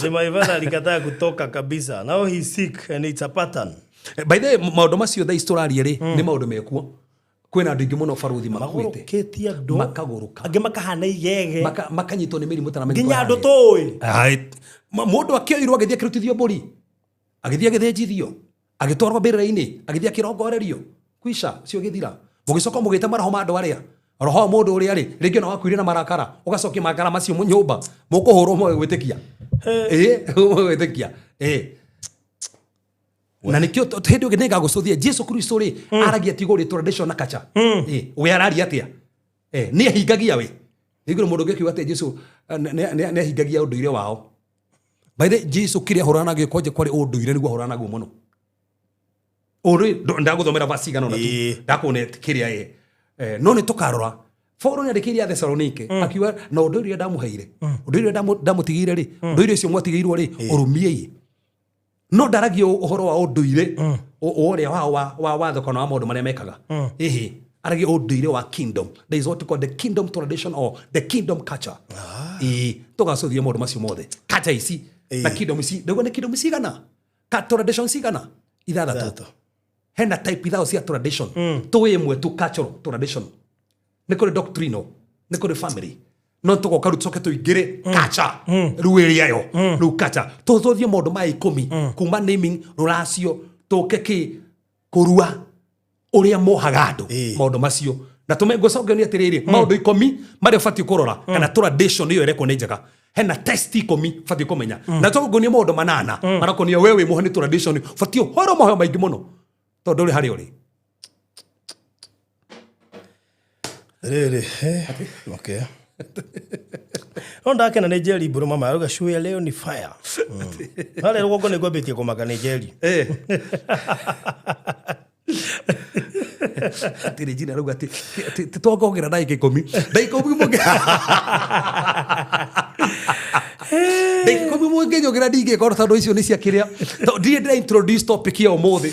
The my father alikataa kutoka kabisa. Now he's sick and it's a pattern. By the way, maũndũ macio thaa ici tũraria rĩ, nĩ maũndũ mekuo. Kwĩna andũ aingĩ mũno barũthi makuĩte, Magũrũkĩtie andũ. Makagũrũka. Angĩ makahana igege. Makanyitwo nĩ mĩrimũ ĩtaramenya Nginya andũ tũĩ. Ai, mũndũ akĩoirwo agĩthiĩ akĩrutithio mbũri, agĩthiĩ agĩthĩnjithio, agĩtwarwo mbĩrĩra-inĩ, agĩthiĩ akĩrongorerio, kwisha ũcio ũgĩthira. Mũgĩcoka mũgĩte maroho ma andũ arĩa, roho wa mũndũ ũrĩa rĩ, rĩngĩ ona wakuire na marakara, ũgacokia marakara macio nyũmba, mũkũhũrwo mwage gwĩtĩkia. Ĩĩ, mwage gwĩtĩkia. Ĩĩ. Na nĩkĩo hĩndĩ ĩngĩ nĩngagũcũthia Jesu Kristo rĩ, aragia tigo rĩ tradition na culture. Ĩĩ, we araria atĩa? Nĩ ahingagia we. Nĩngũrĩ mũndũ ũngĩ akiuga atĩ Jesu nĩ ahingagia ũndũire wao. By the way, Jesu kĩrĩa ahũrana nakĩo kwanja kwarĩ ũndũire nĩguo ahũrana naguo mũno. Ũndũ ndagũthomera verse cigana ũna tu. Ndakuonia kĩrĩa ĩ. No nĩ tũkarora. Paulo nĩ andĩkĩire Athesalonike akiuga na ũndũire ũrĩa ndamũheire, ũndũire ũrĩa ndamũtigĩire rĩ, ũndũire ũcio mwatigĩirwo rĩ, ũrũmiei. No ndaragia ũhoro wa ũndũire ũrĩa wao wa watho kana wa maũndũ marĩa mekaga. Ĩhĩ, aragia ũndũire wa kingdom. There is what we call the kingdom tradition or the kingdom culture. Ĩĩ, tũgacũthia maũndũ macio mothe. Culture ici na kingdom ici, ndauga nĩ kingdom cigana? Ka tradition cigana? Ithathatũ. Ithathatũ. Hena type ithao cia tradition. Tũĩ ĩmwe tu cultural tradition. Nĩ kũrĩ doctrinal, nĩ kũrĩ family. No tũgoka rĩu tũcoke tũingĩre culture. Rĩu ĩrĩa yo. Rĩu culture. Tũthiĩ maũndũ maya 10 kuma naming rũracio tũke kĩ kũrua ũrĩa mohaga andũ maũndũ macio na tũme ngũcoke nĩ atĩrĩrĩ maũndũ 10 marĩa ũbatiĩ kũrora kana tradition ĩyo ĩrekwo nĩ njega. Hena test 10 ũbatiĩ kũmenya na tũgũkuonia maũndũ 8 marakuonia we wĩ mũhani tradition ũbatiĩ ũhoro mahoya maingĩ mũno tondũ ũrĩ harĩa ũrĩ. Rĩrĩ, okay. No ndakena nĩ Jerry Mbũrũ mama arauga show ya leo ni fire. Harĩa rũgongo nĩ ngwambĩtie kũmaka nĩ Jerry. Atirĩ njina rauga atĩ twangongera ndagĩka 10. Ndagĩka 10 mũngĩ. Ndagĩka 10 mũngĩnyongera ndingĩkorwo tondũ icio nĩ cia kĩrĩa. Tondũ ndirĩ ndĩra introduce topic ya ũmũthĩ.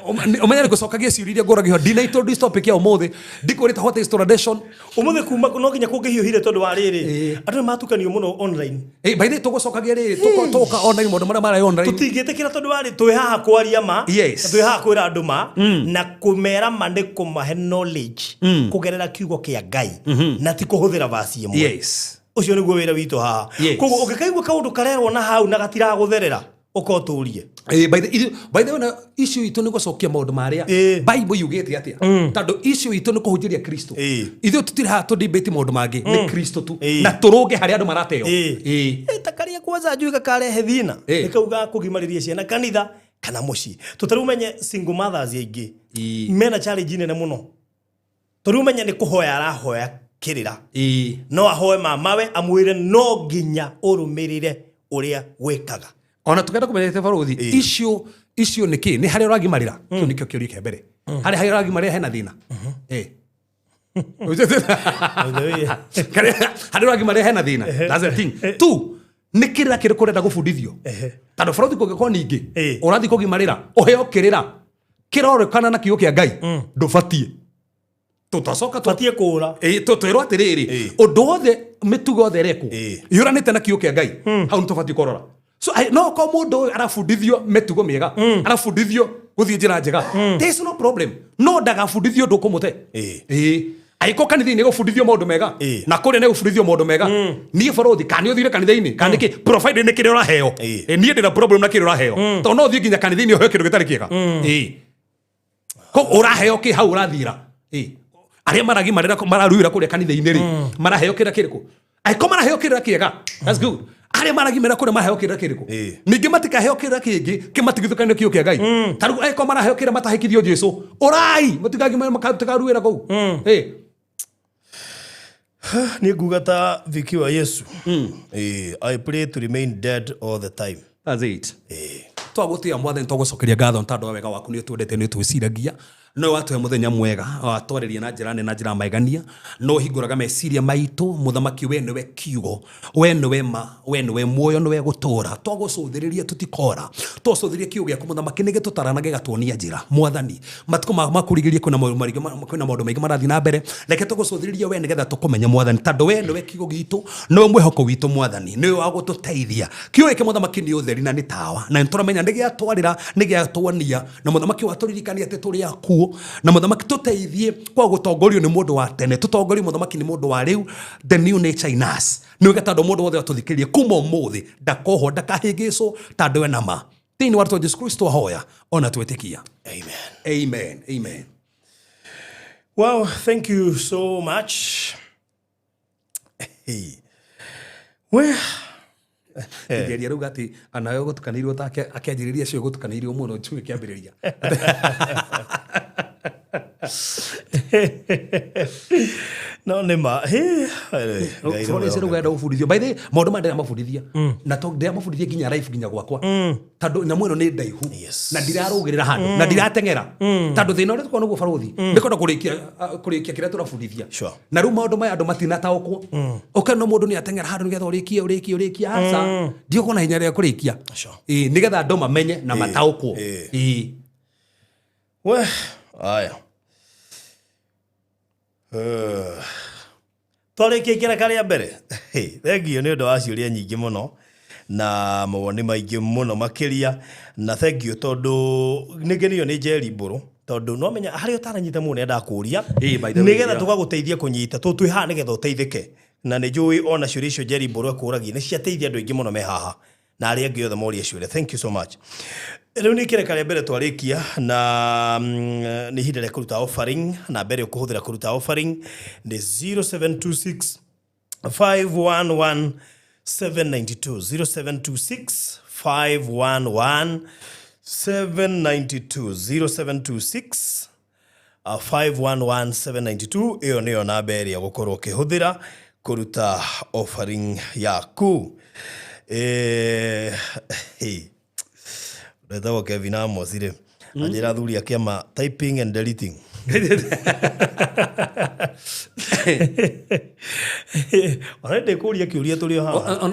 Ũmenye nĩ ngũcokagia ciũria iria ngũragio. Ndina introduce topic ya ũmũthĩ. Ndikũrĩte what is tradition. Ũmũthĩ kuma no nginya kũngĩhiũhire tondũ wa rĩrĩ. Andũ nĩ matukanio mũno online. By the way, tũgũcokagia rĩrĩ, tũka online maũndũ marĩa marĩ online. Tũtingĩtĩkĩra tondũ wa rĩ, twĩ haha kwaria ma. Yes. Na twĩ haha kwĩra andũ ma. Na kũmera ma nĩ kũmahe knowledge. Kũgerera kiugo kĩa Ngai. Na ti kũhũthĩra verse ĩmwe. Yes. Ũcio nĩguo wĩra witũ haha. Yes. Koguo ũngĩkaigua kaũndũ karerwo na hau na gatiragũtherera, ũkotũrie. By the way, na issue itũ nĩ gũcokia maũndũ marĩa Bible yugĩte atĩa. Tondũ issue itũ nĩ kũhunjĩria Kristo. Ithuĩ tũtirĩ haha tũ debate maũndũ mangĩ, nĩ Kristo tu. Na tũrũnge harĩa andũ marateo. Ta karĩa kwanza njui gakarehe thĩna. Nĩ kau ga kũgimarĩria ciana kanitha kana mũciĩ. Tũtarĩ ũmenye single mothers aingĩ. Mena challenge nene mũno. Tũrĩ ũmenye nĩ kũhoya arahoya kĩrĩra. No ahoe mamawe amwĩre no nginya ũrũmĩrĩre ũrĩa gwĩkaga. Ona tũkenda kũmenya atĩ barũthi, icio nĩ kĩ? Nĩ harĩa ũragimarĩra? Kĩu nĩkĩo kĩũria kĩa mbere. Harĩa harĩa ũragimarĩra hena thĩna? Harĩa ũragimarĩra hena thĩna? That's the thing. Two, nĩ kĩrĩra kĩrĩkũ ũrenda gũbundithio? Tondũ barũthi kũngĩkorwo ningĩ, ũrathiĩ kũgimarĩra, ũheo kĩrĩra kĩrorĩkana na kiugo kĩa Ngai, ndũbatiĩ. Tũtacoka Batiĩ kũũra. Twĩrwo atĩrĩrĩ, ũndũ wothe, mĩtugo yothe ĩrekwo, yũranĩte na kiugo kĩa Ngai, hau nĩ tũbatiĩ kũrora. So, no okorwo mũndũ ũyũ arabundithio mĩtugo mĩega, arabundithio gũthiĩ njĩra njega, there is no problem. No ndagabundithio ũndũ ũkũmũte. Angĩkorwo kanitha-inĩ nĩgũbundithio maũndũ mega, na kũrĩa nĩgũbundithio maũndũ mega, niĩ barũthi, kana nĩ ũthire kanitha-inĩ, kana nĩkĩ, provided nĩ kĩrĩa ũraheo. Niĩ ndĩna problem na kĩrĩa ũraheo. Tondũ no ũthiĩ nginya kanitha-inĩ ũheo kĩndũ gĩtarĩ kĩega. Koguo ũraheo kĩ hau ũrathiĩra? Arĩa maragimarĩra mararuĩra kũrĩa kanitha-inĩ rĩ, maraheo kĩrĩra kĩrĩkũ? Angĩkorwo maraheo kĩrĩra kĩega, that's good. Arĩa maragimarĩra kũrĩa maraheo kĩrĩra kĩrĩkũ? Ningĩ matikaheo kĩrĩra kĩngĩ kĩmatigithũkanio kiugo kĩa Ngai. Ta rĩu angĩkorwo maraheo kĩrĩra matahĩkithio Jesũ, ũrai, matikaruĩra kũu. Niĩ nguga ta Viki wa Yesu. I pray to remain dead all the time. That's it. Twagũtĩa Mwathani, twagũcokeria ngatho nĩ tondũ wa wega waku, nĩ ũtwendete, nĩ ũtwĩciragia. No watũhe mũthenya mwega, watwarĩria na njĩra nene na njĩra magegania, no ũhingũraga meciria maitũ. Mũthamaki, we nĩwe kiugo, we nĩwe ma, we nĩwe muoyo, nĩwe gũtũra. Twagũcũthĩrĩria tũtikora, twacũthĩrĩria kiugo gĩaku Mũthamaki nĩ gĩtũtara na gĩgatuonia njĩra. Mwathani, matukũ ma kũrigĩrĩria kwĩna maũndũ maingĩ kwĩna maũndũ maingĩ marathiĩ na mbere. Reke tũgũcũthĩrĩrie we nĩgetha tũkũmenye Mwathani, tondũ we nĩwe kiugo gitũ, nĩwe mwĩhoko witũ Mwathani, nĩwe wa gũtũteithia. Kiugo gĩkĩ Mũthamaki nĩ ũtheri na nĩ tawa, na nĩtũramenya nĩ gĩatwarĩra, nĩ gĩatuonia, na Mũthamaki watũririkania atĩ tũrĩ akuũ. Na Mũthamaki tũteithie kwa gũtongorio nĩ mũndũ wa tene, tũtongorio Mũthamaki nĩ mũndũ wa rĩu, the new nature in us. Nĩ wega tondũ mũndũ wothe atũthikĩrĩrie kuma ũmũthĩ ndakohwo, ndakahĩngĩcwo, tondũ ena ma. Thĩinĩ wa rĩtwa Jesu Kristo ahoya ona twĩtĩkia. Amen. Amen. Amen. Well, thank you so much. Hey. Well, Ngeria rauga atĩ anawe gũtukanĩirwo ta akĩanjĩrĩria cio gũtukanĩirwo mũno njui kĩambĩrĩria. No nĩ ma. Hey, Ngai nĩ Bũrũri ũcio rĩu enda gũbundithio. By the way, maũndũ maya ndĩramabundithia. Na to ndĩramabundithia nginya life nginya gwakwa. Tondũ nyamũ ĩno nĩ ndaihu. Yes. Na ndirarũgĩrĩra handũ. Na ndirateng'era. Tondũ thĩna ũrĩa tũkoragwo naguo barũthi, nĩ kwenda kũrĩkia kĩrĩa tũrabundithia. Sure. Na rĩu maũndũ maya andũ matinataũkwo. Ũkona mũndũ nĩ ateng'era handũ nĩgetha ũrĩkie, ũrĩkie, ũrĩkie. Aca. Ndiũkona hinya rĩa kũrĩkia. Sure. Ĩĩ, nĩgetha andũ mamenye na mataũkwo. Ĩĩ. We, aya. Twarĩkia ikĩra rĩa mbere. Thank you nĩ ũndũ wa ciũria nyingĩ mũno na mawoni maingĩ mũno makĩria, na thank you tondũ nĩ ngenio nĩ Jerry Mbũrũ. Tondũ no menya harĩa ũtaranyita mũno nĩ ndakũria. Ĩĩ, by the way, Nĩgetha yeah. tũgagũteithia kũnyita. Tũ twĩ haha nĩgetha ũteithĩke. Na nĩ njũĩ ona ciũria icio Jerry Mbũrũ ekũragia nĩ ciateithia andũ aingĩ mũno me haha. Na arĩa angĩ othe moria ciũria. Thank you so much. Rĩu nĩ kĩreka rĩa mbere twarĩkia na nĩ ihinda rĩa kũruta offering na mbere ũkũhũthĩra kũruta offering nĩ 0726 511 792 0726 511 792 0726 511792 ĩyo nĩyo namba ĩrĩa gũkorwo ũkĩhũthĩra kũruta offering yaku. Hey. Ndetagwo Kevin Amos rĩ anjĩra athuri a kĩama typing and deleting. Ona nĩ ndĩkũria kĩũria tũrĩ o haha.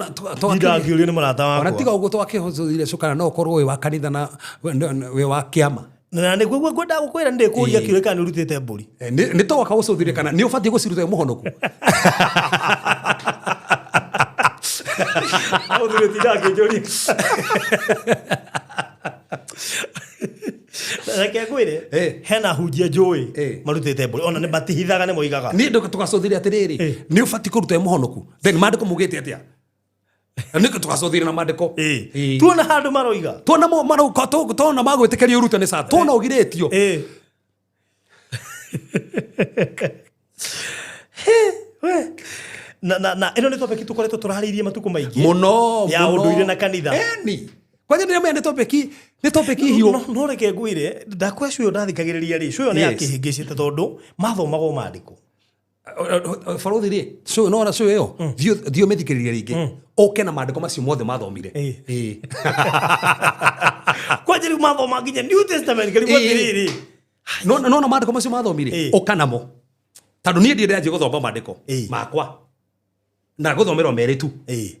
Ndingĩũrio nĩ mũrata Ona tiga wakwa. ũguo twakĩhũthĩire cukana no ũkorwo wĩ wa kanitha na wĩ wa kĩama. Na nĩguo ngwendaga gũkwĩra nĩ ndĩkũria kĩũria kana nĩ ũrutĩte mbũri. Nĩ twaka gũcũthĩrĩria kana nĩ ũbatiĩ gũciruta wĩ mũhonoku. Mũthuri tinda akĩnjũria. Reke ngwĩre hena hunjia njũĩ marutĩte mbũri ona nĩ matihithaga nĩ moigaga. Niĩ tũgacũthĩrĩria atĩrĩrĩ nĩ ũbatiĩ kũruta wĩ mũhonoku then maandĩko maugĩte atĩa? Nĩ tũgacũthĩrĩria na maandĩko. Tuona handũ maroiga. Tuona marauka tuona magwĩtĩkĩria ũrute nĩ saa tuona ũgirĩtio. Na ĩno nĩ topic tũkoretwo tũrarĩirie matukũ maingĩ. Mũno Ya ũndũire na kanitha. Eni. Kwanja nĩ nĩ topic nĩ topic hiũ. No reke ngwĩre ndakwĩra cũyũ ndathikagĩrĩria rĩ cũyũ nĩ yakĩhĩngĩcĩte tondũ mathomagwo maandĩko. Barothi rĩ cũyũ no ona cũyũ ĩyo thiĩ ũmĩthikĩrĩrie rĩngĩ ũke na maandĩko macio mothe mathomire. Kwanja rĩu mathoma nginya New Testament ngarigwo atĩrĩrĩ. No na maandĩko macio mathomire ũka namo tondũ niĩ ndirĩ ndanjia gũthoma maandĩko makwa na gũthomerwo merĩ tu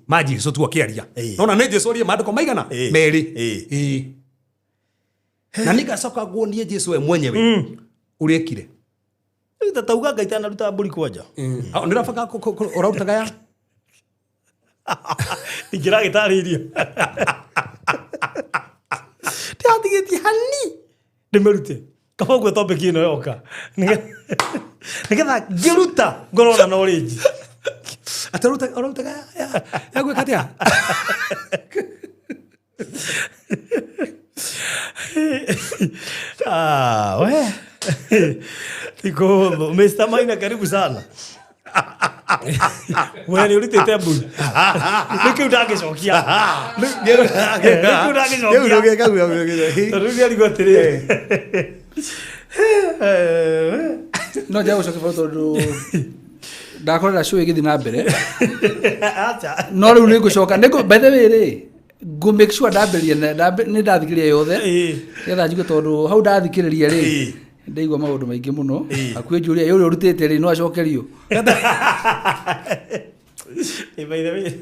ma Jesũ tu akĩaria nona nĩ Jesũ arie maandĩko maigana merĩ. Na nĩngacoka nguonie Jesũ we mwenyewe ũrĩa ekire. Ta tauga Ngai tanaruta mbũri kwanja. Nĩ ũrabanga ũrarutaga ya? Ingĩragĩtarĩirio. Ndĩratigĩtie hani ndĩmĩrute. Kaba ũguo topic ĩno yoka. Nĩgetha ngĩruta ngorwo na knowledge. Atĩ ũrarutaga ya gwĩka atĩa? We. Tiko Mr. Maina karibu sana. We nĩ ũrutĩte mbũri. Nĩkĩu ndangĩcokia. Nĩkĩu ndangĩcokia. Tondũ rĩu nĩarigwo atĩrĩrĩ. No njaga gũcokia bado tondũ ndakorera show ĩgĩthiĩ na mbere. Acha. No rĩu nĩngũcoka by the way rĩ ngũ make sure ndambĩrĩria nĩ ndathikĩrĩria yothe nĩgetha njigue tondũ hau ndathikĩrĩria rĩ ndaigua maũndũ maingĩ mũno hakuhĩ njũria ũrĩa ũrutĩte rĩ no acokerio. By the way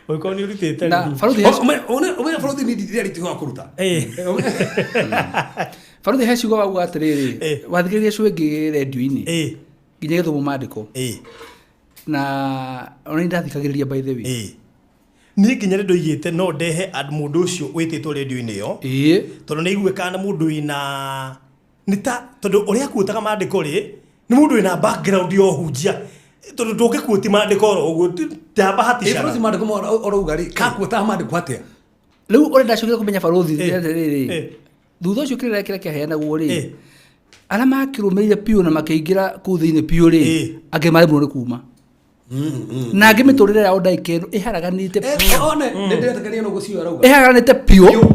ũngĩkorwo nĩ ũrutĩte Na baruthi Ũmenye baruthi nĩ ndĩrarutĩte wa kũruta. Baruthi he ciugo wauga atĩrĩrĩ wathikĩrĩria show ĩngĩ redio-inĩ nginya gĩthomo maandĩko na ona nĩ ndathikagĩrĩria by the way. Niĩ nginya nĩ ndoigĩte no ndehe mũndũ ũcio wĩtĩtwo redio-inĩ ĩyo tondũ nĩ aiguĩkaga na mũndũ wĩna nĩ ta tondũ ũrĩa akuotaga maandĩko rĩ nĩ mũndũ wĩna background ya ũhunjia tondũ ndũngĩkuoti maandĩko oro ũguo ndabahatishaga. Baruthi maandĩko ũrauga rĩ kakuotaga maandĩko atĩa? Rĩu ũrĩa ndacokire kũmenya baruthi atĩrĩrĩ thutha ũcio kĩrĩa kĩrĩa kĩaheanagwo rĩ arĩa makĩrũmĩrĩire biũ na makĩingĩra kũu thĩinĩ biũ rĩ angĩ marĩ mũno nĩ kuma na angĩ mĩtũrĩre yao ndagĩka ĩno ĩharaganĩte ĩharaganĩte biũ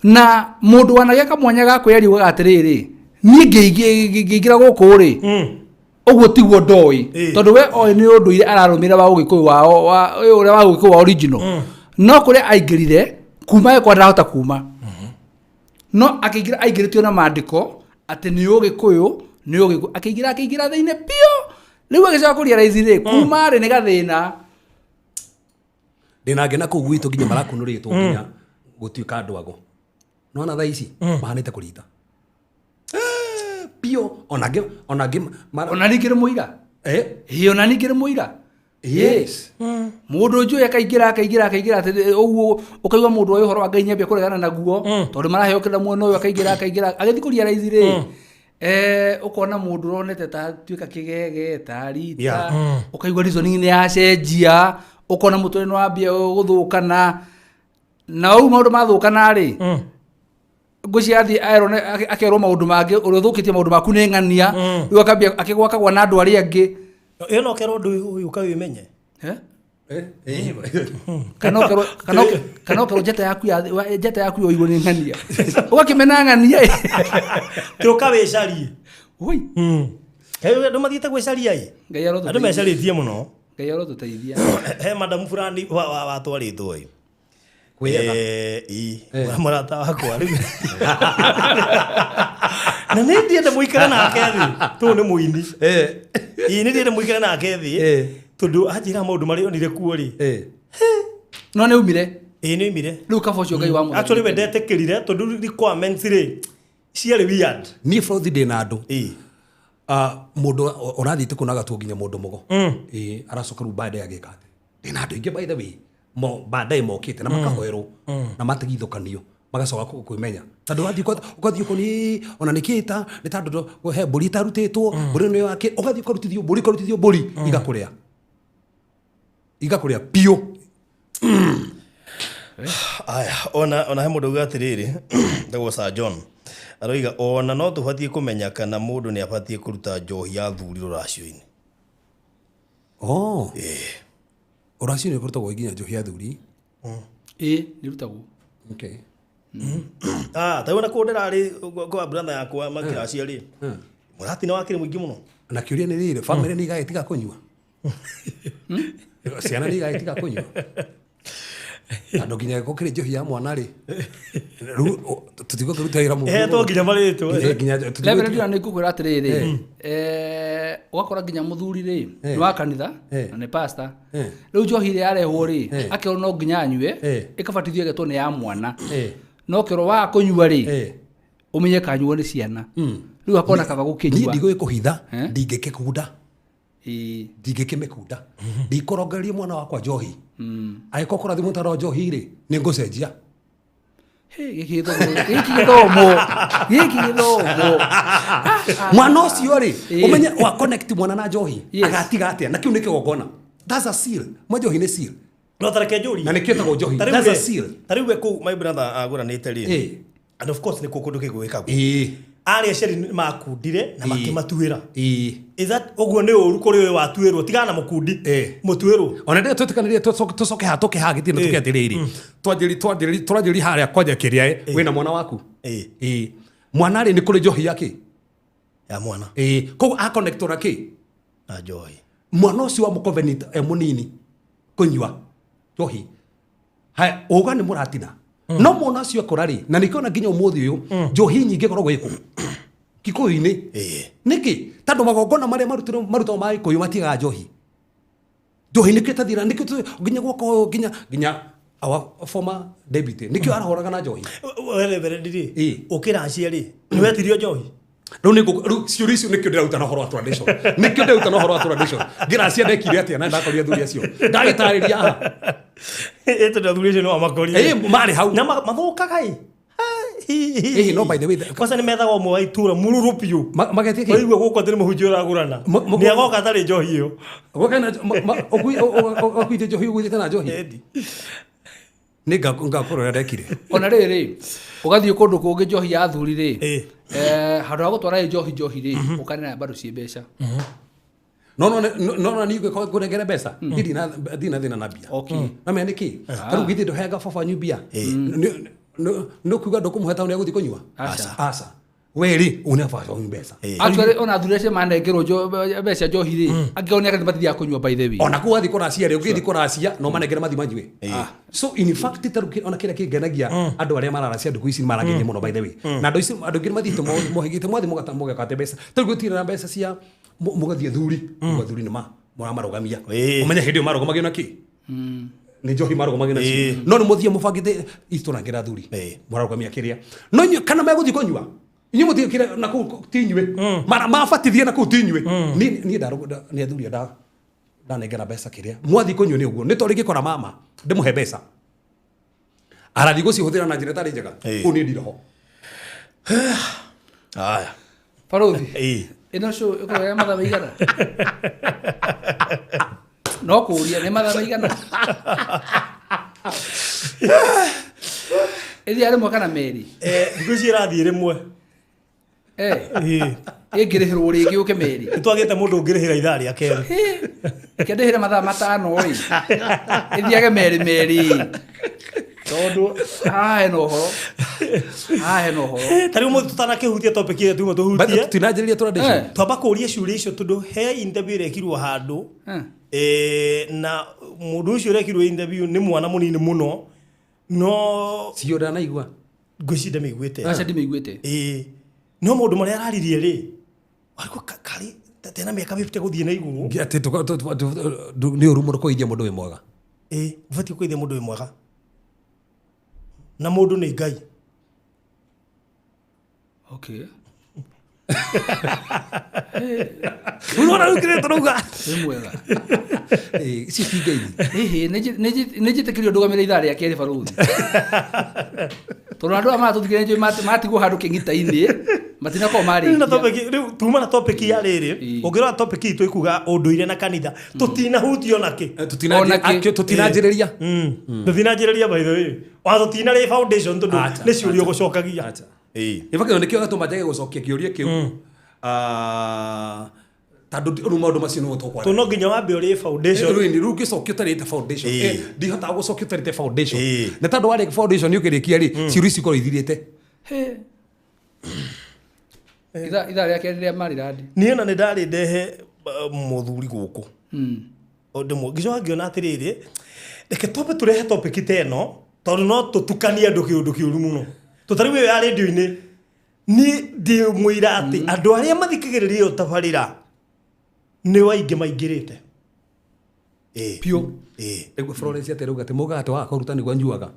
na mũndũ wanagĩa kamwanya ga kwĩyaria ugaga atĩrĩrĩ niĩ ngĩingĩra gũkũ rĩ ũguo tiguo ndoĩ tondũ we oĩ nĩ ũndũire ararũmĩrĩra wa ũgĩkũyũ wao ũrĩa wa ũgĩkũyũ wa original no kũrĩa aingĩrire kuma ĩkwa ndarahota kuma no akĩingĩra aingĩrĩtio na maandĩko atĩ nĩ ũgĩkũyũ nĩ ũgĩkũyũ akĩingĩra akĩingĩra thĩinĩ biũ rĩu agĩcoka kũrealize rĩ kuma rĩ nĩ gathĩna. Ndĩna ngena kũu gwitũ nginya marakunũrĩtwo nginya gũtuĩka andũ ago nona thaa ici mahanĩte kũrita biũ ona angĩ ona ningĩ nĩ mũira ona ningĩ nĩ mũira. Yes. Mũndũ njũĩ akaingĩra akaingĩra akaingĩra atĩ ũguo ũkaigua mũndũ oĩ ũhoro wa Ngai nĩambia kũregana naguo tondũ maraheo kĩrĩa mwena ũyũ akaingĩra akaingĩra agĩthiĩ kũrealize rĩ Ũkona mũndũ ũronete ta tuĩka kĩgege ta rita ũkaigua reasoning nĩ yacenjia ũkona mũtũrĩre nĩ wambia gũthũkana na ũu maũndũ mathũkana rĩ ngwĩciria athiĩ aerwo akerwo maũndũ mangĩ ũrĩa ũthũkĩtie maũndũ maku nĩ ng'ania rĩu akambia akĩgwakagwa na andũ arĩa angĩ Ĩyo no kerwo ũndũ ũyũ ũkawĩmenye. Kana ũkerwo kana ũkerwo njata yaku ya njata yaku yoirwo nĩ ng'ania ũgakĩmena ng'ania Ti ũkawĩcarie. Woi. Kaĩ andũ mathiĩte gwĩcaria ĩ? Ngai arotũteithia. Andũ mecarĩtie mũno. Ngai arotũteithia. He madamu fulani watwarĩtwo ĩ. Kwĩyetha. Ĩ, mũrata wakwa rĩu. Na nĩ ndiende mũikare nake thĩ. Tũũ nĩ mũini. Ĩ, nĩ ndiende mũikare nake thĩ. Tondũ anjĩra maũndũ marĩa onire kuo rĩ. No nĩ umire. Ĩ, nĩ oimire. Rĩu kaba ũcio Ngai wamũthondekire. Actually we ndetĩkĩrire tondũ requirements rĩ ciarĩ weird. Niĩ bũrũthi ndĩ na andũ. Ĩ. Mũndũ ũrathiĩte kũna gatuo nginya mũndũ mũgo. Ĩ, aracoka rĩu baadaye agĩka atĩ. Ndĩ na andũ aingĩ by the way. Baadaye mokĩte na makahoerwo na matigithũkanio magacoka kwĩmenya. Tondũ wathiĩ ũgathiĩ ũkoni ona nĩ kĩta nĩ tondũ he mbũri ĩtarutĩtwo, mbũri ĩno yake, ũgathiĩ ũkarutithio mbũri, ũkarutithio mbũri, igakũrĩa. Igakũrĩa biũ. Aya, ona he mũndũ uga atĩrĩrĩ, ndagwo Sir John. Aroiga ona no tũbatiĩ kũmenya kana mũndũ nĩ abatiĩ kũruta njohi ya thuri rũracio-inĩ. Oh. Rũracio-inĩ kũrutagwo nginya njohi ya thuri? Ĩ, nĩ rutagwo. Okay. Ta rĩu ona kũndũ ndĩrarĩ kwa brother yakwa makĩracia rĩ. Mũratina wakĩrĩ mũingĩ mũno. Na kĩũria nĩ rĩrĩ, family nĩ igagĩtiga kũnyua? Ciana nĩ igagĩtiga kũnyua? Andũ nginya gũkĩrĩ njohi ya mwana rĩ. Rĩu, tũtigũkĩruta wĩra mũũru. Ĩhetwo nginya marĩtwa. Nginya tũtigũ- Reverend Ndiona nĩ ngũkwĩra atĩrĩrĩ, ũgakora nginya mũthuri rĩ, nĩ wa kanitha, na nĩ pastor. Rĩu njohi ĩrĩa yarehwo rĩ, akerwo no nginya anyue, ĩkabatithio ĩgetwo nĩ ya mwana. No kerwo waga kũnyua rĩ, ũmenye kanyuo nĩ ciana. Rĩu akona kaba gũkĩnyua. Niĩ ndigũgĩkũhitha, ndingĩkĩkunda. Ndingĩkĩmĩkunda. Ndikũrongereria mwana wakwa njohi. Angĩkorwo kũrathiĩ mũtaro njohi rĩ, nĩ ngũcenjia. Hey, gĩkĩ gĩthomo, gĩkĩ gĩthomo, gĩkĩ gĩthomo. Mwana ũcio rĩ, ũmenye wa connect mwana na njohi, Yes. agatiga atĩa? Na kĩu nĩ kĩgongona. That's a seal. Mwa njohi nĩ seal. No tareke njũrie. Na nĩkĩo ĩtagwo njohi. Ta rĩu That's a we- seal. Ta rĩu we kũu my brother agũranĩte rĩ. And of course nĩ kũu kũndũ kĩgwĩkagwo. Arĩa aciari nĩ makundire na makĩmatuĩra. Is that ũguo nĩ ũru kũrĩ ũyũ watuĩrwo? Tigana na mũkundi. Mũtuĩrwo. Ona ndĩrĩa twĩtĩkanĩrie tũcoke haha tũke haha gĩtĩ na tũke atĩrĩrĩ. Twanjĩrĩ harĩa kwanja kĩrĩa, wĩna mwana waku? Mwana rĩ, nĩ kũrĩ njohi ya kĩ? Ya mwana. Koguo a connect na kĩ? Na njohi. Mwana ũcio wa mũcovenant e mũnini kũnyua njohi. Haya, uga nĩ mũratina. No mwana ũcio akũra rĩ, na nĩkĩo ona nginya ũmũthĩ ũyũ, njohi nyingĩ ĩkoragwo ĩkũ? Kikuyu-inĩ. Nĩkĩ? Tondũ magongona marĩa marutagwo ma Gĩkũyũ matigaga njohi. Njohi nĩkĩo ĩtathira, nĩkĩo nginya gwaka ũyũ, nginya our former deputy, nĩkĩo arahũraga na njohi. We Reverend rĩ, ũkĩracia rĩ, nĩ wetirio njohi? Rĩu nĩ ngũ-, rĩu ciũria icio nĩkĩo ndĩraruta na ũhoro wa tradition. Nĩkĩo ndĩraruta na ũhoro wa tradition. Ngĩracia ndekire atĩa na ndakorire athuri acio. Ndagĩtarĩria haha. Ĩ, tondũ athuri acio nĩ wamakorire. Ĩ, marĩ hau. Na mathũkaga ĩ. Ĩ, no by the way, the- Kwanza nĩ methaga ũmwe wa itũra mũrũrũ biũ. Magetie kĩ? Waigua gũkũ atĩ nĩ mũhunjia ũragũrana. Nĩ agoka atarĩ njohi ĩyo. Gũka na ũkuithie njohi, ũkuithĩte na njohi? Endi. Nĩ ngakũrora ũrĩa ndekire. Ona rĩrĩ, ũgathiĩ kũndũ kũngĩ njohi ya athuri rĩ, handũ ha gũtwara ĩ njohi njohi rĩ, ũkanena bado ciĩ mbeca. No, no, no, no, no, niĩ ngwĩka ngũnengere mbeca. Niĩ ndina thĩna na mbia. Na menya nĩkĩ? Ta rĩu githĩ ndũheaga baba wanyu mbia? Nĩ ũkiuga ndũkũmũhe taũni agũthiĩ kũnyua? Aca. Aca. We rĩ, une baba wanyu mbeca. Actually, ona athuri acio manengerwo mbeca njohi rĩ, angĩkorwo nĩ akati matithiaga kũnyua by the way. Ona kũu wathiĩ kũracia rĩ, ũngĩthiĩ kũracia, no manengere mathiĩ manyue. So in fact, ta rĩu ona kĩrĩa kĩngenagia andũ arĩa mararacia ndukũ ici nĩ marangenia mũno by the way. Na andũ ici, andũ aingĩ nĩ mathiĩte mohĩgĩte, mwathiĩ mũgakate mbeca. Ta rĩu gũtirĩ na mbeca cia mũgathiĩ athuri, mũgathuri nĩ mũramarũgamia. Ũmenye hĩndĩ ĩyo marũgamagio na kĩ? Nĩ njohi marũgamagio nacio. No nĩ mũthiĩ mũbangĩte itũrangĩra athuri. Mũrarũgamia kĩrĩa. No inyuĩ kana megũthiĩ kũnyua? Inyuĩ mũthiĩ kĩrĩa na kũu ti inyuĩ. Mabatithie na kũu ti inyuĩ. Niĩ nĩ athuri ndanengera mbeca kĩrĩa. Mwathiĩ kũnyua nĩ ũguo. Nĩ tondũ rĩngĩ kora mama ndĩmũhe mbeca. Arathiĩ gũcihũthĩra na njĩra ĩtarĩ njega. Kũu niĩ ndirĩ ho. Aya. Baruthi. Ĩĩ. Ĩno show ĩkoragwo ya mathaa maigana? No kũũria nĩ mathaa maigana? Ĩthiaga rĩmwe kana merĩ? Thikũ ici ĩrathiĩ rĩmwe. Ĩĩ. Ĩngĩrĩhĩrwo rĩngĩ yũke merĩ. Nĩ twagĩte mũndũ ũngĩrĩhĩra ithaa rĩa kerĩ. Reke ndĩhĩre mathaa 5 rĩ. Ĩthiage merĩ merĩ. Tondũ haha hena ũhoro. Haha hena ũhoro. Ta rĩu mũthĩ tũtanakĩhutia topic ĩrĩa tuma tũhutie. Tũtinanjĩrĩria tradition. Twamba kũũria ciũria icio tondũ he interview ĩrekirwo handũ. Na mũndũ ũcio ũrekirwo interview nĩ mwana mũnini mũno. No Cio ndanaigua. Ngwĩciria ndamĩiguĩte. Aca ndimĩiguĩte. No maũndũ marĩa araririe rĩ, ariko karĩ tena mĩaka 50 gũthiĩ na igũrũ. Ngi atĩ nĩ ũru mũno kũithia mũndũ wĩ mwega. Ndũbatiĩ kũithia mũndũ wĩ mwega. Na mũndũ nĩ Ngai. Okay. Unaona rĩu kĩrĩa tũrauga? Wĩ mwega. Ici ti Ngai. Ĩhĩ, nĩ njĩtĩkĩrio ndũgamĩre ithaa rĩa kerĩ barũthi. Tondũ andũ aya maratũthikĩrĩria nĩnjũĩ matigwo handũ kĩng'ita-inĩ, matinakorwo marĩkia. Rĩu na topic, rĩu tuma na topic ya rĩrĩ, ũngĩrora topic itũ ĩkuga ũndũire na kanitha, tũtinahutio na kĩ? Ona kĩ? Tũtinanjĩrĩria. Tũtinanjĩrĩria by the way. Wa tũtinarĩ foundation tondũ nĩ ciũria ũgũcokagia. Acha. In fact, nĩkĩo gĩatũma njage gũcokia kĩũria kĩu. Tondũ rĩu maũndũ macio nĩmo tũkwaria. Tondũ no nginya wambe ũrĩe foundation. Rĩu rĩu ũngĩcokia ũtarĩte foundation. Ndihotaga gũcokia ũtarĩte foundation. Ĩĩ. Na tondũ warĩa foundation ũkĩrĩkia rĩ, ciũria ici ikorwo ithirĩte. Hĩ. Ithaa rĩa kerĩ rĩa Maryland. Niĩ ona nĩ ndarĩ ndehe mũthuri gũkũ. Ngĩcoka ngĩona atĩrĩrĩ, reke twambe tũrehe topic ta ĩno, tondũ no tũtukanie andũ kĩũndũ kĩũru mũno. Tũtarĩ wĩyo ya radio-inĩ. Niĩ ndĩ mũira atĩ andũ arĩa mathikagĩrĩria ĩyo tabarĩra nĩ waingĩ maingĩrĩte. Piũ. Nĩguo Florence atĩ rauga atĩ mũgaga atĩ waga kũruta nĩguo anyuaga.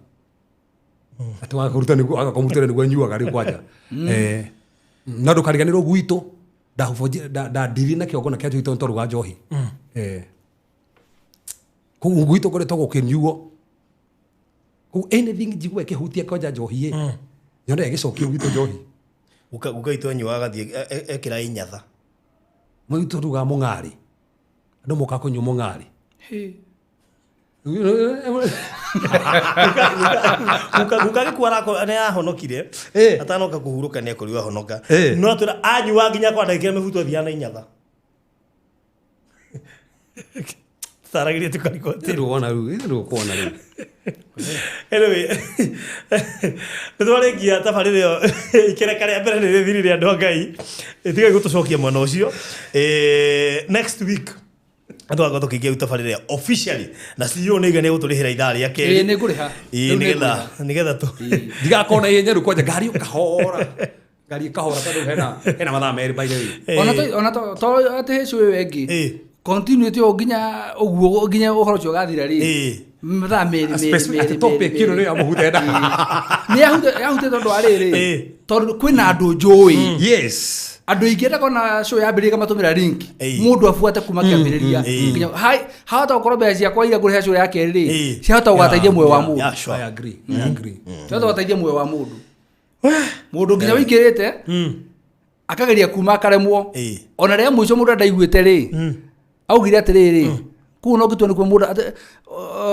Atĩ waga kũruta nĩguo, waga kũmũrutĩra nĩguo anyuaga rĩu kwanja. No ndũkariganĩrwo gwitũ, ndandiri na kĩongo na kĩa njohi tondũ twaruga njohi. Kũu gwitũ ngoretwo gũkĩnyuo. Kũu anything njigua ĩkĩhutia kwanja njohi ĩ. Nyone ĩgĩcokio gwitũ njohi. Guka itũ anyuaga agathiĩ, ekĩra inyatha. Mwitũ tugaga mũng'arĩ. Andũ mokaga kũnyua mũng'arĩ. Hĩ. Guka gĩkua nĩ ahonokire. Atanoka kũhurũka nĩ akorirwo ahonoka. No atwĩra anyua nginya kwa ndagĩka mĩbuto athiaga na inyatha. Taragĩria tũkarigwo atĩrĩ. Rĩu wona rĩu, rĩu ũkuona rĩu. Anyway, nĩ twarĩkia tabarĩra ĩyo, ikereka rĩa mbere nĩ rĩthirire andũ a Ngai. Tigai gũtũcokia mwena ũcio. Next week tũgakorwo tũkĩingĩra tabarĩra ĩyo officially, na CEO nĩ aiga nĩ egũtũrĩhĩra ithaa rĩa kerĩ. Ĩĩ, nĩ ngũrĩha. Ĩĩ, Rĩu nĩ ngũrĩha. nĩgetha tũ- Ndigakorwo na ihenya rĩu kwanja, ngari ũkahora. Ngari ĩkahora tondũ hena mathaa merĩ by the way. Ona to atĩ hĩcu ĩyo ĩngĩ. Continuity ũũ nginya ũguo, nginya ũhoro ũcio ũgathira rĩ. Mathaa merĩ, merĩ, Specific merĩ, atĩ topic merĩ, ĩno nĩyo yamũhuta enda. Nĩ yahutĩte tondũ wa rĩrĩ. Tondũ kwĩna andũ njũĩ. Andũ aingĩ ndakona show yambĩrĩria ĩkamatũmĩra link. Mũndũ abuate kuma kĩambĩrĩria. Nginya hahota gũkorwo mbeca ciakwa iria ngũrĩha show ya kerĩ rĩ, ciahota gũgateithia muoyo wa mũndũ. Yeah, sure. I agree. I agree. Ciahota gũgateithia muoyo wa mũndũ. Mũndũ nginya wĩingĩrĩte, akageria kuma akaremwo. Ona rĩa mũico mũndũ ndaiguĩte rĩ, augire atĩrĩrĩ, kũu no ngĩtua nĩ kuo mũndũ atĩ,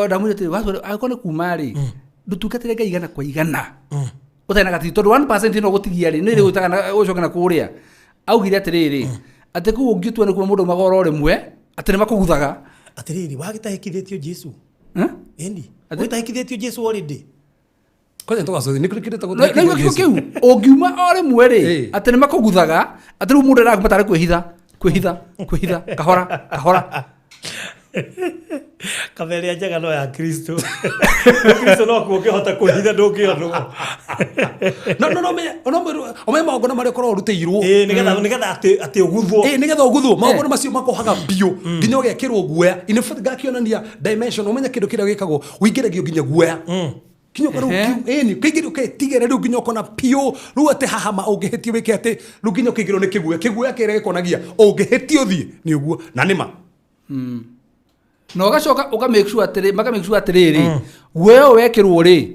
ndamwĩrire atĩrĩ, watua, angĩkorwo nĩ kuma rĩ, ndũtungatĩre Ngai igana kwa igana. Ũtarĩ na gatiri, tondũ 1% ĩno ũgũtigia rĩ, nĩ ĩrĩ gũtaga na, ũcoke na kũrĩa. Augire atĩrĩrĩ, atĩ kũu ũngĩtua nĩ kuo mũndũ aumaga oro rĩmwe, atĩ nĩ makũguthaga. Atĩrĩrĩ, wagĩtahĩkithĩtio Jesũ? Ĩni. Atĩ? Wagĩtahĩkithĩtio Jesũ already? Kwanja tũgacokia, nĩ kũrĩ kĩndũ gĩtagwo No, no, Jesũ. kiugo kĩu, ũngiuma o rĩmwe rĩ, atĩ nĩ makũguthaga, atĩ rĩu mũndũ arakuma tarĩ kwĩhitha, kwĩhitha, kwĩhitha, kahora, kahora. Kabere ĩrĩa njega no ya Kristo. Kristo no kuo ũngĩhota kwĩhitha ndũngĩonwo. No, no, no, menya, no, no, ũmenye magongona marĩa ũkoragwo ũrutĩirwo. Ĩĩ, nĩgetha atĩ ũguthwo. Ĩĩ, nĩgetha ũguthwo. Magongona macio makohaga biũ, nginya ũgekĩrwo guoya. In fact, ngakĩonania dimension, ũmenye kĩndũ kĩrĩa gĩkagwo, ũingĩragio nginya guoya. Kinya ũkorwo ĩni, ũkĩingĩrio ũketigĩra rĩu nginya ũkona biũ, rĩu atĩ haha ma ũngĩhĩtio wĩke atĩ, rĩu nginya ũkĩingĩrwo nĩ kĩguoya. Kĩguoya kĩrĩa gĩkonagia, ũngĩhĩtio ũthiĩ, nĩ ũguo. Na nĩ ma. Na ũgacoka ũka make sure atĩrĩ, maka make sure atĩrĩrĩ, guoya ũyũ wekĩrwo rĩ,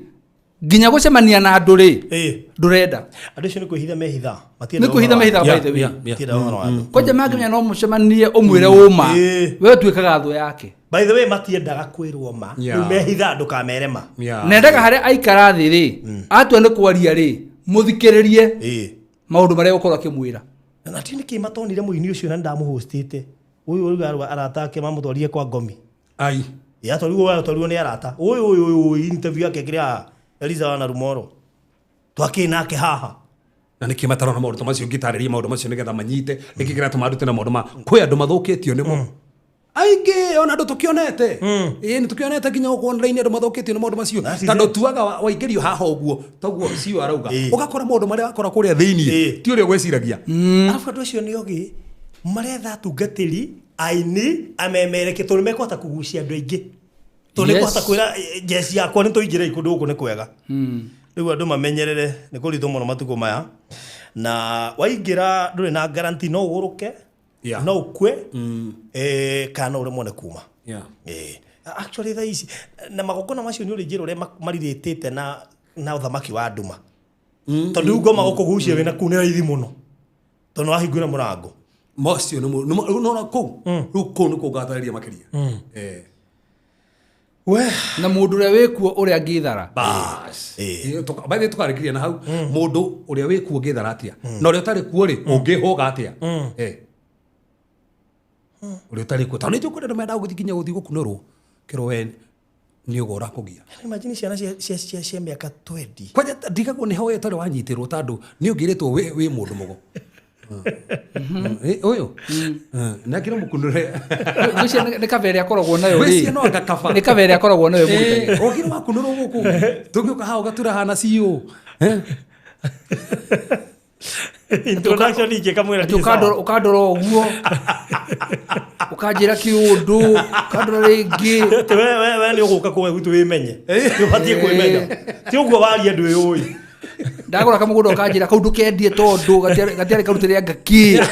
Nginya gũcemania na andũ rĩ, ndũrenda. Andũ acio nĩ kwĩhitha mehitha. Nĩ kwĩhitha mehithaga, by the way. Matienda ũhoro wa andũ. Kwanja mangĩmenya no mũcemanie ũmwĩre ũma, we ũtuĩkaga thũ yake. By the way, matiendaga kwĩrwo ma. Rĩu mehitha ndũkamere ma. Nendaga harĩa aikara thĩ rĩ, atua nĩ kwaria rĩ, mũthikĩrĩrie maũndũ marĩa ũkorwo akĩmwĩra. Na ti nĩkĩ matonire mũini ũcio na nĩndamũhostĩte. Ũyũ ũrĩa arata ake mamũtwarire kwa ngomi. Ai. Yatwarirwo nĩ arata. Ũyũ interview yake kĩrĩa Eliza wana Rumoro. Twakĩ nake haha. Na nĩkĩ matarona maũndũ ta macio ngĩtarĩria maũndũ macio nĩgetha manyite nĩkĩ kĩratũma ndute na maũndũ ma kwĩ andũ mathũkĩtio nĩmo aingĩ ona andũ tũkĩonete. Ĩĩ nĩ tũkĩonete nginya gũkũ online andũ mathũkĩtio nĩ maũndũ macio tondũ tuaga waingĩrio haha ũguo toguo cio arauga ũgakora maũndũ marĩa wakora kũrĩa thĩinĩ ti ũrĩa ũgwĩciragia. Arabu andũ acio nĩ ogĩ maretha atungatĩri aini amemereke tondũ mekũhota kũgucia andũ aingĩ. Tondũ nĩkũhota kwĩra jeci yakwa nĩ tũingĩre kũndũ gũkũ nĩ kwega. Rĩu andũ mamenyerere nĩ kũritũ mũno matukũ maya. Na waingĩra ndũrĩ na guarantee no ũgũrũke, no ũkue, kana no ũremwo nĩ kuma. Actually thaa ici na magongona macio nĩ ũrĩ njĩra ũrĩa marirĩtĩte na ũthamaki wa nduma. Tondũ rĩu ngoma gũkũgucia wĩna kũu nĩ raithi mũno. Tondũ wahingũra mũrango. Macio nĩ nona kũu. Rĩu kũu nĩkuo ngatarĩria makĩria. We na mũndũ ũrĩa wĩkuo ũrĩa angĩthara. Bas. By tũkarĩkĩria na hau mũndũ ũrĩa wĩkuo ũngĩthara atĩa? Na ũrĩa ũtarĩ kuo rĩ, ũngĩhũga atĩa? Ũrĩa ũtarĩ kuo. Tondũ nĩ njũĩ andũ mendaga gũthiĩ nginya gũthiĩ gũkunũrwo. Kĩrwo we nĩ ũgo ũrakũgia. Imagine ciana cia mĩaka 20. Kwanja ndigagwo nĩ hoya ũtarĩ wanyitĩrwo tondũ nĩ ũngĩrĩtwo wĩ mũndũ mũgo. Ũyũ. Na kĩro mũkunũre. Ngwĩciria nĩ kabere akoragwo nayo rĩ. Ngwĩciria no agakaba. Nĩ kabere akoragwo nayo mũrutani. Ũkĩrĩ wakunũrwo gũkũ. Tũngĩũka haha ũgatura hana CEO. Introduction ingĩ kamwĩra Atĩ ũkandora ũguo. Ũkanjĩra kĩũndũ, ũkandora rĩngĩ. Atĩ we nĩ ũgũka kũwe gwitũ wĩmenye. Nĩ ũbatiĩ kwĩmenya. Ti ũguo waria ndwĩũĩ. Ndagũra kamũgũnda ũkanjĩra kau ndũkendie tondũ gatiarĩ karutĩre anga kĩ.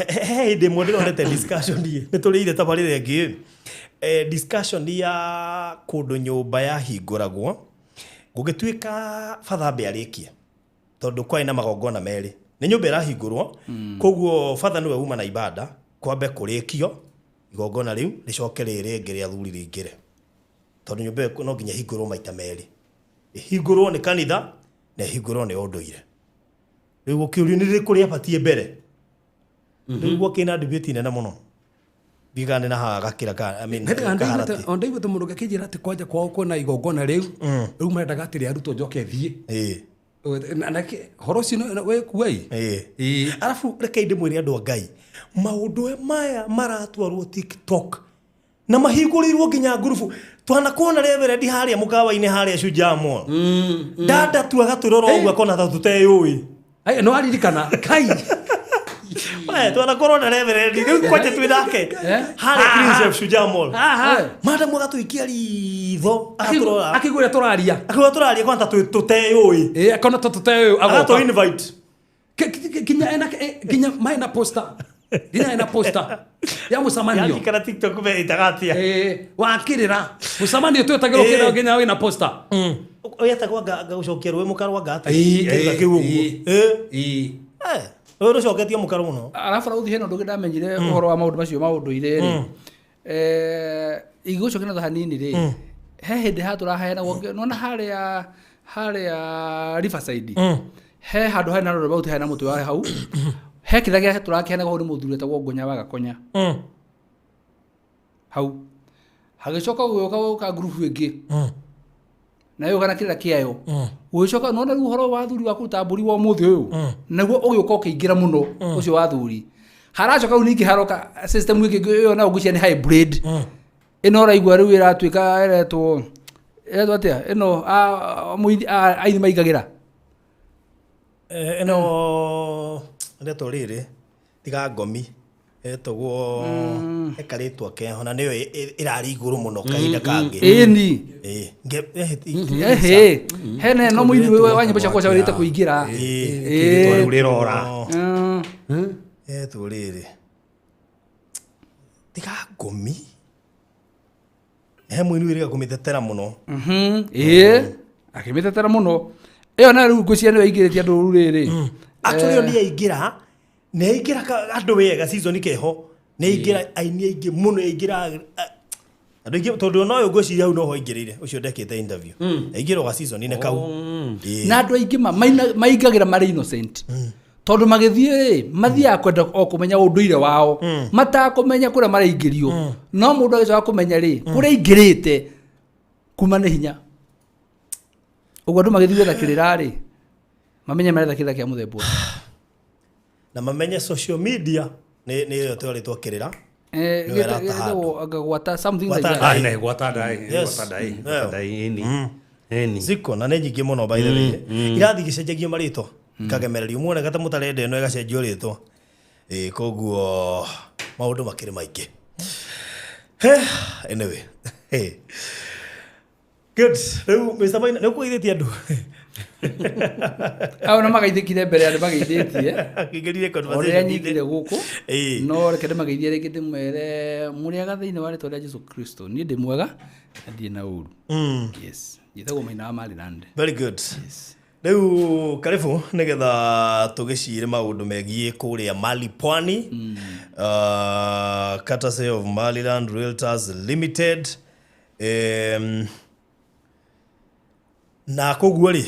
He hĩndĩ ĩmwe ndĩronete discussion ĩ, nĩ tũrĩire tabarĩra ĩngĩ. Discussion ya kũndũ nyũmba yahingũragwo gũgĩtuĩka batha ambe arĩkie tondũ kwarĩ na magongona merĩ. Nĩ nyũmba ĩrahingũrwo, koguo batha nĩwe uma na ibada kwambe kũrĩkio igongona rĩu rĩcoke rĩrĩ rĩngĩ rĩa athuri rĩingĩre. Tondũ nyũmba ĩyo no nginya ĩhingũrwo maita merĩ. Ĩhingũrwo nĩ kanitha na ĩhingũrwo nĩ ũndũire. Rĩu gũkĩũrio nĩ rĩrĩkũ rĩabatiĩ mbere. Rĩu gwakĩ na debate nene mũno. Ndigane na haha gakĩra ka, I mean, kaharati. Ona ndaiguĩte mũndũ akĩnjĩra atĩ kwanja kwao kwĩna igongona rĩu, rĩu marendaga atĩ rĩarutwo njoke thiĩ. Na horo ũcio wĩkuo ĩ. Arabu reke ndĩmwĩre andũ a Ngai, maũndũ maya maratwarwo TikTok na mahingũrĩirwo nginya ngurubu. Twanakuona Reverend harĩa mũkawa-inĩ harĩa Shujaa Mall. Dada tu agatũrora ũguo akona ta tũteyũĩ. Ai, no aririkana. Kai. We, twanakorwo na Reverend, rĩu kwanja twĩ nake. Harĩa Prince of Shujaa Mall. Madam agatũikia ritho, agatũrora. Akĩigua ũrĩa tũraria. Akĩigua tũraria kwanza tũteyũĩ. Akona ta tũteyũĩ, agoka. Agatũ invite. Nginya ena, nginya maena poster. Nginya ena poster. Ya mũcemanio. Yaani kana TikTok me ĩtaga atĩa? Wakĩrĩra. Mũcemanio twĩtagĩrwo kĩrĩra nginya wĩna poster. Wetagwo anga gũcokia rũĩ mũkaro anga atĩa? Kĩrĩra kĩu ũguo. Rũĩ rũcoketie mũkaro mũno. Arabu rauthi hena ũndũ ũngĩ ndamenyire ũhoro wa maũndũ macio ma ũndũire rĩ. Ingĩgũcokia na thutha hanini rĩ. He hĩndĩ haha tũraheanagwo, nĩwona harĩa Riverside. He handũ harĩ na roundabout harĩ na mũtĩ wa hau. He kĩrĩa gĩa tũrakĩheanagwo hau nĩ mũthuri wetagwo Ngonya wa Gakonya. Hau. Hagĩcoka gũgĩũka gũka ngurubu ĩngĩ. Nayo kana kĩrĩa kĩayo. Gũgĩcoka nĩwona rĩu ũhoro wa athuri wa kũruta mbũri wa ũmũthĩ ũyũ. Naguo ũgĩũka ũkĩingĩra mũno ũcio wa athuri. Haracoka rĩu ningĩ haroka system ĩngĩ ĩyo nayo ngwĩciria nĩ hybrid. Ĩno ũraigua rĩu ĩratuĩka ĩretwo atĩa? Ĩno, aini maingagĩra. Ĩno ĩretwo rĩrĩ, tiga ngomi. Ĩtagwo ĩkarĩtwo keho na nĩyo ĩrarĩ igũrũ mũno kahinda kangĩ. Ĩni. Ehe. Hena no mũini wa nyĩmbo ciakwa cia wĩrĩte kũingĩra. Rĩtwa rĩu rĩrora. Ĩtwo rĩrĩ. Tiga ngomi. He mũini wĩrĩga kũmĩtetera mũno. Ĩĩ, akĩmĩtetera mũno ĩyo, na rĩu ngwĩciria nĩyo ĩingĩrĩtie andũ rũru rĩrĩ. Actually, nĩ aingĩra, nĩ aingĩra andũ wega, season keho nĩ aingĩra aini aingĩ mũno, aingĩra andũ aingĩ, tondũ ona ũyũ ngwĩciria hau noho aingĩrĩire, ũcio ndekĩte interview, aingĩra o ga season-inĩ kau. Ĩĩ. Na andũ aingĩ maingagĩra marĩ innocent, tondũ magĩthiĩ rĩ, mathiaga kwenda o kũmenya ũndũire wao, matakũmenya kũrĩa maraingĩrio. No mũndũ agĩcoka kũmenya rĩ, kũrĩa aingĩrĩte kuma nĩ hinya ũguo. Andũ magĩthiĩ gwetha kĩrĩra rĩ, mamenye maretha kĩrĩra kĩa mũthemba ũrĩkũ. Na mamenye social media nĩ nĩ ĩyo twarĩtwo kĩrĩra. Nĩwe ĩrata Gĩtagwo anga gwata something like Gwata that. ndai. Ah, ne gwata ndai. Yes. Gwata ndai. Yeah. Gwata ndai, ĩni, ĩni. Ziko na nĩ nyingĩ mũno, by the way. Irathiĩ igĩcenjagio marĩtwa, ikagemererio, muone ta mũtarenda ĩno, ĩgacenjio rĩtwa. Ĩĩ, koguo maũndũ makĩrĩ maingĩ. Anyway. Hey. Good. Rĩu Mr. Maina, nĩ ũkũgeithĩtie andũ? Au na magaithĩkire mbere ya nĩ magaithĩtie. Akĩingĩrire Ũrĩa conversation. nyingire gũkũ. No reke ndĩmageithie rĩngĩ, ndĩmwere mũrĩaga thĩinĩ wa rĩtwa rĩa Jesu Kristo. Niĩ ndĩ mwega na ndirĩ na ũru. Yes, njĩtagwo Maina wa Maryland. Very good. Yes. Rĩu karibu nĩgetha tũgĩcire maũndũ megiĩ kũrĩa Mali Pwani, courtesy of Maryland Realtors Limited. Na koguo rĩ,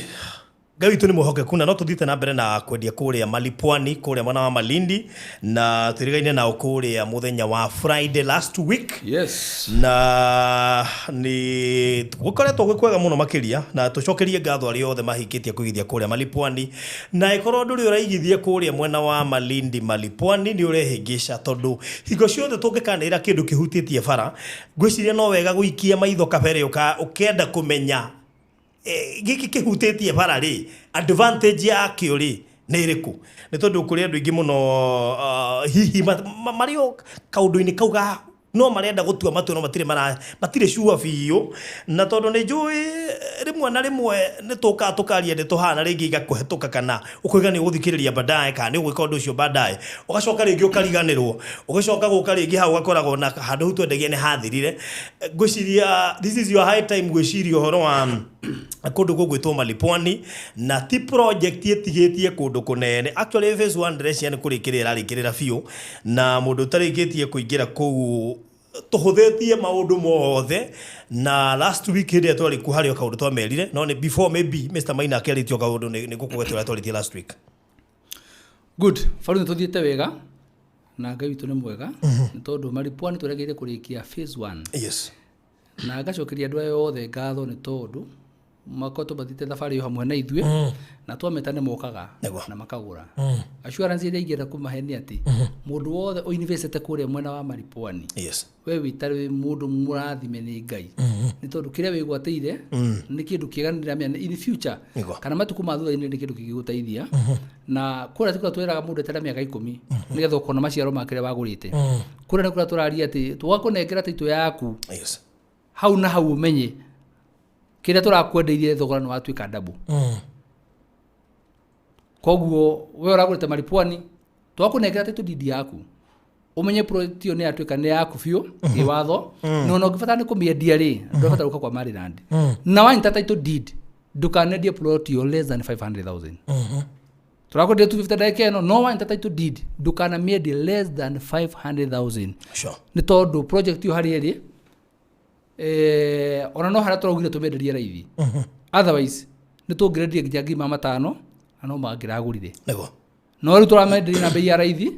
Ngai witũ nĩ mwĩhokeku, na no tũthiĩte na mbere na kwendia kũrĩa Mali Pwani, kũrĩa mwena wa Malindi, na twĩrĩgaine nao kũrĩa mũthenya wa Friday last week. Na nĩ gũkoretwo gwĩ kwega mũno makĩria, na tũcokerie ngatho arĩa othe mahikĩtie kũigithia kũrĩa Malipwani. Na ĩkorwo ndũrĩ ũraigithia kũrĩa mwena wa Malindi, Malipwani, nĩ ũrehĩngĩca, tondũ hingo ciothe tũngĩkanĩra kĩndũ kĩhutĩtie bara, ngwĩciria no wega gũikia maitho kabere ũkenda kũmenya gĩkĩ kĩhutĩtie bara rĩ, advantage yakĩo rĩ nĩ ĩrĩkũ, nĩ tondũ kũrĩ andũ aingĩ mũno hihi marĩ o kaũndũ-inĩ kau ga no marenda gũtua matua, no matirĩ mara matirĩ sure biũ. Na tondũ nĩ njũĩ rĩmwe na rĩmwe nĩ tũkaga tũkaria ndeto haha na rĩngĩ igakũhetũka, kana ũkoiga nĩ ũgũthikĩrĩria baadaye, kana nĩ ũgwĩka ũndũ ũcio baadaye, ũgacoka rĩngĩ ũkariganĩrwo, ũgĩcoka gũka rĩngĩ hau ũgakoragwo na handũ hau twendagia nĩ hathirire. Ngwĩciria this is your high time gwĩciria ũhoro wa kũndũ gũgwĩtwo Malipwani, na ti project ĩtigĩtie kũndũ kũnene. Actually, phase 1 ndĩreciria nĩ kũrĩkĩrĩra ĩrarĩkĩrĩra biũ, na mũndũ ũtarĩkĩtie kũingĩra kũu, tũhũthĩtie maũndũ mothe. Na last week hĩndĩ ĩrĩa twarĩ kuo, harĩ o kaũndũ twamerire, no nĩ before maybe Mr. Maina akĩarĩtio kaũndũ, nĩ ngũkũgweta ũrĩa twarĩtie last week. Good, baru nĩ tũthiĩte wega na Ngai witũ nĩ mwega, nĩ tondũ Maripwani tũregeire kũrĩkia phase 1. Na ngacokeria andũ aya othe ngatho, nĩ tondũ makoretwo mathiĩte thabarĩ ĩyo hamwe na ithuĩ, na twameta nĩ mokaga na makagũra. Assurance ĩrĩa ingĩenda kũmahe nĩ atĩ mũndũ wothe ũinvestĩte kũrĩa mwena wa Maripwani, we wĩtare wĩ mũndũ mũrathime nĩ Ngai, nĩ tondũ kĩrĩa wĩgwatĩire nĩ kĩndũ kĩega. Nĩ ndĩramenya in future kana matukũ ma thutha-inĩ nĩ kĩndũ kĩngĩgũteithia. Na kũrĩa ti kũrĩa twĩraga mũndũ eterere mĩaka 10 nĩgetha ũkona maciaro ma kĩrĩa wagũrĩte. Kũrĩa nĩ kũrĩa tũraria atĩ twakũnengera title yaku hau na hau, ũmenye kĩrĩa tũrakwendeirie thogora nĩ watuĩka double. Koguo we ũragũrĩte Maripwani, twakũnengera title deed yaku, ũmenye project ĩyo nĩ yatuĩka nĩ yaku biũ kĩwatho. Na ona ũngĩbatara nĩ kũmĩendia rĩ, ndũrabatara gũka kwa Maryland. Na wanyita title deed, ndũkanendie plot ĩyo less than 500,000. Tũrakwendia 250 ndagĩka ĩno, no wanyita title deed, ndũkanamĩendie less than 500,000. Nĩ tondũ project ĩyo harĩa ĩrĩ, ona no harĩa tũraugire tũmenderie raithi, otherwise nĩ tũngĩrendia nginya 500,000 na no mangĩragũrire. No rĩu tũramenderia na bei ya raithi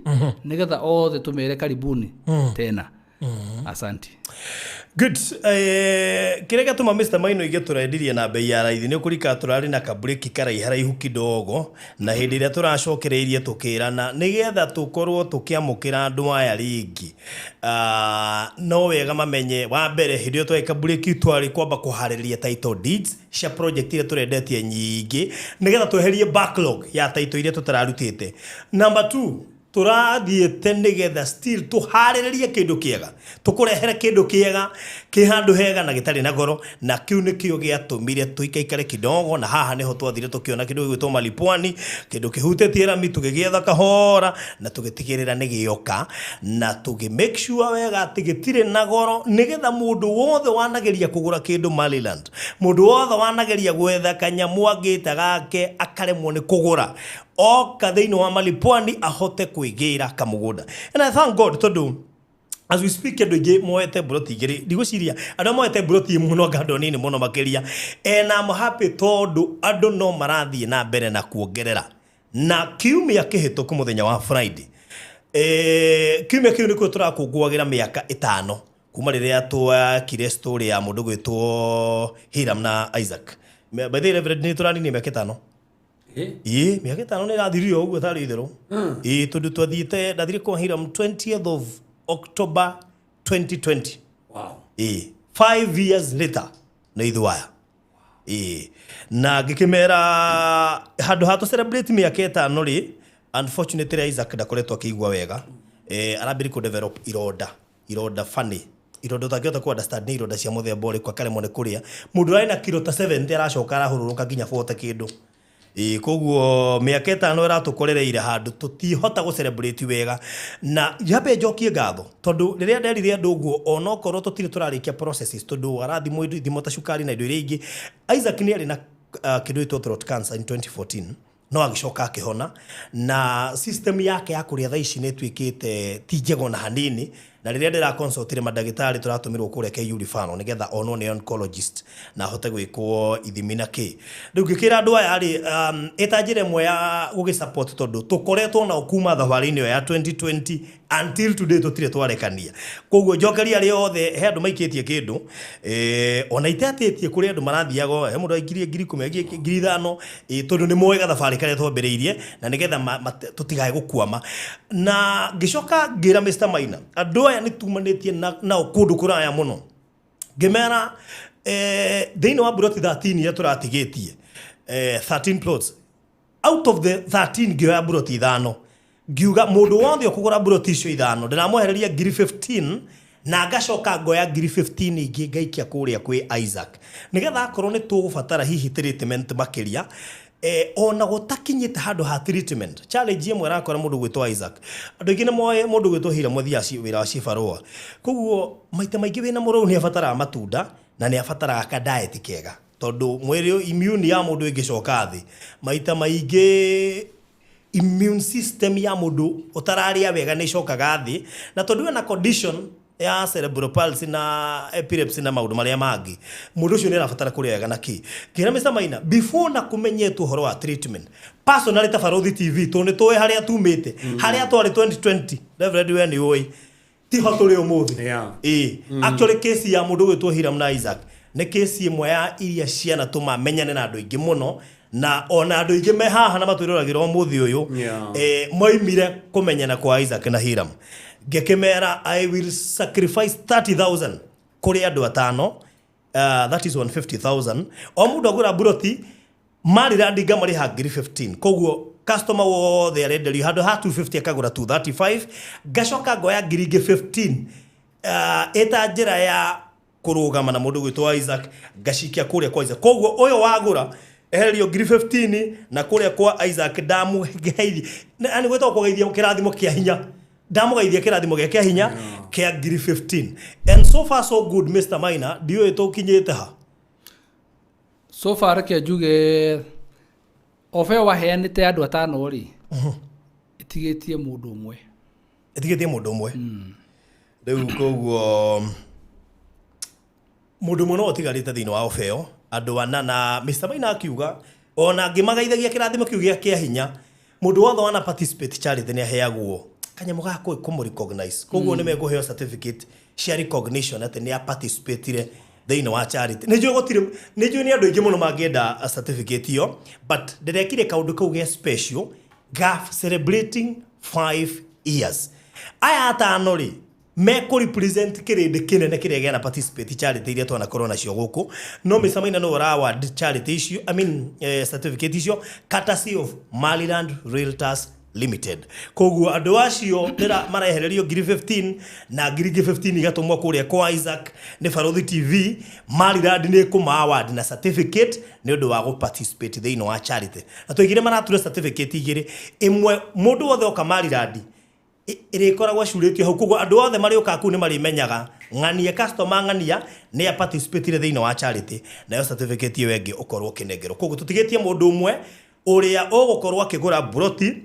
nĩgetha othe tũmere karibuni tena, asante. Good. Kĩrĩa gĩatũma Mr. Maino ige tũrendirie na bei ya raithi nĩ kũrika tũrarĩ na kabreki karaiharaihu kidogo, na hĩndĩ ĩrĩa tũracokereirie tũkĩrana nĩgetha tũkorwo tũkĩamũkĩra andũ aya rĩngĩ, no wega mamenye wa mbere, hĩndĩ ĩyo twarĩ kabreki twarĩ kwamba kũharĩrĩria title deeds cia project iria tũrendetie nyingĩ, nĩgetha tweherie backlog ya title iria tũtararutĩte. Number two, Tũrathiĩte nĩgetha still tũharĩrĩrie kĩndũ kĩega, tũkũrehere kĩndũ kĩega kĩ handũ hega na gĩtarĩ na goro, na kĩu nĩkĩo gĩatũmire tũikaikare kidogo. Na haha nĩho twathire tũkĩona kĩndũ gĩgwĩtwo Malipwani, kĩndũ kĩhutĩtie rami, tũgĩgĩetha kahora na tũgĩtigĩrĩra nĩ gĩoka, na tũgĩ make sure wega atĩ gĩtirĩ na goro, nĩgetha mũndũ wothe wanageria kũgũra kĩndũ Maryland, mũndũ wothe wanageria gwetha kanyamũ angĩta gake akaremwo nĩ kũgũra, oka thĩinĩ wa Malipwani ahote kwĩgĩra kamũgũnda. And I thank God, tondũ as we speak andũ aingĩ moete mburoti igĩrĩ. Ndigwĩciria andũ arĩa moete mburoti ĩmwe no anga andũ anini mũno makĩria. And I'm happy tondũ andũ no marathiĩ na mbere na kuongerera. Na kiumia kĩhĩtũku, mũthenya wa Friday, kiumia kĩu nĩkuo tũrakũngũagĩra mĩaka 5 kuma rĩrĩa twakire story ya mũndũ gwĩtwo Hiram na Isaac. By the way, Reverend, nĩ tũraninie mĩaka 5. Ĩĩ, mĩaka 5 nĩ ĩrathirire o ũguo tarĩ itherũ. Ĩĩ, tondũ twathiĩte, ndathire kwa Hiram 20th of October 2020. Ĩĩ, 5 years later nĩ ithuĩ aya. Ĩĩ, na ngĩkĩmera handũ ha tũ celebrate mĩaka 5 rĩ, unfortunately Isaac ndakoretwo akĩigua wega. Arambĩrĩria kũ develop ironda, ironda funny, ironda ũtangĩhota kũ understand nĩ ironda cia mũthemba ũrĩkũ, akaremwo nĩ kũrĩa. Mũndũ ũrarĩ na kiro ta 70 aracoka arahũrũrũka nginya 40 kĩndũ. Ĩĩ, koguo mĩaka 5 ĩratũkorereire handũ tũtihota gũ celebrate wega. Na nyambe njokie ngatho, tondũ rĩrĩa nderire andũ ũguo, onokorwo tũtirĩ tũrarĩkia processes, tondũ arathimwo indo, ithimo ta cukari na indo iria ingĩ. Isaac nĩ arĩ na kĩndũ gĩtwo throat cancer in 2014, no agĩcoka akĩhona, na system yake ya kũrĩa thaa ici nĩ ĩtuĩkĩte ti njega ona hanini. Na rĩrĩa ndĩra consultire mandagĩtarĩ, tũratũmirwo kũrĩa KU referral nĩgetha onwo nĩ oncologist na ahote gwĩkwo ithimi na kĩ. Rĩu ngĩkĩra andũ aya rĩ, ĩta njĩra ĩmwe ya gũgĩ support, tondũ tũkoretwo nao kuma thabarĩ-inĩ ĩyo ya 2020 until today, tũtirĩ twarekania. Koguo njokeria arĩa othe, he andũ maikĩtie kĩndũ, ona itetĩtie, kũrĩ andũ marathiaga, he mũndũ aikirie 10,000, angĩ 5,000, tondũ nĩ moĩ gathabarĩ karĩa twambĩrĩirie na nĩgetha tũtigae gũkwama. Na ngĩcoka ngĩra Mr. Maina, andũ aya nĩ tumanĩtie nao kũndũ kũraya mũno. Ngĩmera thĩinĩ wa mburoti 13 iria tũratigĩtie, 13 plots out of the 13, ngĩoya mburoti ithano, ngiuga mũndũ wothe ũkũgũra mburoti icio ithano ndĩramwehereria ngiri 15, na ngacoka ngoya ngiri 15 ingĩ ngaikia kũrĩa kwĩ Isaac, nĩgetha akorwo nĩ tũgũbatara hihi treatment makĩria, ona gũtakinyĩte handũ ha treatment. Challenge ĩmwe arakora mũndũ gwĩtwo Isaac, andũ aingĩ nĩ moĩ mũndũ gwĩtwo Hiram athiaga wĩra wa cibarũa, koguo maita maingĩ wĩna mũrwaru nĩ abataraga matunda na nĩ abataraga ka diet kega, tondũ mwĩrĩ, immune ya mũndũ ĩngĩcoka thĩ, maita maingĩ immune system ya mũndũ ũtararĩa wega nĩ ĩcokaga thĩ. Na tondũ ena condition ya cerebral palsy na epilepsy na maũndũ marĩa mangĩ, mũndũ ũcio nĩ arabatara kũrĩa wega. Na kĩ ngĩra Mr. Maina, before na kũmenyetwo ũhoro wa treatment, personally ta Barũthi TV, tondũ nĩ tũĩ harĩa tumĩte, harĩa twarĩ 2020, Reverend, we nĩ ũĩ tiho tũrĩ ũmũthĩ. Ĩĩ, actually case ya mũndũ gwĩtwo Hiram na Isaac nĩ case ĩmwe ya iria cianatũma menyane na andũ aingĩ mũno, na ona andũ aingĩ me haha na matwĩroragĩra ũmũthĩ ũyũ moimire kũmenyana kwa Isaac na Hiram. Ngĩkĩmera I will sacrifice 30,000 kũrĩ andũ atano, that is 150,000. O mũndũ agũra mburoti Maryland ngamarĩha ngiri 15. Koguo customer wothe arenderio handũ ha 250 akagũra 235, ngacoka ngoya ngiri ingĩ 15 ĩta njĩra ya kũrũgama na mũndũ gwĩtwo Isaac, ngacikia kũrĩa kwa Isaac. Koguo ũyũ wagũra ehererio ngiri 15, na kũrĩa kwa Isaac ndamũgeithia, yani gwĩtagwo kũgeithia kĩrathimo kĩa hinya, ndamũgeithia kĩrathimo gĩa kĩa hinya kĩa ngiri 15. And so far so good, Mr. Maina, ndiũĩ tũkinyĩte ha. So far reke njuge oba ĩyo waheanĩte andũ atano rĩ, ĩtigĩtie mũndũ ũmwe. Ĩtigĩtie mũndũ ũmwe rĩu, koguo mũndũ ũmwe no ũtigarĩte thĩinĩ wa oba ĩyo, andũ ana. Na Mr. Maina akiuga ona ngĩmagaithagia kĩrathimo kĩu gĩa kĩa hinya, mũndũ wothe wana participate charity nĩ aheagwo kanyamũ ga kũmũ recognize. Koguo nĩ mekũheo certificate cia recognition atĩ nĩ aparticipatire thĩinĩ wa charity. Nĩ njũĩ gũtirĩ, nĩ njũĩ nĩ andũ aingĩ mũno mangĩenda certificate ĩyo, but ndĩrekire kaũndũ kau ge special ga celebrating 5 years. Aya atano rĩ, mekũ represent kĩrĩndĩ kĩnene kĩrĩa gĩana participate charity iria twanakorwo nacio gũkũ. No Mr. Maina no ũra award charity icio, I mean, certificate icio courtesy of Maryland Realtors. Limited. Koguo andũ acio marehererio ngiri 15 na ngiri ingĩ 15 igatũmwo kũrĩa kwa Isaac nĩ Barothi TV. Maryland nĩ ĩkũma award na certificate nĩ ũndũ wa gũ-participate thĩinĩ wa charity. Na tũigire marature certificate igĩrĩ, ĩmwe mũndũ wothe oka Maryland ĩrĩkoragwo ĩcurĩtio hau, koguo andũ othe marĩũkaga kũu nĩ marĩmenyaga ng'ania customer ng'ania nĩ a participate thĩinĩ wa charity, nayo certificate ĩyo ĩngĩ ũkorwo ũkĩnengerwo. Koguo tũtigĩtie mũndũ ũmwe ũrĩa ũgũkorwo akĩgũra mburoti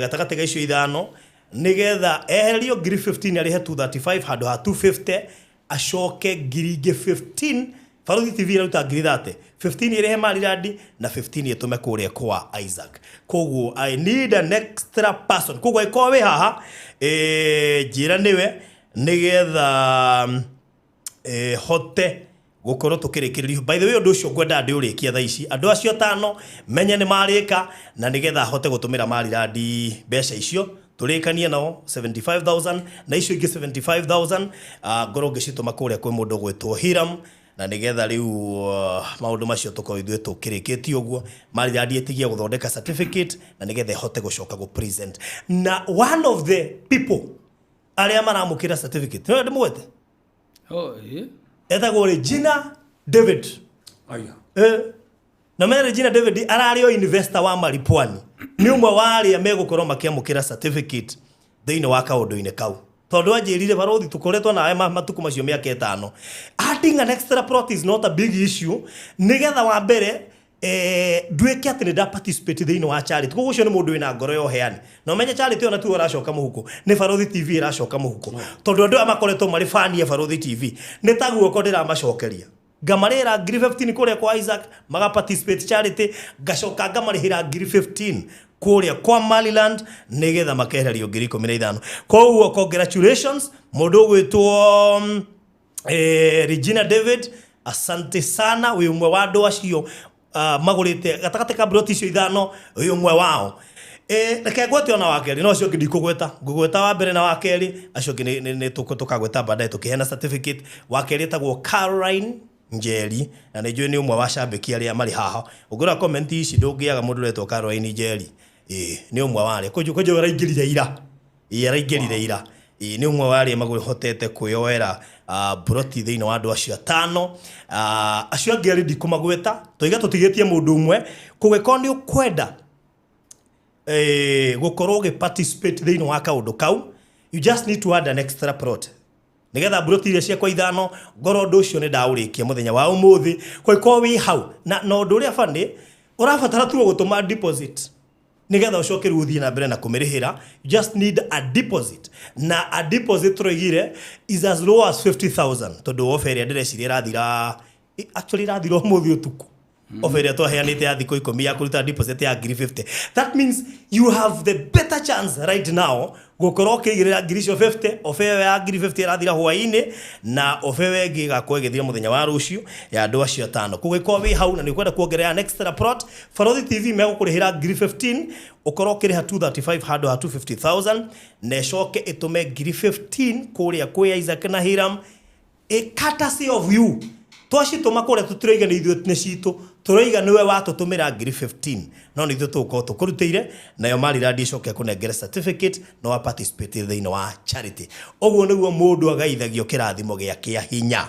gatagatĩ ga icio ithano, nĩgetha ehererio ngiri 15 arĩhe 235 handũ ha 250, acoke ngiri ingĩ 15. Barothi TV ĩraruta ngiri 30, 15 ĩrĩhe Maryland na 15 ĩtũme kũrĩa kwa Isaac. Koguo I need an extra person. Koguo ĩkorwo wĩ haha, njĩra nĩwe nĩgetha hote gũkorwo tũkĩrĩkĩrĩria. By the way, ũndũ ũcio ngwenda ndĩũrĩkie thaa ici, andũ acio atano menye nĩ marĩka, na nĩgetha hote gũtũmĩra Maryland mbeca icio tũrĩkanie nao 75,000 na icio ingĩ 75,000, ngorwo ngĩcitũma kũrĩa kwĩ mũndũ ũgwĩtwo Hiram, na nĩgetha rĩu maũndũ macio tũkorwo ithuĩ tũkĩrĩkĩtie ũguo. Maryland ĩtigie gũthondeka certificate na nĩgetha ĩhote gũcoka gũ present. Na one of the people arĩa maramũkĩra certificate, nĩwe ndĩmwete? Oh, eh. Etagwo Regina David. Aya. Na mena Regina David ararĩ o investor wa Maripwani, nĩ ũmwe wa arĩa megũkorwo makĩamũkĩra certificate thĩinĩ wa kaũndũ-inĩ kau, tondũ anjĩrire, "Barothi, tũkoretwo nawe matukũ macio mĩaka 5, adding an extra plot is not a big issue, nĩgetha wa mbere nduĩke atĩ nĩ nda participate thĩinĩ wa charity." Koguo ũcio nĩ mũndũ wĩna ngoro ya ũheani, na ũmenye charity ĩyo na tiwe ũracoka mũhuko, nĩ Barothi TV ĩracoka mũhuko, tondũ andũ aya makoretwo marĩ fan ya Barothi TV. Nĩ ta guoko ndĩramacokeria, ngamarĩhĩra ngiri 15 kũrĩa kwa Isaac maga participate charity, ngacoka ngamarĩhĩra ngiri 15 kũrĩa kwa Maryland nĩgetha makehererio ngiri 15. Koguo congratulations, mũndũ ũgwĩtwo Regina David, asante sana. Wĩ ũmwe wa andũ acio magũrĩte gatagatĩ ka mburoti icio ithano, wĩ ũmwe wao. Reke ngwete ona wa kerĩ, no acio ũngĩ ndikũgweta, ngũgweta wa mbere na wa kerĩ, acio ũngĩ nĩ tũkagweta baadaye tũkĩheana certificate. Wa kerĩ etagwo Caroline Njeri, na nĩ njũĩ nĩ ũmwe wa cambĩki arĩa marĩ haha. Ũngĩrora comment ici ndũngĩaga mũndũ ũretwo Caroline Njeri. Ĩĩ, nĩ ũmwe wa arĩa kũnjũ araingĩrire ira. Ĩĩ, araingĩrire ira. Ĩĩ, nĩ ũmwe wa arĩa mahotete kwĩyoera mburoti thĩinĩ wa andũ acio atano. Acio angĩ arĩ ndikũmagweta, tũiga tũtigĩtie mũndũ ũmwe. Kũgĩkorwo nĩ ũkwenda gũkorwo ũgĩ participate thĩinĩ wa kaũndũ kau, you just need to add an extra plot nĩgetha mburoti iria ciakwa ithano ngorwo ũndũ ũcio nĩ ndaũrĩkia mũthenya wa ũmũthĩ. Kũngĩkorwo wĩ hau na ũndũ ũrĩa bani ũrabatara tu gũtũma deposit nĩgetha ũcoke rĩu ũthiĩ na mbere na kũmĩrĩhĩra. You just need a deposit, na a deposit tũroigire is as low as 50,000, tondũ ofa ĩrĩa ndĩreciria ĩrathira, actually ĩrathira ũmũthĩ ũtukũ, ofa ĩrĩa twaheanĩte ya thikũ 10 ya kũruta deposit ya ngiri 50. That means you have the better chance right now gũkorwo ũkĩigĩrĩra ngiri icio 50. Ofa ĩyo ya ngiri 50 ĩrathira hwaĩ-inĩ, na ofa ĩyo ĩngĩ ĩgakorwo ĩgĩthira mũthenya wa rũciũ ya andũ acio atano. Kũgĩkorwo wĩ hau na nĩ ũkwenda kuongerera an extra plot, Barothi TV megũkũrĩhĩra ngiri 15, ũkorwo ũkĩrĩha 235 handũ ha 250,000, na ĩcoke ĩtũme ngiri 15 kũrĩa kwĩ Isaac na Hiram, a courtesy of you. Twacitũma kũrĩa tũtiraiga nĩ ithuĩ nĩ citũ, tũraiga nĩwe watũtũmĩra ngiri 15, no nĩ ithuĩ tũgũkorwo tũkũrutĩire nayo Maryland ĩcoke kũnengere certificate no wa participate thĩinĩ wa charity. Ũguo nĩguo mũndũ agaithagio kĩrathimo gĩa kĩa hinya.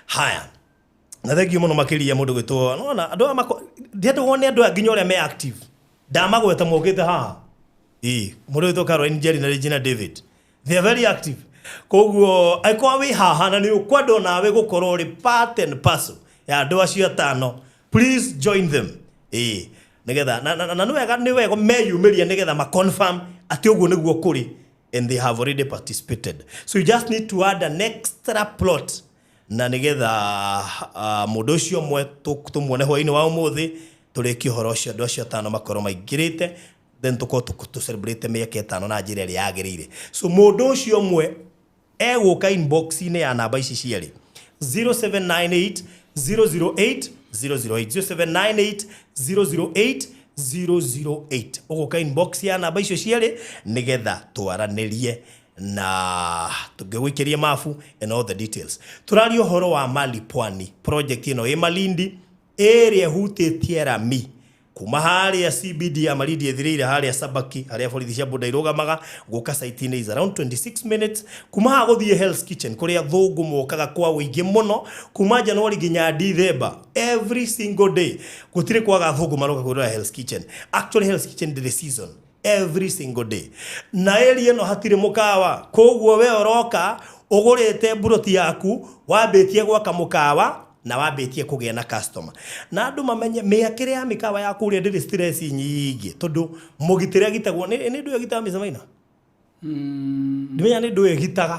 Haya, na thengiũ mũno makĩria mũndũ gwĩtwo nona andũ aya ndienda wone andũ aya nginya ũrĩa me active, ndamagweta mokĩte haha. Ĩĩ, mũndũ wĩtwo Caroline Njeri na Regina David, they are very active. Koguo angĩkorwo wĩ haha na nĩ ũkwenda onawe gũkorwo ũrĩ part and parcel ya andũ acio atano, please join them. Ĩĩ, nĩgetha na nĩ wega meyumĩria nĩgetha ma confirm atĩ ũguo nĩguo kũrĩ, and they have already participated, so you just need to add an extra plot na nĩgetha mũndũ ũcio ũmwe tũmuone hwaĩ-inĩ wa ũmũthĩ, tũrĩkie ũhoro ũcio, andũ acio atano makorwo maingĩrĩte, then tũkorwo tũ celebrate mĩaka 5 na njĩra ĩrĩa yagĩrĩire. So mũndũ ũcio ũmwe egũka inbox-inĩ ya namba ici cierĩ, 0798 008 008, 0798 008 008. Ũgũka inbox ya namba icio cierĩ nĩgetha twaranĩrie na tũngĩgũikĩria mabu and all the details. Tũraria ũhoro wa Mali Pwani project ĩno ĩ Malindi, ĩrĩa ĩhutĩtie rami. Kuma harĩa CBD ya Malindi ĩthirĩire harĩa Sabaki, harĩa borithi cia boda irũgamaga, gũka site-inĩ is around 26 minutes. Kuma haha gũthiĩ Hell's Kitchen, kũrĩa thũngũ mokaga kwa ũingĩ mũno, kuma January nginya December, every single day gũtirĩ kwaga thũngũ maroka kwĩrora Hell's Kitchen. Actually, Hell's Kitchen ndĩrĩ season, every single day. Na area ĩno hatirĩ mũkawa, koguo we ũroka ũgũrĩte mburoti yaku, wambĩtie gwaka mũkawa na wambĩtie kũgĩa na customer. Na andũ mamenye mĩakĩre ya mĩkawa ya kũrĩa ndĩrĩ stress nyingĩ, tondũ mũgitĩre agitagwo nĩ ndũ ĩgitaga mĩcemaina ndimenya nĩ ndũ ĩgitaga.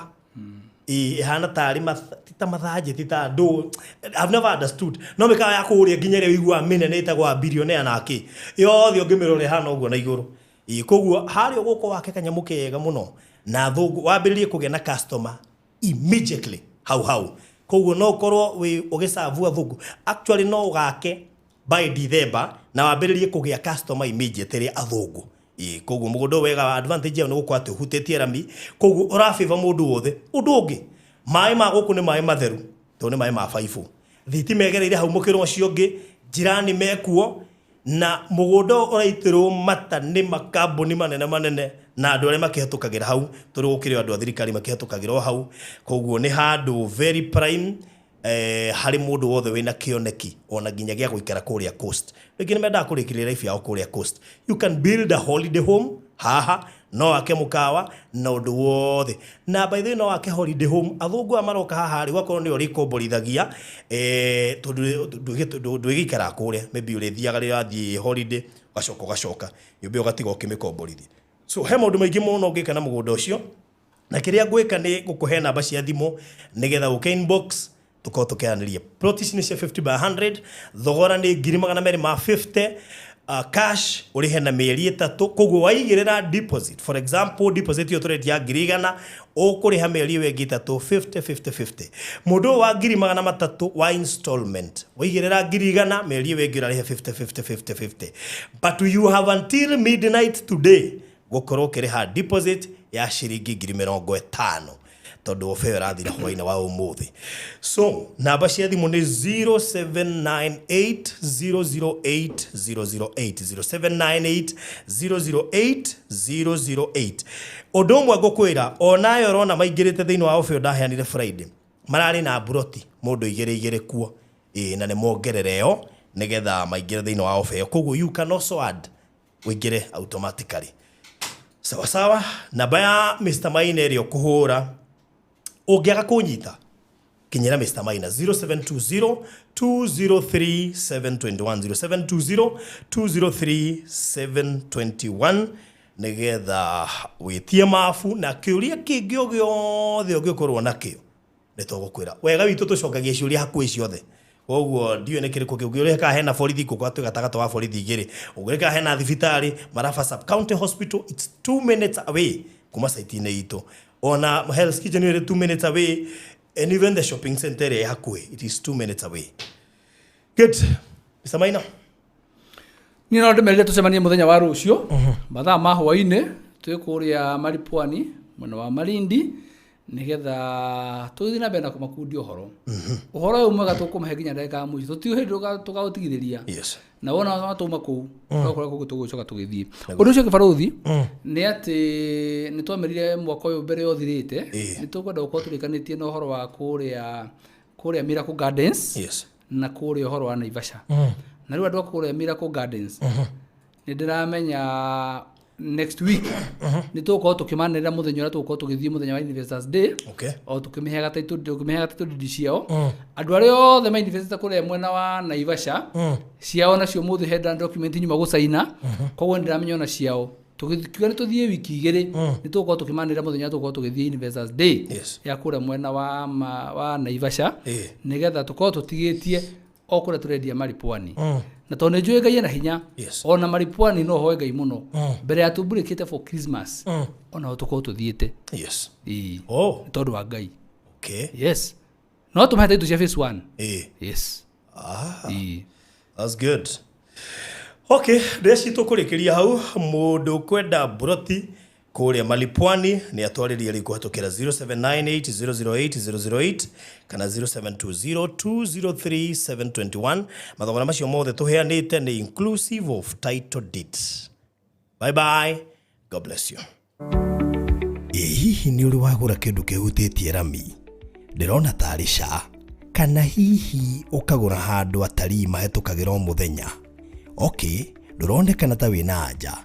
Ĩ ĩhana tarĩ ti ta mathanjĩ, ti ta ndũ, I've never understood. No mĩkawa ya kũrĩa nginya ĩrĩa ũiguaga mĩnene ĩtagwo billionaire na kĩ yothe ũngĩmĩrora ĩhana ũguo na igũrũ. Ĩ koguo harĩa ũgũka wake kanyamũ kega mũno na thũngũ wambĩrĩrie kũgĩa na customer immediately hau hau. Koguo no ũkorwo wĩ ũgĩcavua thũngũ. Actually, no ũgake by December na wambĩrĩrie kũgĩa customer immediately athũngũ. Ĩ koguo mũgũnda ũyũ wega wa advantage yao nĩ gũkorwo atĩ ũhutĩtie rami, koguo ũrabĩva mũndũ wothe. Ũndũ ũngĩ, maĩ ma gũkũ nĩ maĩ matheru, tondũ nĩ maĩ ma baibũ. Thitima ĩgereire hau mũkĩro ũcio ũngĩ, njirani mekuo, na mũgũnda ũyũ ũraitĩrwo mata nĩ makambuni manene manene na andũ arĩa makĩhetũkagĩra hau, tondũ gũkĩrĩ andũ a thirikari makĩhetũkagĩra o hau. Koguo nĩ handũ very prime harĩ mũndũ wothe wĩna kĩoneki ona nginya gĩa gũikara kũrĩa coast. Rĩngĩ nĩ mendaga kũrĩkĩrĩria life yao kũrĩa coast. You can build a holiday home haha, no wake mũkawa na ũndũ wothe. Na by the way, no wake holiday home. Athũngũ aya maroka haha rĩ, ũgakorwo nĩwe ũrĩkomborithagia, tondũ ndwĩgĩikaraga kũrĩa, maybe ũrĩthiaga rĩrĩa wathiĩ holiday, ũgacoka ũgacoka nyũmba ĩyo ũgatiga ũkĩmĩkomborithia. So he maũndũ maingĩ mũno ũngĩka na mũgũnda ũcio, na kĩrĩa ngwĩka nĩ gũkũhe namba cia thimũ nĩgetha ũke inbox tũkorwo tũkĩaranĩria. Plot ici nĩ cia 50 by 100, thogora nĩ 250,000 cash, ũrĩhe na mĩeri 3. Koguo waigĩrĩra deposit, for example deposit ĩyo tũrendia 100,000, ũkũrĩha mĩeri ĩyo ĩngĩ 3 50 50 50. Mũndũ ũyũ wa 300,000 wa installment, waigĩrĩra 100,000, mĩeri ĩyo ĩngĩ ũrarĩha 50 50 50 50. But you have until midnight today gũkorwo ũkĩrĩha deposit ya ciringi 50,000, tondũ ofa ĩyo ĩrathira hwainĩ wa ũmũthĩ. So namba cia thimũ nĩ 0798 008 008, 0798 008 008. Ũndũ ũmwe ngũkwĩra, onayo ũrona maingĩrĩte thĩinĩ wa ofa ĩyo ndaheanire Friday, mararĩ na mburoti mũndũ igĩrĩ igĩrĩ kuo. Ĩ na nĩ mongerere ĩyo nĩgetha maingĩre thĩinĩ wa ofa ĩyo. Koguo you can also add ũingĩre automatically. Sawa sawa. Namba ya Mr. Maina ĩrĩa ũkũhũra ũngĩaga kũnyita, kinyĩra Mr. Maina 0720 203 721, 0720 203 721, nĩgetha wĩtie mabu na kĩũria kĩngĩ o gĩothe ũngĩkorwo nakĩo nĩ tũgũkwĩra. Wega witũ tũcokagia ciũria hakuhĩ ciothe, koguo ndiũĩ nĩ kĩrĩkũ kĩu. Ũngĩũria kana hena borithi, ngũkũ twĩ gatagatĩ wa borithi igĩrĩ. Ũngĩũria kana hena thibitarĩ, Maraba Sub County Hospital, it's 2 minutes away kuma site-inĩ itũ. Ona Hell's Kitchen ĩrĩ 2 minutes away, and even the shopping center ĩrĩa ĩ hakuhĩ, it is 2 minutes away. Good. Mr. Maina. Niĩ no ndĩmerire tũcemanie mũthenya wa rũciũ mathaa ma hwainĩ, twĩ kũrĩa Maripwani mwena wa Malindi, nĩgetha tũgĩthiĩ na mbere na kũmakundia ũhoro. Ũhoro ũyũ mwega tũkũmahe nginya ndagĩka ya mũico, tũtiũĩ hĩndĩ tũkaũtigithĩria. Na wona watũma kũu tũgakora kũu tũgũcoka tũgĩthiĩ. Ũndũ ũcio kĩbarũthi nĩ atĩ nĩ twamerire mwaka ũyũ mbere ũthirĩte nĩ tũkwenda gũkorwo tũrĩkanĩtie na ũhoro wa kũrĩa Miracle Gardens na kũrĩa ũhoro wa Naivasha. Na rĩu andũ a kũrĩa Miracle Gardens, nĩ ndĩramenya next week nĩ tũgũkorwo tũkĩmanĩrĩra mũthenya ũrĩa tũgũkorwo tũgĩthiĩ, mũthenya wa Investors Day, o tũkĩmĩheaga title deed ciao. Andũ arĩa othe ma investĩte kũrĩa mwena wa Naivasha, ciao nacio mũthĩ henda document nyuma gũcaina, koguo nĩ ndĩramenya ona ciao tũkiuga nĩ tũthiĩ wiki 2, nĩ tũgũkorwo tũkĩmanĩrĩra mũthenya tũgũkorwo tũgĩthiĩ Investors Day ya kũrĩa mwena wa Naivasha, nĩgetha tũkorwo tũtigĩtie o kũrĩa tũrendia Maripwani. Na tondũ nĩ njũĩ Ngai ena hinya, ona Maripwani no hoe Ngai mũno mbere ya tũmburĩkĩte for Christmas, ona tũkorwo tũthiĩte. Ĩĩ. Nĩ tondũ wa Ngai. Yes, no tũmahe title cia phase 1. Yes. Ĩĩ. That's good. Okay, ndeci tũkũrĩkĩria hau. Mũndũ ũkwenda mburoti Kũrĩa Malipwani nĩ atwarĩria rĩu kũhetũkĩra 0798008008 kana 0720203721. Mathogora macio mothe tũheanĩte nĩ inclusive of title deed. Bye bye, God bless you. Ĩ hihi nĩ ũrĩ wagũra kĩndũ kĩhutĩtie rami? Ndĩrona tarĩ ca. Kana hihi ũkagũra handũ atarii mahĩtũkagĩra o mũthenya? Okay, ndũronekana ta wĩna anja.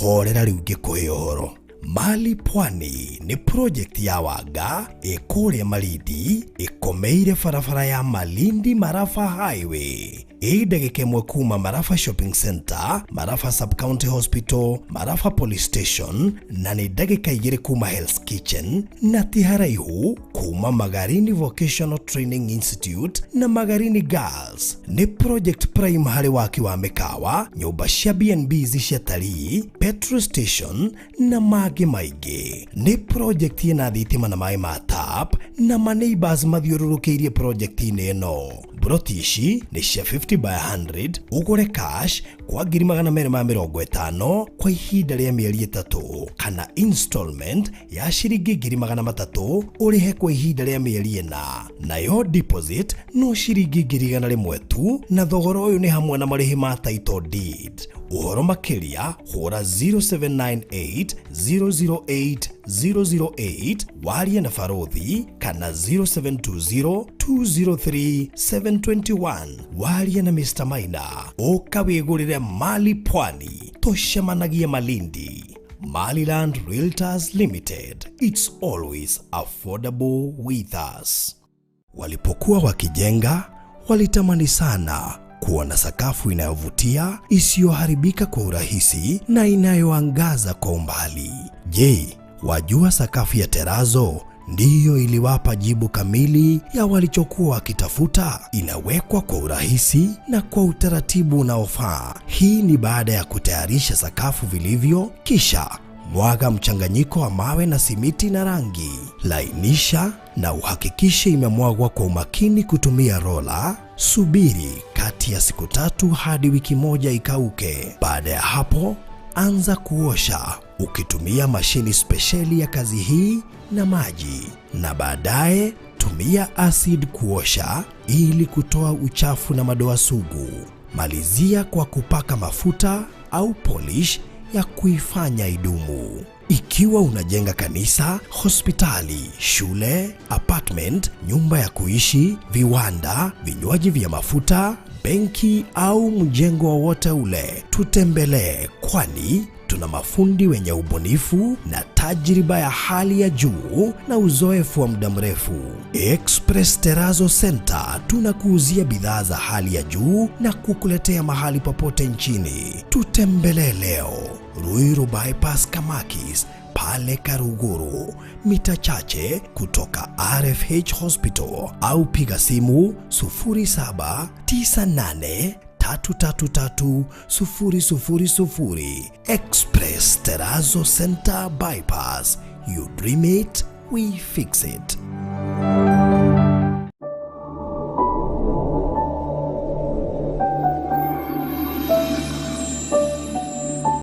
Horera rĩu ngĩkũhe ũhoro. Mali Pwani nĩ project ya Wanga ĩ kũrĩa Malindi, ĩkomeire barabara ya Malindi Marafa Highway. Ĩ ndagĩka ĩmwe kuma Marafa Shopping Center, Marafa Sub-County Hospital, Marafa Police Station, na nĩ ndagĩka 2 kuma Hell's Kitchen, na ti haraihu kuma Magarini Vocational Training Institute na Magarini Girls. Nĩ project prime harĩ waki wa mĩkawa, nyũmba cia B&Bs cia tarii, petrol station na mangĩ maingĩ. Nĩ project ĩna thitima na maĩ ma tap na ma neighbors mathiũrũrũkĩirie project-inĩ ĩno. Broti ici nĩ cia 50 by 100, ũgũre cash kwa 250,000 kwa ihinda rĩa mĩeri 3 kana installment ya ciringi 300,000 ũrĩhe kwa ihinda rĩa mĩeri 4. Nayo deposit no ciringi 100,000 tu, na thogora ũyũ nĩ hamwe na marĩhi ma title deed. Ũhoro makĩria hũra 0798 008 008 warie na Barothi kana 0720 203 721 warie na Mr. Maina. Ũka wĩgũrĩre Mali Pwani, tũcemanagie Malindi. Maliland Realtors Limited, it's always affordable with us. Walipokuwa wakijenga, walitamani sana kuwa na sakafu inayovutia, isiyoharibika kwa urahisi na inayoangaza kwa umbali. Je, wajua sakafu ya terazo ndiyo iliwapa jibu kamili ya walichokuwa wakitafuta? Inawekwa kwa urahisi na kwa utaratibu unaofaa. Hii ni baada ya kutayarisha sakafu vilivyo, kisha mwaga mchanganyiko wa mawe na simiti na rangi. Lainisha na uhakikishe imemwagwa kwa umakini kutumia rola. Subiri kati ya siku 3 hadi wiki 1 ikauke. Baada ya hapo, anza kuosha ukitumia mashini spesheli ya kazi hii na maji, na baadaye tumia acid kuosha ili kutoa uchafu na madoa sugu. Malizia kwa kupaka mafuta au polish ya kuifanya idumu. Ikiwa unajenga kanisa, hospitali, shule, apartment, nyumba ya kuishi, viwanda, vinywaji vya mafuta, benki au mjengo wowote ule, tutembelee, kwani tuna mafundi wenye ubunifu na tajriba ya hali ya juu na uzoefu wa muda mrefu. Express Terrazzo Center tunakuuzia bidhaa za hali ya juu na kukuletea mahali popote nchini. Tutembelee leo Ruiru Bypass Kamakis pale Karuguru, mita chache kutoka RFH Hospital, au piga simu 0798 333 000. Express Terrazzo Center Bypass. You dream it, we fix it.